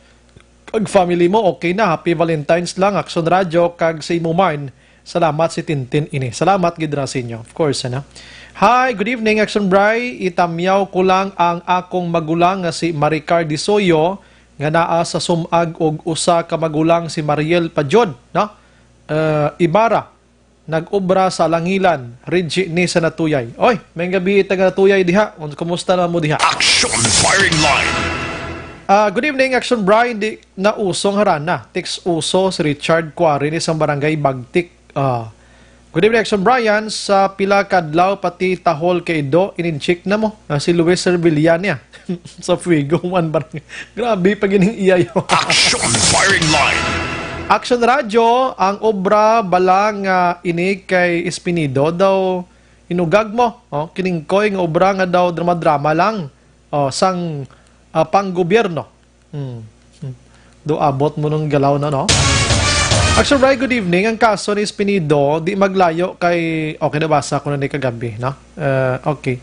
kag family mo, okay na. Happy Valentine's lang, Action Radyo, kag sa imo man. Salamat si Tintin ini. Salamat gid ra sa inyo, of course, ano? Hi, good evening, Action Bri. Itamyaw ko lang ang akong magulang nga si Maricar Disoyo nga naa sa sum-ag og usa ka magulang si Mariel Pajod, no? Eh, Ibarra, nag-obra sa Langilan, Reggie ni sa Natuyay. Oy, may gabi taga Natuyay diha. Un-, kumusta na mo diha? Action Firing Line. Ah, good evening, Action Brian. Di na usong harana. Text uso si Richard Cuari ni sa Barangay Bagtik. Ah, good evening, Action Brian. Sa pila ka adlaw pati tahol kay Ido, ininchik na mo. Ah, si Luis Servilla niya. Sa Fuego, Juan Barangay. Grabe, pag ining iya yun. Action Firing Line. Action Radyo, ang obra bala nga ini kay Espinido daw inugag mo. Oh, kiningkoy nga obra nga daw drama-drama lang. Oh, sang, ah, panggobyerno. Hmm. Hmm. Do abot mo nung galaw na, no? Action Bri, good evening. Ang kaso ni Espinido, di maglayo kay, okay, nabasa ko na ni kagabi, no? Eh, okay.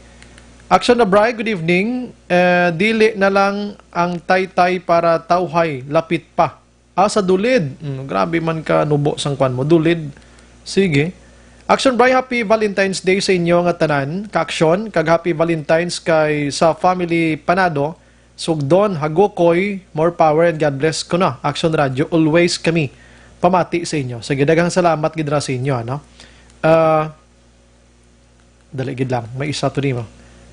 Action na Bri, good evening. Eh, dili na lang ang taytay para tawhay, lapit pa. Ah, sa Dulid. Mm, grabe man ka nubo sang kwan mo. Dulid. Sige. Action Bri, happy Valentine's Day sa inyo nga tanan. Ka-action, kag happy Valentine's kay sa family Panado, Sugdon, Hagokoy, more power and God bless ko na. Action Radio, always kami pamati sa inyo. Sige, daghang salamat gid ra sa inyo, ano? Ah, Dali gid lang, may isa to nimo.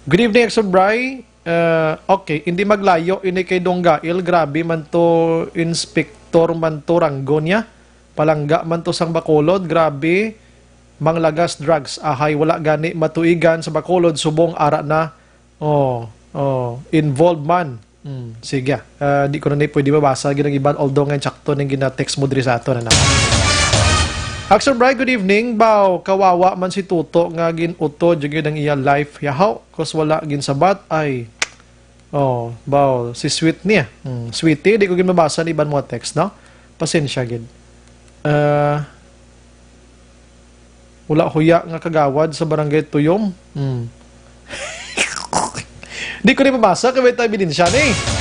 Good evening, Action Bri. Uh, okay, hindi maglayo ini kay Dong Gail. Grabe man to, inspector man to ranggo niya. Palangga man to sang Bacolod. Grabe, manglagas drugs. Ahay, wala gani matuigan sa Bacolod. Subong ara na. Oh, oh, involved man. Hmm, sige. Ah, di ko na ni pwede mabasa gid ang iban, although nga sakto ning gina-text mo diri sa aton, ano. Action Bri, good evening. Baw, kawawa man si Tuto nga gin-utod gyud ang iya life. Yahaw, 'cause wala ginsabat. Ay. Oh, baw, si Sweet niya. Hmm, Sweetie, di ko gid mabasa ni iban mo text, no? Pasensya gid. Ah, wala huya nga kagawad sa Barangay Tuyom. Hmm. Di ko ni mabasa kay may ebidensya ni.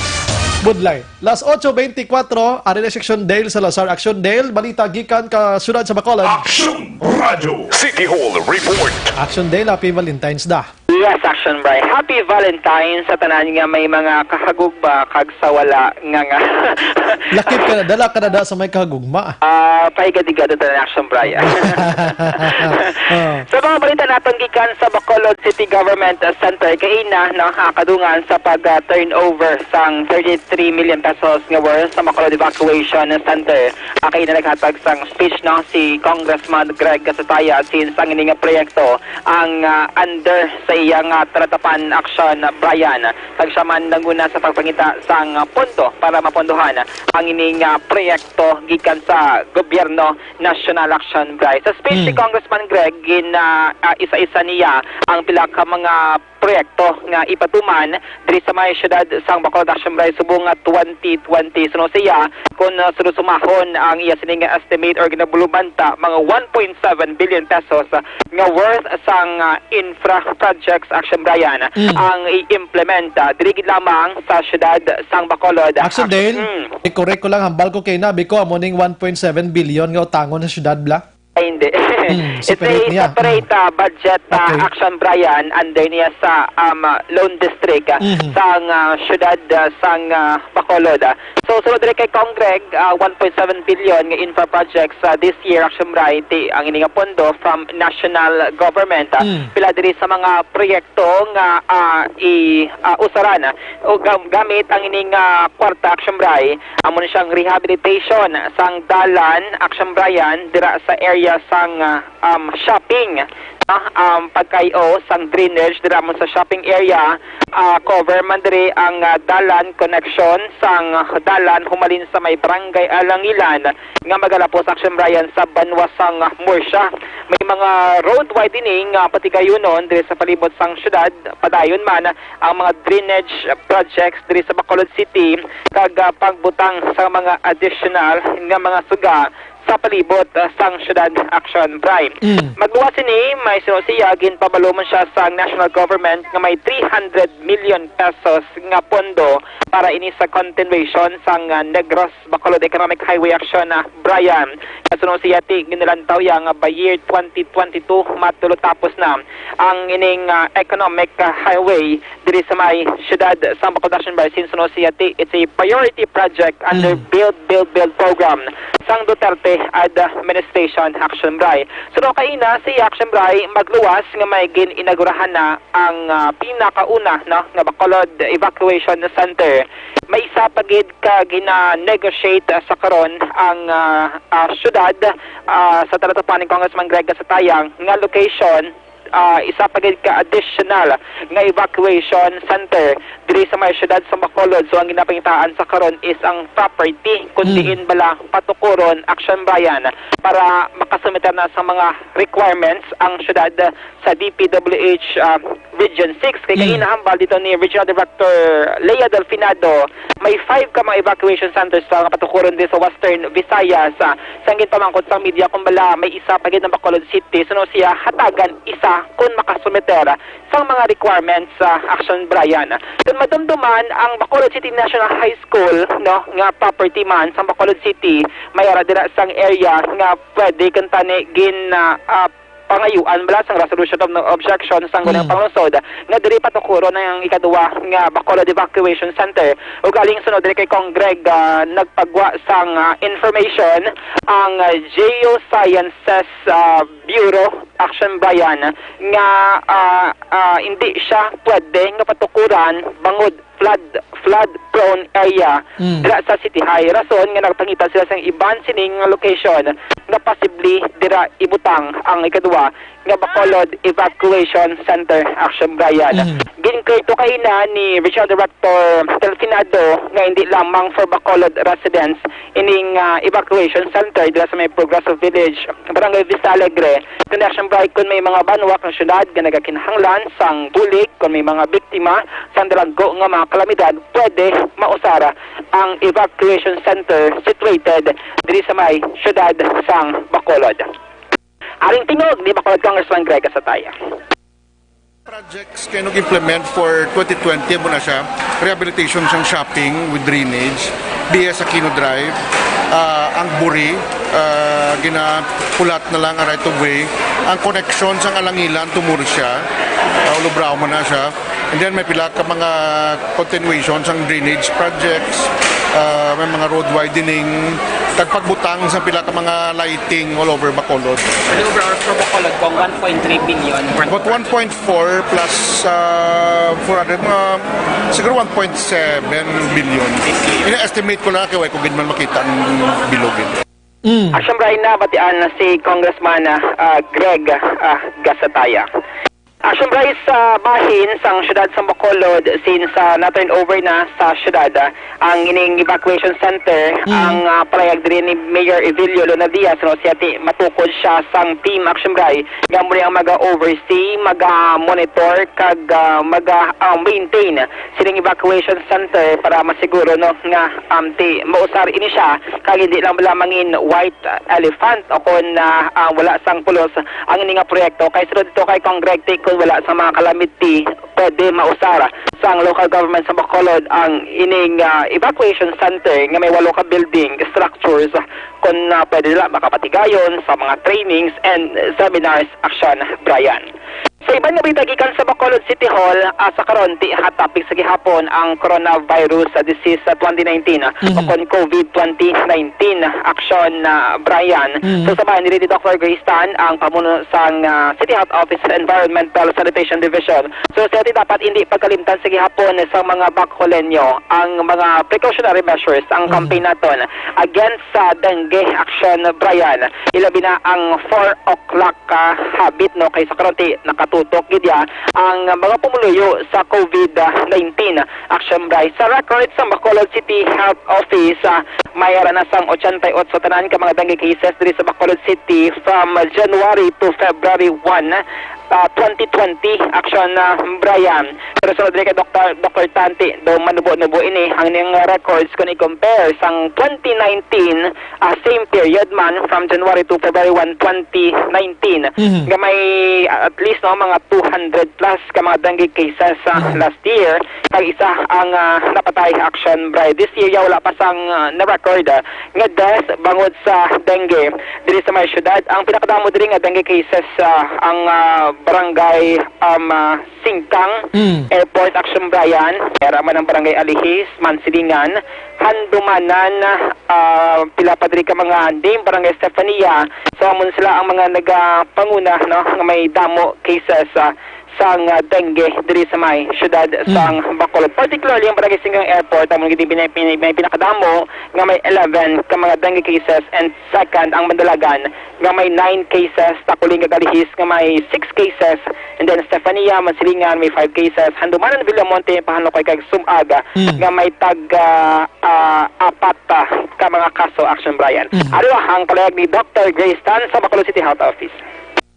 Budlay. Las ocho veinticuatro, ari na si Action Dale Salazar. Action Dale, balita gikan ka siyudad sa Bacolod. Action Radio City Hall Report. Action Dale, happy Valentine's da. Yes, Action Bri. Happy Valentine's sa tanan nga may mga kahagugma kag sa wala nga nga. Lakip ka na, dala ka na da sa may kahagugma. Ah, pahigad-higad ang tanan, Action Bri. Oh. Sa mga balita naton gikan sa Bacolod City Government Center, kaina, no, ah, kadungan sa pag, ah, turnover sang thirty-three million pesos nga worth sa Bacolod Evacuation Center. Ah, kaina naghatag sang speech, no, si Congressman Greg Gasataya, since ang ini nga proyekto ang, ah, under sa iya nga talatapan, Action Bri. Kag siya man nanguna sa pagpangita sang pondo para mapondohan ang ini nga proyekto gikan sa gobyerno nasyonal, Action Bri. Sa speech ni Hmm. Congressman Greg, gin, ah, ah, isa-isa niya ang pila ka mga proyekto nga ipatuman diri sa may siyudad sang Bacolod, Action Bri, subong nga twenty twenty. Suno siya, kung, ah, sunod-sumahon ang iya sini nga estimate or ginabulubanta, mga one point seven billion pesos, ah, nga worth sang, ah, infra projects, Action Bri, Mm. ang i-implement, ah, diri gid lamang sa siyudad sang Bacolod. Action Dale, Mm. i-correct ko lang, hambal ko kay na, biko, amo ning one point seven billion nga utangon sa siyudad, bla? Ay, hindi. Mm, It's a separate niya. separate, Mm. ah, budget, ah, Okay. Action Bri, under niya sa, um, ah, Lone District, ah, Mhm. sang, ah, siyudad, ah, sang, ah, Bacolod, ah. So, sunod diri kay Congreg, ah, one point seven billion nga infra projects, ah, this year, Action Bri, ti ang ini nga pondo from national government, ah. Mm. Pila diri sa mga proyekto nga, ah, i, ah, usaran, ah, o gam-, gamit ang ini nga kwarta, Action Bri, amo na siyang rehabilitation sang dalan, Action Bri, dira sa area sang, ah, um, shopping, ah, um, pagkay-o sang drainage dira mo sa shopping area, ah, cover man diri ang, ah, dalan connection sang, ah, dalan humalin sa may Barangay Alangilan nga magalapos, Action Bri, sa banwa sang, ah, Murcia. May mga road widening, ah, patigayunon diri sa palibot sang syudad. Padayon man ang mga drainage projects diri sa Bacolod City kag, ah, pagbutang sa mga additional nga mga suga sa palibot, ah, sang siyudad, Action Bri. Mm. Magluwas sini, may suno siya, ginpabalo man siya sa national government nga may three hundred million pesos nga pondo para ini sa continuation sang, ah, Negros Bacolod Economic Highway, Action, ah, Bri. Kasuno siya, ti ginilantaw ya nga by year twenty twenty-two matulo tapos na ang ining, ah, economic, ah, highway diri sa may siyudad sang Bacolod, Action Bri, since suno siya, ti, it's a priority project under Mm. Build, Build, Build program sang Duterte administration, Action Bri. Suno kaina si Action Bri, magluwas nga may gin-inaugurahan na ang, ah, pinakauna, no, nga Bacolod Evacuation Center. May isa pa gid ka gina-negotiate, ah, sa karon ang, ah, ah, siyudad, ah, sa talatapan ni Congressman Greg Gasataya nga location, ah, isa pa gid ka additional nga evacuation center diri sa may siyudad sa Bacolod. So, ang ginapangitaan sa karon is ang property kung Mm. diin bala patukuron, Action Bri, para makasumiter na sa mga requirements ang siyudad sa D P W H, ah, Region six. Kay Mm. kaina hambal dito ni Regional Director Lea Delfinado, may five ka mga evacuation centers sa kapatukuran din sa Western Visayas. Ah, sa ginpamangkot sa media, kung bala may isa pa gid ang Bacolod City, suno siya hatagan isa kung makasumiter sa mga requirements sa Action Bri. Kung madumduman ang Bacolod City National High School, no, nga property man sa Bacolod City, may ara dira sang area nga pwede kung tani gin, ah, ah, pangayuan bala sang resolution of no objection sang Gunang Mm. Panglungsod nga diri patukuron ang ikaduha nga Bacolod Evacuation Center. Ug aling sunod diri kay Cong Greg, ah, nagpagwa sang, ah, information ang, ah, Geosciences, ah, Bureau, Action Brian, nga, ah, ah, hindi siya pwede nga patukuran bangod flood, flood prone area Mm. dira sa City High. Rason nga nagpangita sila sang iban sining nga location nga posible dira ibutang ang ikaduha nga Bacolod Evacuation Center, Action Brian. Mm. Ginkreto kaina ni Regional Director Delfinado nga hindi lamang for Bacolod residents ining, ah, evacuation center dira sa may Progreso Village, Barangay Vista Alegre, kundi Action Brian, kon may mga banwa kang syudad nga nagakinahanglan sang bulig, kon may mga biktima sang dalagko nga mga kalamidad, pwede mausar ang evacuation center situated diri sa may siyudad sang Bacolod. Aring tingog ni Bacolod Congressman Greg Casataya. Projects kay nag-implement for twenty twenty mo na siya, rehabilitation sang shopping with drainage, B S Aquino Drive, ah, ang Buri, ah, ginapulat na lang ang right of way, ang connection sang Alangilan to Murcia, ah, ulubraw mo na siya. And then may pila ka mga continuation sang drainage projects, ah, may mga road widening, kag pagbutang sa pila ka mga lighting all over Bacolod. Ano ba ang Bacolod kung one point three billion? About one point four plus, ah, four hundred, mga siguro one point seven billion. Ina-estimate ko lang kay wala ko gid man makita ang bilog. Mm. Action Brian, na batian na si Congressman, ah, ah, Greg, ah, Gasataya. Action Brian, sa bahin sang siyudad sa Bacolod, since, ah, na-turn over na sa siyudad, ah, ang ining evacuation center, Mm. ang, ah, palayag diri ni Mayor Evilio Luna Diaz, no, siya ti matukod siya sang team Action Brian nga amo ni ang maga-oversee, maga-monitor, kag, ah, maga, ah, maintain sining evacuation center para masiguro, no, nga, um, ti mausar ini siya, kag hindi lang lamang in white elephant o kon, ah, ah, wala sang pulos ang ini nga proyekto. Kay sunod dito kay Cong Greg, ti kon wala sa mga calamity, pwede mausar sang local government sa Bacolod ang ining, ah, evacuation center nga may walo ka building structures kon, ah, pwede nila makapatigayon sa mga trainings and seminars. Action Brian. Sa iban nga balita gikan sa Bacolod City Hall, ah, sa karon, ti hot topic sa gihapon ang coronavirus, ah, disease sa twenty nineteen, ah, Mhm. o kon COVID twenty nineteen. Action, ah, Brian. Mhm. So, sa bahin diri ni Doctor Grace Tan, ang pamuno sang, ah, City Health Office Environmental Sanitation Division. So, sa ti dapat hindi pagkalimtan sa gihapon sa mga Bacolenyo ang mga precautionary measures, ang Mhm. campaign naton against sa dengue. Action, Brian. Ilabi na ang four o'clock ka habit, no, kay sa karon ti nakatutok gid ya ang mga pumuluyo sa COVID nineteen. Action Brian. Sa record sa Bacolod City Health Office, ah, may ara na sang ochenta y ocho tanan ka mga dengue cases diri sa Bacolod City from January to February one, ah, twenty twenty. Action, ah, Brian. Pero sunod diri kay Doktor, Doktor Tan, ti do manubo-nubo ini ang ning records kung i-compare sang twenty nineteen, ah, same period man, from January to February one, twenty nineteen, Mhm. nga may, ah, at least, no, mga two hundred plus ka mga dengue cases, ah, Mhm. last year, kag isa ang, ah, napatay. Action Brian. This year, ya, wala pa sang, ah, na-record, ah, nga death bangod sa dengue diri sa may syudad. Ang pinakadamo diri nga dengue cases, ah, ang, ah, barangay, um, ah, Singkang Mm. Airport. Action Brian, era man ang Barangay Alihis, Mansilingan, Handumanan, ah, pila pa diri ka mga name, Barangay Estefania. So, amon sila ang mga nagapanguna, no, nga may damo cases, ah, sang, ah, dengue diri sa may syudad Mm. sang Bacolod. Particularly ang Barangay Singkang Airport, amon gid pina-, pina-, may pinakadamo nga may eleven ka mga dengue cases, and second ang Mandalagan nga may nine cases, Taculing kag Alihis nga may six cases, and then Estefania, Mansilingan may five cases, Handumanan, Villamonte, Pahanlukoy kag Sum-ag Mm. nga may tag, ah, ah, apat, ah, ka mga kaso. Action Brian. Mm. Ari ang palayag ni Doctor Grace Tan sa Bacolod City Health Office.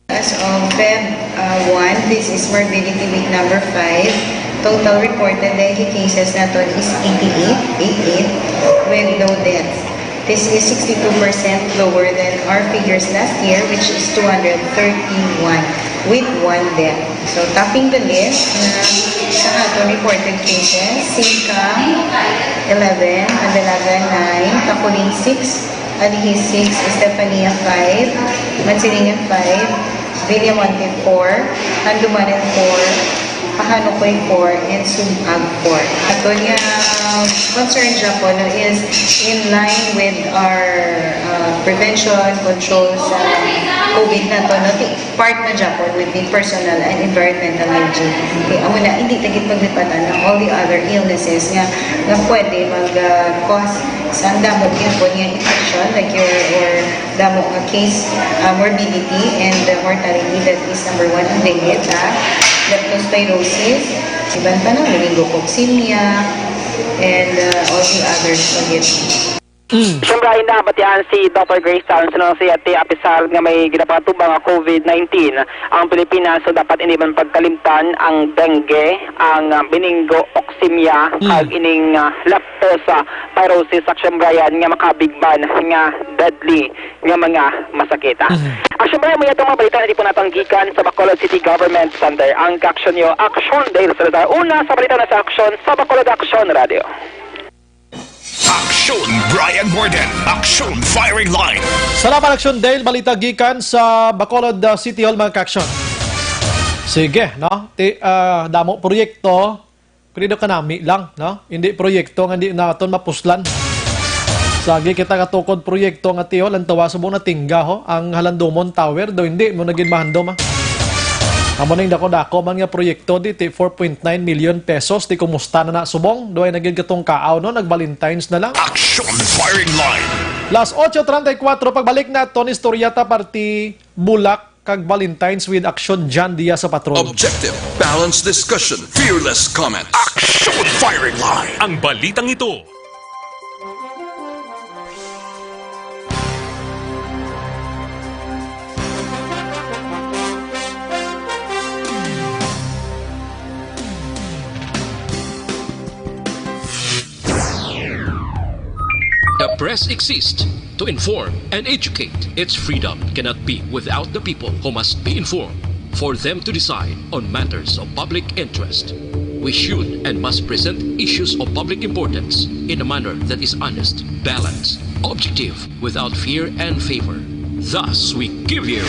As of Feb, uh, one, this is morbidity week number five. Total reported dengue cases naton is eighty-eight, eight eight, with no death. This is sixty-two percent lower than our figures last year, which is two hundred thirty-one, with one death. So, topping the list na sa aton reported cases, Singkang, eleven, Mandalagan, nine, Taculing, six, Alihis, six, Estefania, five, Mansilingan, five, Villamonte four, Handumanan four, Pahanukoy four, and Sumag four. Ato nga concern dyan po, no, is in line with our uh, prevention, control sa COVID na to, no? Ti-, part na dyan po with the personal and environmental hygiene. Okay, amo na, hindi tagit maglipatan ang all the other illnesses nga, nga pwede mag-cause sa ang damo gyud po nga infection, like your, or damo nga case, uh, morbidity and uh, mortality, that is number one ang dengue, ta, leptospirosis, iban pa na, meningococcinemia, and uh, all the others pa gyud. Siyempre, ay nabatian si Doctor Grace Townsend, no, siya ti apisal nga may ginapangatubang nga COVID nineteen ang Pilipinas, so dapat hindi man pagkalimtan ang dengue, ang uh, meningococcinemia, Mm. kag ining uh, leptospirosis, Action Brian, nga makabigban nga deadly nga mga masakit. Ah. Mhm. Action Brian, may atong mga balita na di po natanggikan sa Bacolod City Government Center. Ang kaaksyon nyo, Action Dale Salazar. Una sa balita na sa Action sa Bacolod Action Radio. Action Brian Morden, Action Firing Line. Salamat, Action Dale. Balita gikan sa Bacolod, uh, City Hall, mga ka-action. Sige, no? Ti, uh, damo proyekto, pero kanami lang, no? Hindi proyekto nga di naton mapuslan. Sagi kita katukod proyekto nga tiyo, lantawa subong natingga, ho, ang Halandomon Tower, do hindi mo nagin mahandom, ah. Amo ning dako-dako man nga proyekto, di ti four point nine million pesos, di kumusta na na subong, do ay nagin katong kaaw, no? Nag-Valentine's na lang. Action Firing Line. Las ocho treinta y cuatro, pagbalik naton, istorya ta parti bulak kag Valentine's with Action John Diaz sa Patrol. Objective, balanced discussion, fearless comments. Action Firing Line. Ang balitang ito. The press exists to inform and educate. Its freedom cannot be without the people, who must be informed for them to decide on matters of public interest. We should and must present issues of public importance in a manner that is honest, balanced, objective, without fear and favor. Thus, we give you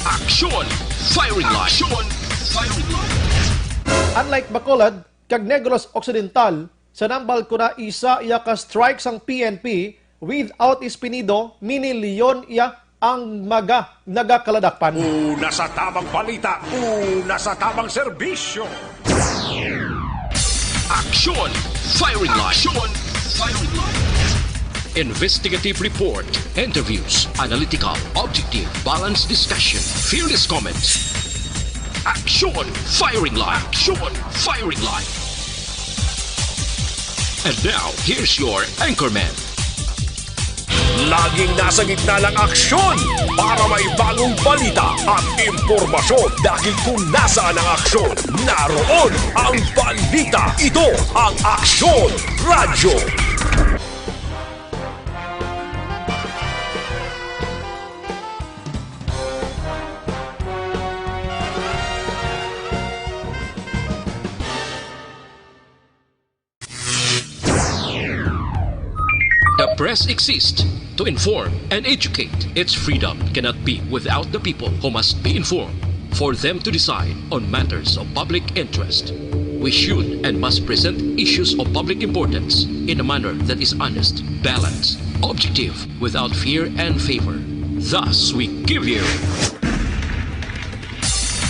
Action Firing Line. Action Firing Line. Unlike Bacolod kag Negros Occidental, sa nambal ko na isa iya ka strike sang P N P, without Espinido, Mini Leon iya ang mga nagakaladakpan. Una sa tamang balita, una sa tamang serbisyo. Action Firing Line. Action Firing Line. Investigative report, interviews, analytical, objective, balanced discussion, fearless comments. Action Firing Line. Action Firing Line. And now, here's your anchorman. Laging nasa gitna ng aksyon para may bagong balita at impormasyon, dahil kung nasaan ang aksyon, naroon ang balita. Ito ang Aksyon Radyo. The press exists to inform and educate. Its freedom cannot be without the people, who must be informed for them to decide on matters of public interest. We should and must present issues of public importance in a manner that is honest, balanced, objective, without fear and favor. Thus, we give you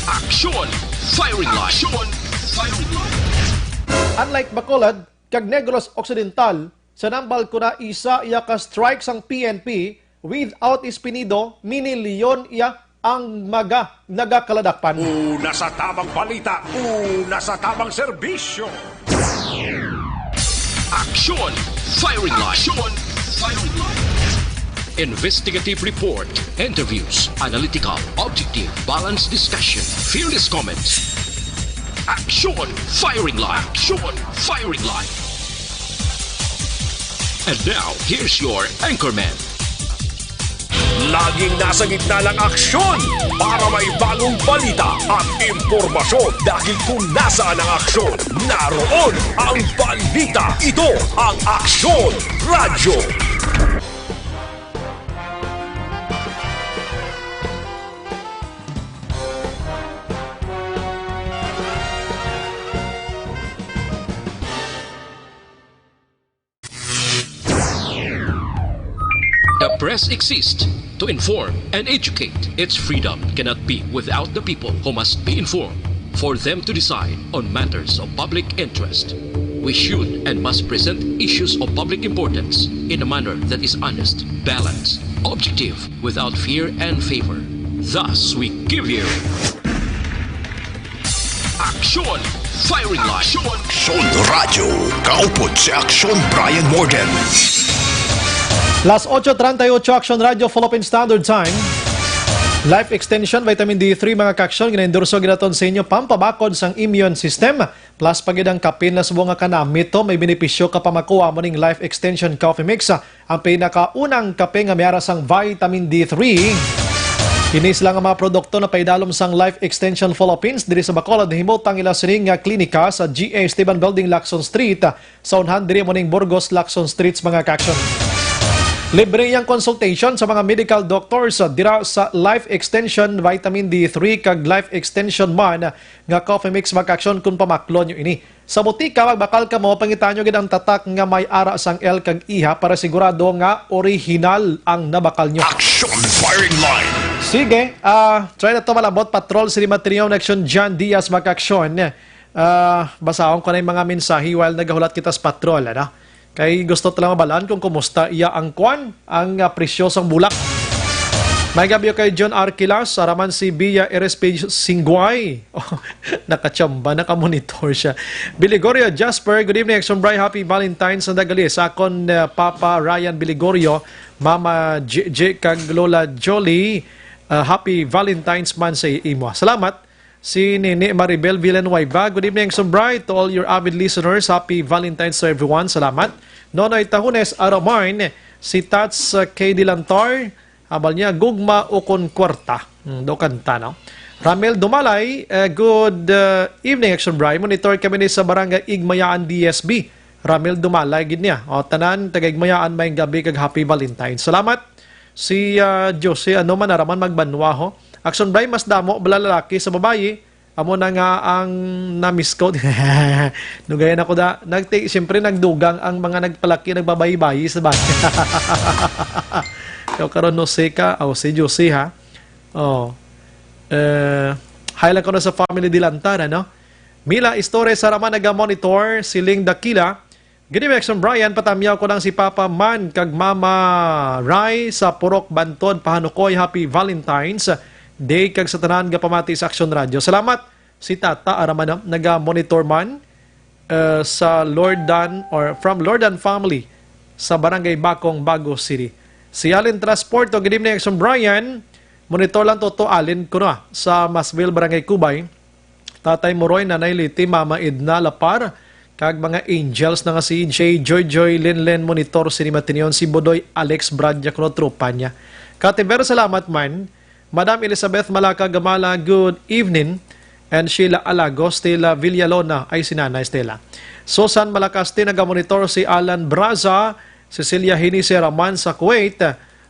Action Firing Line. Action Firing Line. Unlike Bacolod kag Negros Occidental, sa nambal ko na isa iya ka strike sang P N P, without Espinido, Mini Leon iya ang mga nagakaladakpan. Una sa tamang balita, una sa tamang serbisyo. Action Firing Line. Action Firing Line. Investigative report, interviews, analytical, objective, balanced discussion, fearless comments. Action Firing Line. Action Firing Line. And now, here's your anchorman. Laging nasa gitna ng aksyon para may bagong balita at impormasyon, dahil kung nasaan ang aksyon, naroon ang balita. Ito ang Aksyon Radyo. Press exists to inform and educate. Its freedom cannot be without the people, who must be informed for them to decide on matters of public interest. We should and must present issues of public importance in a manner that is honest, balanced, objective, without fear and favor. Thus, we give you Aksyon Firing Line. Aksyon Radyo, kaupod si Aksyon Brian Morgan. Las ocho treinta y ocho, Aksyon Radyo, Philippine Standard Time. Life Extension Vitamin D three, mga ka-aksyon, ginaendorso ginaton sa inyo pampabakod sang immune system. Plus pa gid ang kapin na subong nga kanamit to, may benepisyo ka pa makuha mo ning Life Extension Coffee Mix. Ang pinakaunang kape nga may ara sang vitamin D three. Kini sila nga mga produkto na paidalom sang Life Extension Philippines diri sa Bacolod. Himutang ila sini nga klinika sa G A Esteban Building, Lacson Street, sa unahan diri mo ning Burgos, Lacson Streets, mga ka-aksyon. Libre ang consultation sa mga medical doctors, ah, dira sa Life Extension Vitamin D three kag Life Extension Man nga coffee mix, mga ka-aksyon, kung pamaklon nyo ini. Sa butika, magbakal kamo, pangitaan nyo gid ang tatak nga may ara sang L kag iha para sigurado nga orihinal ang nabakal nyo. Action Firing Line. Sige, ah, try na to malambot. Patrol, si Matrio, Action John Diaz, mga ka-aksyon. Ah, basahon ko na yung mga mensahe while nagahulat kita sa patrol, ano? Kay gusto ta lang mabalaan kung kumusta iya ang kwan, ang, ah, presyo sang bulak. May gabyo kay John Arquilas, araman si Bia Eres Page Singguay. Nakachamba, nakamonitor siya. Biligorio Jasper, good evening, Action Bri. Happy Valentine's sa dagali. Sa akon, uh, Papa Ryan Biligorio, Mama J J, kag Lola Jolie, uh, happy Valentine's man sa imo. Salamat. Si Nene Maribel Villanueva, good evening, Action Bri. To all your avid listeners, happy Valentine's to everyone. Salamat. Nonoy Tahunes Aramine, si Tats, uh, K D Lantar, Habal niya, gugma ukon kwarta. Hmm, do kanta, no? Ramel Dumalay, eh, good, uh, evening, Action Bri. Monitor kami ni sa Barangay Igmayaan, D S B. Ramel Dumalay, gid niya. O, tanan, taga Igmayaan, may gabi kag Happy Valentine. Salamat. Si, uh, Josie, ano man, araman magbanwa, ho. Action Bri, mas damo bala lalaki sa babayi. Amo na nga ang na-miss ko. Nugayan ako da. Nagti, siyempre, nagdugang ang mga nagpalaki, nagbabayi-bayi sa bata. Ikaw karon, Jose ka, o si Jose, ha? Oh. Eh, hi lang ko na sa family Dilantar, ano? Mila Istores, araman naga-monitor, si Ling Dakila. Good evening, Action Brian. Patamyaw ko lang si Papa Man kag Mama Rai sa Purok Bantod, Pahanukoy. Happy Valentine's Day kag sa tanan nga pamati sa Action Radio. Salamat. Si Tata, araman na, naga-monitor man, uh, sa Lordan or from Lordan family sa Barangay Bakong, Bago City. Si Allen Transporto, good evening, Action Brian. Monitor lang to, to Allen ko na sa Masville, Barangay Cubay. Tatay Moroy, Nanay Liti, Mama Edna Lapar, kag mga angels na nga si J Joy Joy Linlen, monitor sini matinyon, si Bodoy Alex Bradya kuno tropa niya. Kativer, salamat man. Madam Elizabeth Malaka Gamala, good evening. And Sheila Alagos, Stella Villalona, ay si Nanay Stella. Susan Malacaste, nagamonitor si Alan Braza, Cecilia Hinise Raman sa Kuwait.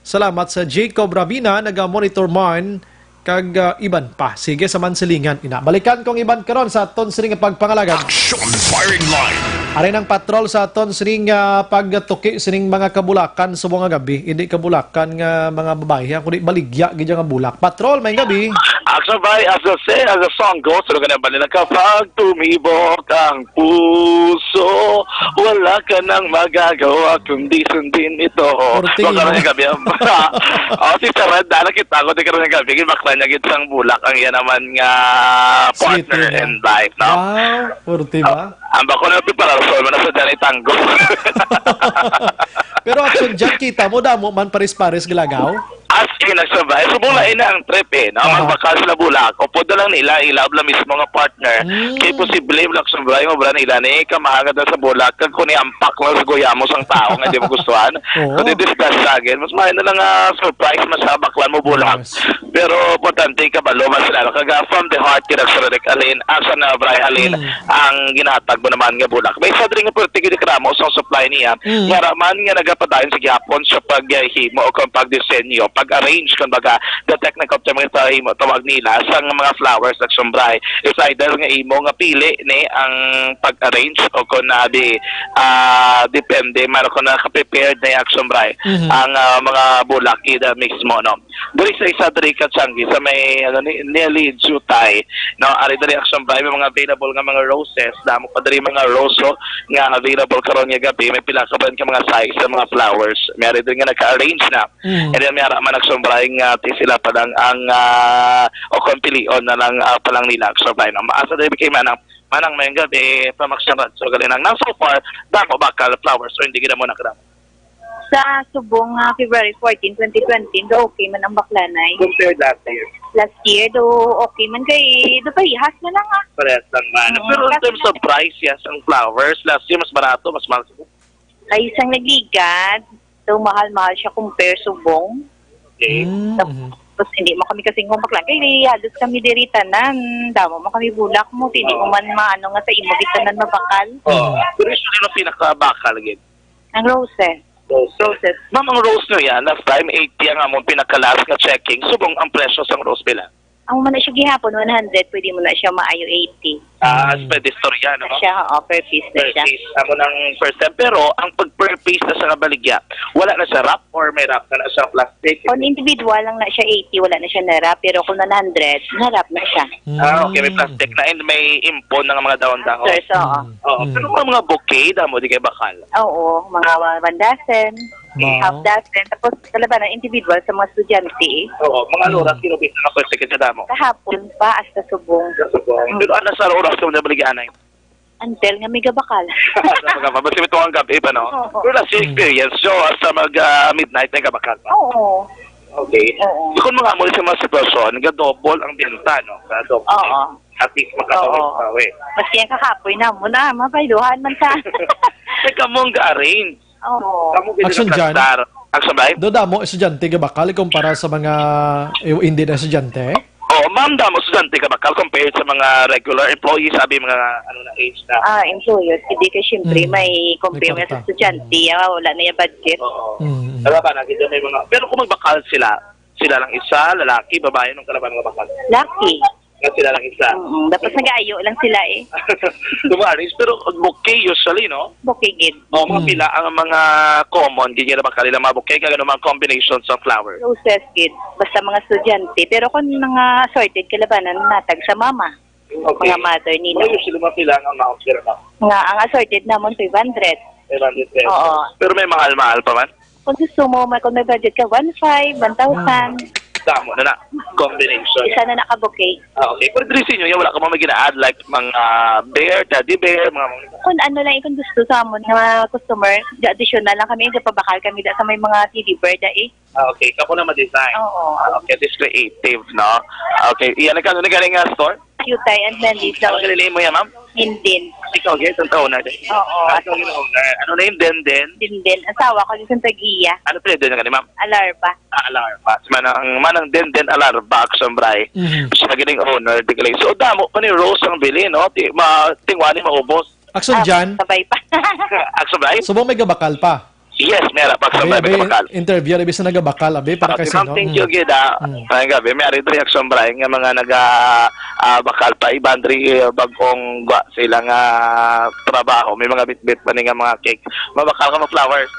Salamat sa Jacob Rabina, nagamonitor man, kag, ah, iban pa. Sige, sa Mansilingan, ina. Balikan kong iban karon sa aton sining pagpangalagad. Action Firing Line. Ari nang patrol sa aton sining, ah, pagtuki sining mga kabulakan subong nga gabi. Hindi kabulakan nga mga babayi, ha, kundi baligya gid nga bulak. Patrol, may gabi. Action by as the say, as the song goes, tulungan ang balila kapag tumibok ang puso, wala ka nang magagawa kundi sundin ito. Purti Wala ka ba? Nang gabi. Oh, si Sarad, dala kita ko, di ka rin gabi, bakla niya gid sang bulak ang iya naman nga Sweet partner yun, ah. In life, no? Wow, purti ba? Ang bako na piparasol mo na sa dyan itanggo. Pero action dyan, kita mo, damo man paris-paris galagaw. As in, nagsabay. Subong na ina ang trip eh, no? Ah. Magbakal sila bulak. Upod na lang nila, ilab lang mismo nga partner. Mm. Kay posible, nagsabay mo, bra nila ni, kamahagad na sa bulak, kag kung iampak lang sa guyamo sang tao nga di mo gustuhan, Oo. Kung i-discuss sa akin, mas mahal na lang nga surprise, mas habaklan mo bulak. Yes. Pero importante, kabalo man sila, no? Kag, ah, from the heart, kaya sa Rick Alin, asa na, Bray Alin, Mm. ang ginatag mo naman nga bulak. May isa diri nga pwerte gid reklamo sa supply niya. Mm. Nga raman nga nagapadayon sa gihapon sa paghimo o kung pagdisenyo, arrange, kumbaga, the technical term nga tawag, tawag nila sa mga flowers, Action Bri. It's either nga imo nga pili ni ang pag-arrange o kung na di, ah, depende man kung naka-prepared na yung, Action Bri, Mhm. ang, ah, mga bulak ida mismo, no? Diri sa isa diri ka, Changi, sa may, ano, ni, Nelly Jutay, no? Ari diri, Action Bri, may mga available nga mga roses, damo pa diri mga rose, oh, nga available karon nga gabi, may pila ka brand ka mga size sa mga flowers. May ari diri nga naka-arrange na. Mm. And then may ara man nagsumbray nga ti sila pa lang ang, ah, o kung pilion na lang, ah, pa lang nila ang sumbray, no? Maasa diri kay Manang, Manang, may gabi pa, Max Chabat. So, galing lang. Nang so far, damo bakal flowers o hindi gid mo na kadamo? Sa subong nga February fourteen, twenty twenty, do okay man ang baklanay. Compared last year? Last year, do okay man kay, do parehas na lang, ah. Parehas lang man. Oo, Pero in kasi terms of price, yes, ang flowers, last year mas barato, mas mahal. Ay, isang nagligad. So, mahal-mahal siya compare subong. Okay. Mm, mhm. Tapos, hindi mo kami kasing humaklan. Kaya halos kami diri tanan. Damo mo kami bulak mo. Hindi mo Oo. man maano nga sa imo, di tanan mabakal. Oo. Mm. Pero usually, ang pinakabakal, gid? Ang roses. Roses. Roses. Ma'am, ang rose nyo yan, last time, eighty ang among pinaka-last nga checking. Subong ang presyo sang rose, pila? Ang man na siya gihapon, one hundred, pwede mo na siya maayo eighty. Ah, as Mm. per istorya, no? Siya, oo, per piece na Per siya. piece. Amo nang first time. Pero ang pag per piece na siya nga baligya, wala na siya wrap or may wrap na na siya plastic? Kung individual lang na siya eighty, wala na siya na-wrap. Pero kung one hundred, na-wrap na siya. Ah, okay. May Mm. plastic na and may impon na nga mga dahon-dahon. Sir, so, oo. Mm. Oo. Mm. Pero mga, mga bouquet, damo di kay bakal? Oo, mga one dozen, Wow. half dozen. Tapos, kalabanan, individual sa mga estudyante, eh. Oo, mga ano Mm. oras kinubit na pwede ka damo? Kahapon pa, hasta subong. Sa subong. Mm. Pero ano sa oras ka mo nabaligaan, ay? Until nga may gabakal. Sa mga pa, basta ito ang gabi pa, no? Oo. Pero nasa Mm. experience, so, hasta mag, ah, midnight na gabakal pa? Oo. Okay. Oo. So, kung mga mo sa mga sitwasyon, ga-double ang benta, no? Ga-double. Oo. At least, makakawin Oo. pa, eh. Maski ang kakapoy na mo na, mapailuhan man sa Teka mo ang ga-arrange. Oo. Kamo gid Action dyan. nakastar. Action ba? Do damo estudyante gabakal kumpara sa mga, eh, hindi na estudyante? Oo, ma'am, damo estudyante gabakal compared sa mga regular employees, sabi mga, ano na, age na. Ah, employers. Hindi kay siyempre Mm. may compare May sa kwarta. estudyante. Mm. Ah, wala na yung budget. Oo. Mm. Wala ba na, gid may mga, pero kung magbakal sila, sila lang isa, lalaki, babae, nung kalaban nga bakal? Laki. Nga sila lang isa. Mm, dapat nag-aayo lang sila eh. Tumaris, pero bouquet usually, no? Bouquet gid. O, mga Mm. pila ang mga common, gid nila ba kanila mga bouquet, kag ano mga combinations of flowers? Roses gid, basta mga estudyante. Pero kung mga assorted, kalabanan, natag sa mama. Okay. Mga mother nila. Mga usually, mga pila ang amount, sir, no? Nga, ang assorted namon, five hundred. Five hundred pesos. Oo. Pero may mahal-mahal pa man? Kung gusto mo, may, kung may budget ka, one five, one thousand. Damo na na. Combination. Isa na nakabuke. Ah, okay. Pero diri sa inyo, yan, wala ka mga gina-add, like, mga bear, teddy bear, mga, mga Kung ano lang, kung gusto sa amon, nga mga customer, di additional lang kami, gapabakal kami, da sa may mga teddy bear, da eh. Ah, okay. Kamo na ma-design. Oo. Ah, okay. This creative, no? Okay. Iyan, nagkano na galing nga store? Jutay and Mandy Ang flower. Kanila mo yan, ma'am? Dindin. Ikaw, guys, ang owner din. Oo. Ah, ikaw yung owner. Ano na yung Denden? Dindin. Asawa ko, isang tag-iya. Ano pala yung Denden ka ni ma'am? Alarba. Ah, Alarba. Si Manang, Manang Denden Alarba, Action Bray. Mhm. Siya galing owner, di galing. So, damo pa ni Rose ang bili, no? Ti-, ma-, tingwani maubos. Action Ah, dyan? Sabay pa. Action Bray? Subong may gabakal pa. Yes, may ara pa, Abi, Action Bray, abi, may gabakal. Interview, abi sa nagabakal, abi, para Ah, kay si ma'am, sino? Thank you, Mm. gid, ah. Mm. Ay, gabi. May ari diri, Action Bray, nga mga naga, ah, bakal pa, iban diri, eh, bag-ong gwa sila nga trabaho. May mga bitbit pa ni nga mga cake. Mabakal ka mag-flowers?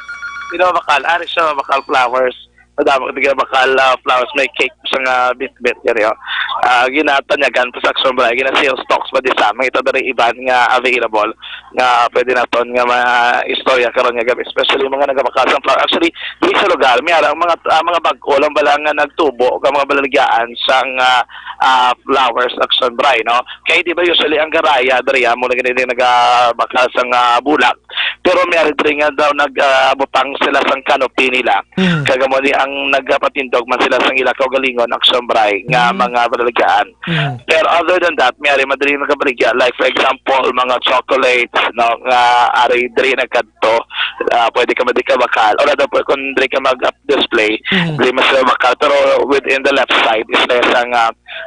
Sino mabakal? Ari siya, mabakal flowers. Madamo ka tiga bakal, ah, flowers, may cake sa nga bitbit, yari, oh. Ah, ginatanyagan pa sa Action Bray, gina-sales talks pa di sa mga ito diri iban nga available. Nga pwede naton nga ma-istorya karon nga gabi, especially mga nagabakal sang flower. Actually, diri sa lugar, may ara ang mga, ah, mga bag-o lang bala nga nagtubo ka mga baligya sang, ah, ah, flowers, Action Bray, no? Kay di ba usually ang garaya diri, ah, mo na gani din nagabakal sang, ah, bulak. Pero may ari diri nga daw nag, ah, butang sila sang canopy nila. Mm. Kag amo ni ang nagapatindog man sila sang ila kaugalingon, Action Bray, nga Mm. mga baligya. Mm. Pero other than that, may ari man diri nagabaligya. Like, for example, mga chocolates, no, nga ari diri nagkadto. Ah, pwede ka man di ka bakal. Or other, kung diri ka mag-up display, Mm. diri man sila bakal. Pero within the left side is there sa nga,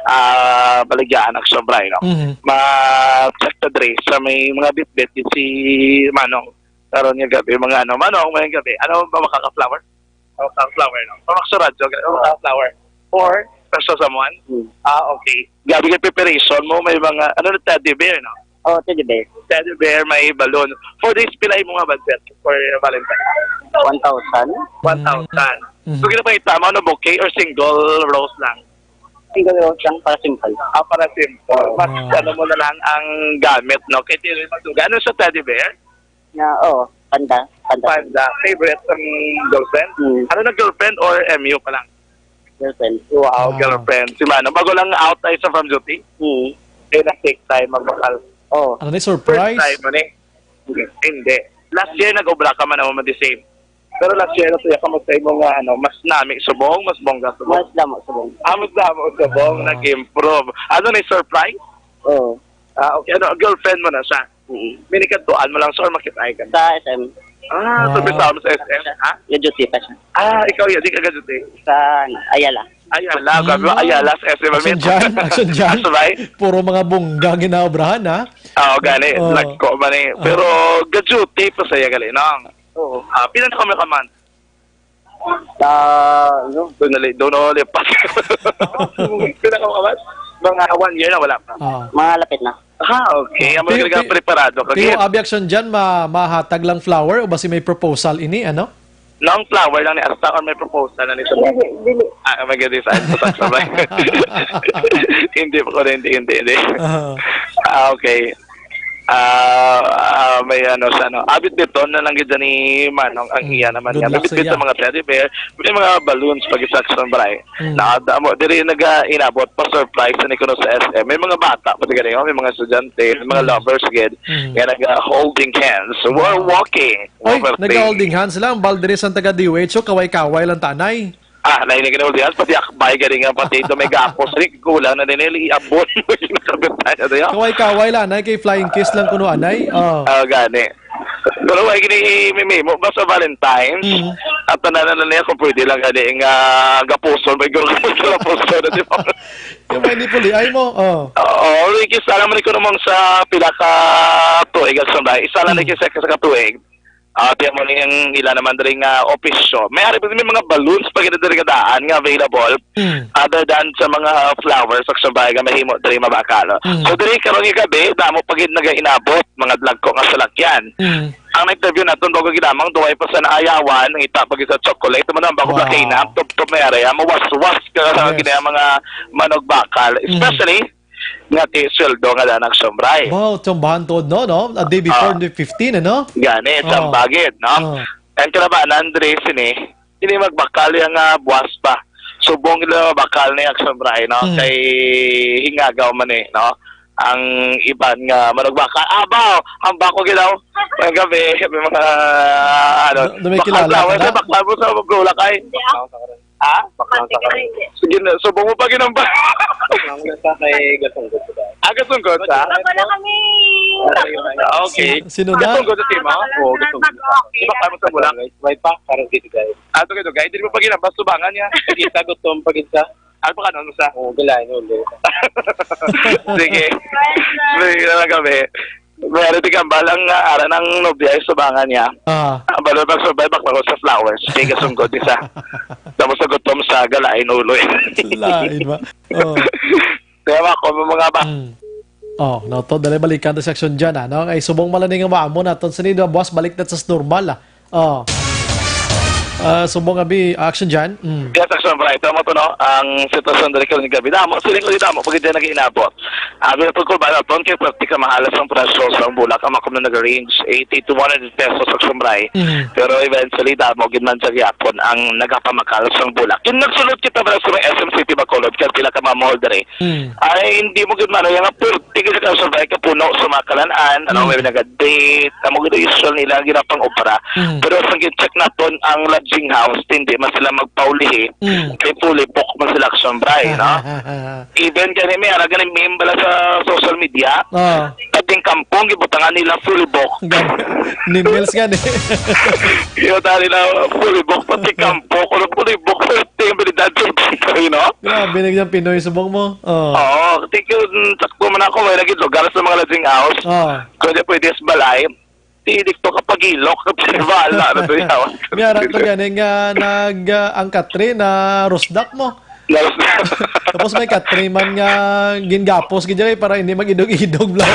ah, baligya, Action Bray, no? Mm. Ma-check ta diri sa may mga bitbit si Manong. Karon nga gabi, mga ano, Manong, may gabi. Ano ba makaka-flower? Oh, ang flower, no? Pamaksud radyo, oh, ang flower. Or, special someone? Hmm. Ah, okay. Grabe kay preparation mo, may mga, ano na, teddy bear, no? Oh, teddy bear. Teddy bear, may balloon. For this, pila imo nga budget for Valentine? One thousand. One thousand. Mm. So, ginapangita mo, ano, bouquet or single rose lang? Single rose lang para simple. Ah, para simple. Mas, ah, ano mo na lang ang gamit, no? Kay di rin magduga. Ano sa teddy bear? Na, oo. Panda. Panda. Panda. Favorite ang girlfriend? Hmm. Ano na, girlfriend or M U pa lang? Girlfriend. Wow, wow, girlfriend. Si Manong, bago lang out ay sa from duty? Hmm. Eh, na-take time, magbakal. Oh. Ano ni, surprise? First time mo ni? Hindi. Last year, nag-obra ka man naman the same. Pero last year, natuya ka mo sa imo nga, ano, mas nami subong, mas bongga subong. Mas damo subong. Ah, mas damo subong, ah, nag-improve. Ano ni, surprise? Oo. Ah, okay. Ano, girlfriend mo na siya? Mm. Minikadtuan mo lang, sir, makit-ay ka. Sa S M. Ah, wow, sabi sa sa S M, ha? Medyo tipa siya. Ah, ikaw yun, di ka gaduti. Sa, ano, Ayala. Ayala, mm, grabe, Ayala sa S M. Action dyan, action dyan. Sabay? Puro mga bongga ginaobrahan, ha? Oo, gani. Oh. Lagko man eh. Oh. Pero gaduti pa saya gali, no? Oo. Ah, pila na kami ka month? Ah, ano? Doon na li-, doon na lipat. Pila ka month? Mga one year na wala pa. Ah. Mga lapit na. Ah, okay. Ang mga pi-, preparado ka, pero gid. Abi action dyan, ma-, mahatag lang flower o basi may proposal ini, ano? Nang flower lang ni asta or may proposal na ni sa... Dili, dili. Ah, may gadi sa akin sa sabay. Hindi pa ko na, hindi, hindi, hindi. Ah. Ah, okay. Ah, ah, may ano sa ano. Abit dito na lang gid ni Manong ang, mm, iya naman good niya. Luck sa iya. May bit-bit sa mga teddy bear, may mga balloons pag isa sa balay. Mm. Na damo diri naga inabot pa surprise ni kuno sa S M. May mga bata pa gani, oh, may mga estudyante, may mga, mm, lovers gid. Mm. Nga naga holding hands. Wow. We're walking. Ay, overthink. Naga-holding hands lang. Bal diri sa taga D O H, oh, kaway-kaway lang tanay. Ah, na ini gani-holding hands, pati akbay gani nga, pati ito may gapos. Ay, kulang na din, eh, iabot mo yung nakabit tayo, tayo. Kaway-kaway lang, anay, kay flying kiss lang kuno, anay. Oh. Ah, gani. Pero wala gini mimimo, basta Valentine's. Mm. At tanan na niya kung pwede lang gani nga gapuson, may guro gapuson, gapuson, di ba? Yung may nipuli, ay mo, oh. Oo, kiss lang man ko namang sa pila ka tuig, at sunday. Isa lang, mm, kiss sa, sa katuig. Ah, tiyan mo ning ila naman diri nga opisyo. May ari pa may mga balloons pa gid diri nga daan nga available, mm, other than sa mga flowers sa Sumbahay nga mahimo diri mabakal. Mm. So, diri karong gabi, damo pa gid nagainabot, mga dagko nga salakyan. Mm. Ang na-interview naton bago gid lamang, duway pa sa naayawan, nangita pa gid sa chocolate, man ang bago, wow, plakina, tubtob may area, mawaswas ka sa, yes, gid ang mga manok bakal, mm, especially nga ti sweldo nga danang Siyambray. Wow, tsambahan tuod, no, no? A day before, ah, the fifteen, ano? Gani, oh, tsamba gid, no? Oh. Ang kalabanan, Andre, sini, ini magbakal yang, ah, buwas pa. Subong nila bakal ni ang Siyambray, no? Hmm. Kay hingagaw man eh, no? Ang iban nga manugbakal. Abaw, ang bako gid daw. Ang gabi, may mga, ano, du-, dumay bakal kilala ka na? Bakal mo sa Bulacay. Ha? Baklang sa karon. Sige na, subong mo pa ginamba. Baklang na sa kay Gasunggot sa daan. Ah, Gasunggot sa? Wala kami. Ah, okay. Si-, sino na? Gasunggot sa Tima? Oo, Gasunggot. Di ba kamo sa Bulak? May pa, parang dito, guys. Ah, ito kayo, guys. Di ba pa ginamba? Subangan niya. Kita, gutom, pag-isa. Ano pa ka nun, sa? Oo, galain, ulit. Sige. Sige na lang kami. May ano, tikambal ang, ah, ara ng nobya ay subangan niya. Ah. Ang balon pag subay, bakla ko sa flowers. Kay gasunggo di sa. Tapos sa gutom sa galain ulo eh. Lain ba? Oh. Kaya ako, mga ba? Mm. Oh, no, to, dali balikan ta sa aksyon dyan, ah, no? Ay, subong malaning nga maamo naton sa nila, buwas balik na sa normal, ah. Oh. Ah, subong abi, action dyan. Mm. Yes, action, Bright. Tama to, no? Ang sitwasyon dali karon gabi. Damo, sila ko damo, pag dyan nag-inabot. Abi na pagkulba naton kay pwerte ka mahalas ang presyo sa bulak. Ang makuno nag-range eighty to one hundred pesos sa sumray. Mhm. Pero eventually, damo gid man sa gyapon ang nagapamakal sa bulak. Yung nagsulod kita ba sa S M City Bacolod, kaya pila ka mga mall dere. Mm. Ay, hindi mo gid man, yung pwerte ka sa sumray, kapuno sa mga kalan-an, ano, mm, may nag-date, amo gid usual nila, ginapang opera. Mm. Pero sa check naton ang lodging house, hindi man sila magpaulihi. Mm. Kay fully book man sila, action, Bray, no? Even gani may ara gani meme bala sa social media. Oh. Pati ang kampong gibutangan nila fully book. Gan-, ni Nels gani. Yung tali na fully book, pati kampo, kung fully book, pati ang bilidad sa Pinoy, no? Grabe na yung Pinoy, subong mo. Oh. Oo, thank you. Mm, sakto man ako, may lagi lugar sa mga lodging house. Oh. Kung di pwede sa balay. Tinik to kapagilok. Bala na to yawan. May ara to gani nga nag, ah, ang katre na rusdak mo. Tapos may katre man nga gingapos gid dyan para hindi mag-idog-idog lang.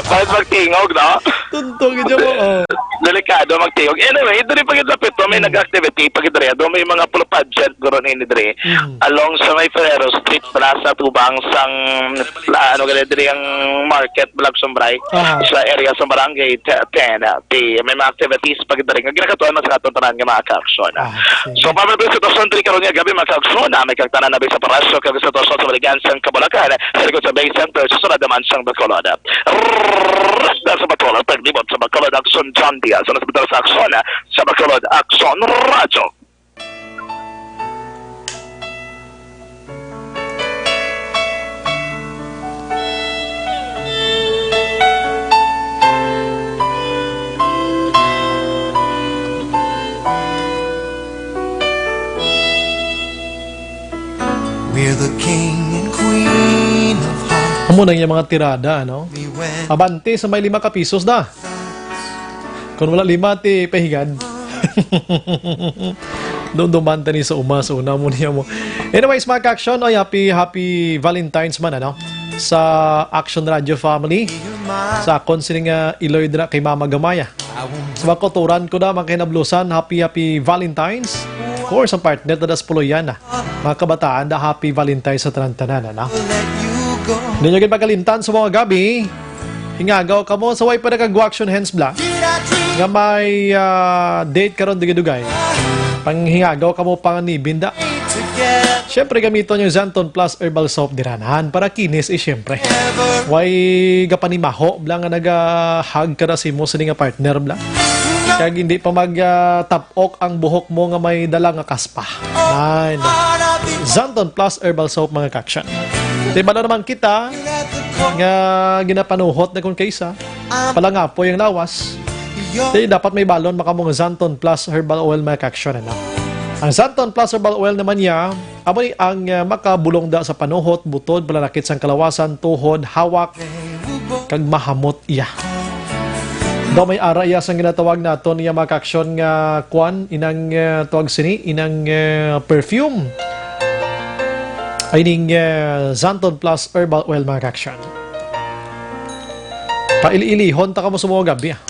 Bakit magtingog, no? Tunto gid dyan mo, oh. Delikado magtingog. Anyway, diri pa gid lapit, no? May Hmm. nag-activity pa gid diri. Do may mga polo pageant guro ni diri. Hmm. Along sa may Ferrero Street, Plaza, tubang sang, la-, ano gani diri ang market, Black Sombray, Aha. sa area sa barangay te-, ten. Ti, may mga activities pa gid diri nga ginakatuan man sa atong tanan nga mga ka-aksyon. Ah, sige. So, para sa sitwasyon diri karon nga gabi, mga ka-aksyon, na may kagtanan na sa parasyo kag sitwasyon sa Maligan sang Kabulakan, sa likod sa Bay Center, sa sulod naman sang Bacolod. Rasta sa Bacolod, paglibot sa Bacolod, Aksyon John Diaz, sa hospital sa Aksyon, sa Bacolod, Aksyon Radyo. We're the king and queen of hearts. Amo na yung mga tirada, no? We went Abante sa may lima ka pisos na. Kung wala lima, ti pahigad. Dumduman tani sa uma, sa una mo niya mo. Anyways, mga ka-aksyon, oy, happy, happy Valentine's man, ano? Sa Aksyon Radio family. Sa akon sini nga iloy dira kay Mama Gamaya. Sa mga kauturan ko na, mga kahinablusan, happy, happy Valentine's. Of course, ang partner, tadas puloyan na. Mga kabataan, da happy Valentine's sa tanan-tanan, ano? Hindi nyo gid pagkalimtan sa mga gabi. Hingagaw kamo sa way pa nagag-action hands bla. Nga may, ah, date karon dugay-dugay. Panghingagaw kamo panganibin da. Siyempre, gamiton yung Xanthone Plus Herbal Soap diranan para kinis, eh, siyempre. Way gapanimaho bla nga naga-hug ka na sa imo sini nga partner bla. Kag hindi pa mag, ah, tap-ok ang buhok mo nga may dala nga kaspa. Ay, no. Xanthone Plus Herbal Soap, mga ka-aksyon. Di bala naman kita nga ginapanuhot na kung kaysa, palangapoy ang lawas. Di dapat may balon makamong Xanthone Plus Herbal Oil, mga ka-aksyon, ano? Ang Xanthone Plus Herbal Oil naman niya, amo ni ang, ah, makabulong da sa panuhot, butod, palanakit sang kalawasan, tuhod, hawak, kag mahamot iya. Daw may ara iya sang ginatawag naton iya, mga ka-aksyon, nga kwan, inang, eh, tawag sini, inang, eh, perfume. Ay ning, eh, Xanthone Plus Herbal Oil, mga ka-aksyon. Paili-ilihon ta kamo sa mga gabi, ah.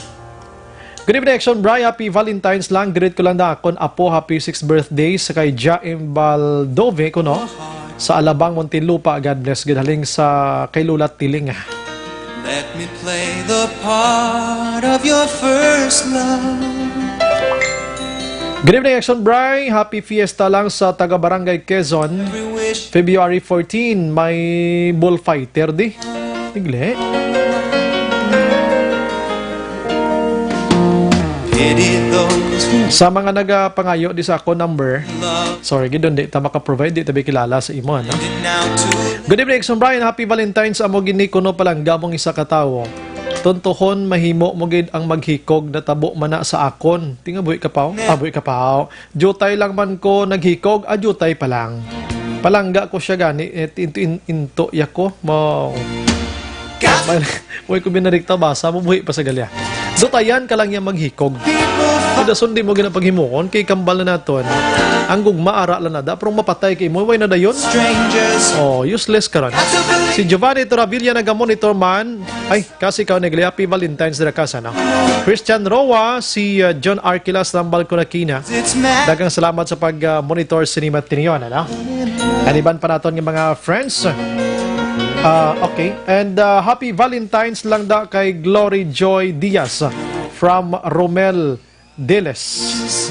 Good evening, Action Bri. Happy Valentine's lang. Greet ko lang na akon apo, happy sixth birthday sa kay Jaim Baldove kuno sa Alabang, Muntinlupa. God bless gid. Haling sa kay Lola Tiling. Let me play the part of your first love. Good evening, Action Bri. Happy Fiesta lang sa taga Barangay Quezon. Every wish February fourteen, may bullfighter di. Igle. Pity those who Sa mga nagapangayo di sa ako number, love sorry, gid, di ta maka-provide, di ta bi kilala sa imo, ano? It now too Good evening, Exxon Brian. Happy Valentine's. Amo gini kuno palangga mong isa ka tawo. Tuntuhon, mahimo mo gid ang maghikog, natabo man na sa akon. Tinga buhi ka pa, oh. Ah, buhi ka pa, oh. Jutay lang man ko naghikog, ah, jutay pa lang. Palangga ko siya gani, eh, into, in, into ya ko. Mo. Way ko binarikta basa, mabuhi pa sa galya. Dutayan ka lang niya maghikog. Kada sundi mo ginapaghimuon, kay kambal na naton. Ang gugma, ara lang na da, pero mapatay kay mo, way na dayon. Strangers. Oh, useless ka ron. Si Giovanni Toravilla nagamonitor man. Ay, kasi ikaw, Negli, happy Valentine's dira ka sana. Christian Roa, si, uh, John Arquilas, tambal ko na kina. It's mad. Daghang salamat sa pag, uh, monitor sini Matinion, ano? Kaniban pa naton nga mga friends. Ah, okay. And, ah, happy Valentine's lang da kay Glory Joy Diaz from Romel Deles.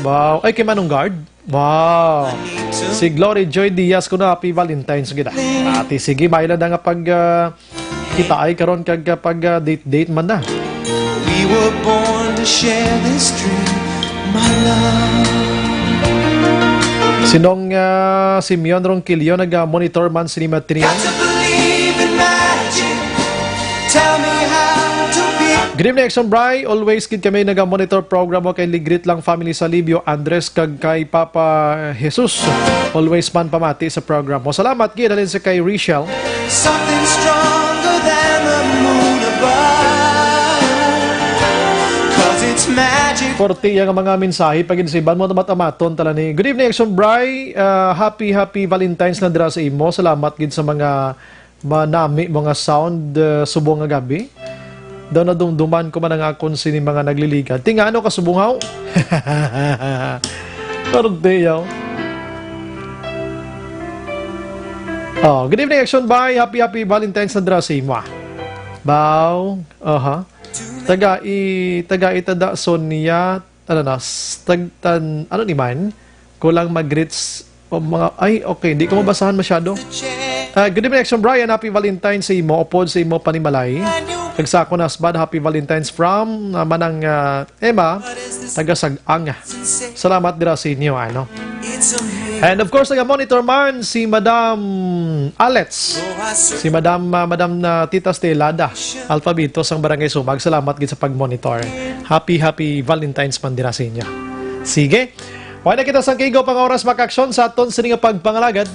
Wow. Ay, kay Manong Guard. Wow. Si Glory Joy Diaz ko na, happy Valentine's gid, ah. Ate, sige, may lang na nga pag, ah, kita ay karon kag, ah, pag, ah, date-date man na. We were born to share this dream, my love. Sinong, ah, Simeon Ronquillo naga-monitor man sini Matinian? Got to believe in magic. Tell me how to be. Good evening, Exxon Bry. Always gid kami naga-monitor program mo kay Ligrit lang family sa Libyo, Andres kag kay Papa Jesus. Always man pamati sa program mo. Salamat gid halin sa kay Richelle. Something stronger than the moon above. 'Cause Korte iya nga mga mensahe, pagin sa iban mo, tamat-amaton tala ni. Good evening, Action Bry. Ah, happy, happy Valentine's na dira sa imo. Salamat gid sa mga manami mo nga sound, ah, subong nga gabi. Daw nadumduman ko man ang akon sini mga nagliligad. Ti nga ano ka subong haw? Korte yaw. Oh, good evening, Action Bry. Happy, happy Valentine's na dira sa imo. Baw. Aha. Taga i, taga itada Sonia, ano na, s-, tag-, tan-, ano ni man? Kulang mag-greets o mga, ay, okay, hindi ko mabasahan masyado. Ah, good evening, Action Brian. Happy Valentine sa imo, upod sa imo panimalay. Kag sa akon husband, happy Valentine's from, ah, Manang, ah, Emma, taga Sag-ang. Salamat dira sa inyo, ano. And of course, taga-monitor man si Madam Alets. Si Madam, ah, Madam na Tita Stelada Alpabito sang Barangay Sumag. Salamat gid sa pag-monitor. Happy, happy Valentine's man dira sa inyo. Sige. Wala na kita sang kigo pang oras makaaksyon sa aton sini nga pagpangalagad.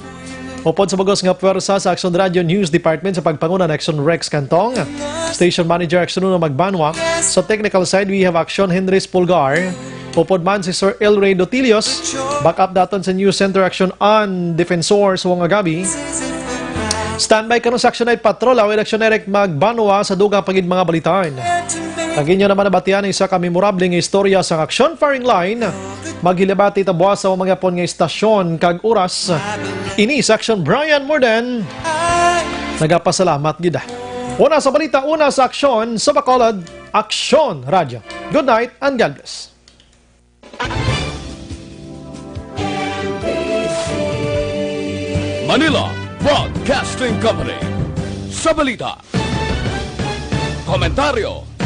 Upod sa bugos nga pwersa sa Action Radio News Department sa pagpanguna ni Action Rex Cantong, Station Manager Action Uno Magbanwa. Sa technical side, we have Action Henry Spulgar. Upod man si Sir El Rey Dotilios, backup daton sa News Center Action An Defensor sa Wangagabi. Standby karon sa Action Night Patrol, awit Action Eric Magbanwa sa dugang pa gid mga balitaan. Ang inyo naman nabatian ang isa ka memorable nga istorya sa Action Firing Line. Maghilabati ta buwas sa mga pon nga istasyon kag oras. Ini sa Action Brian Morden. Nagapasalamat gid. Una sa balita, una sa aksyon, sa Bacolod, Aksyon Radyo. Good night and God bless. Manila Broadcasting Company. Sa balita, komentaryo,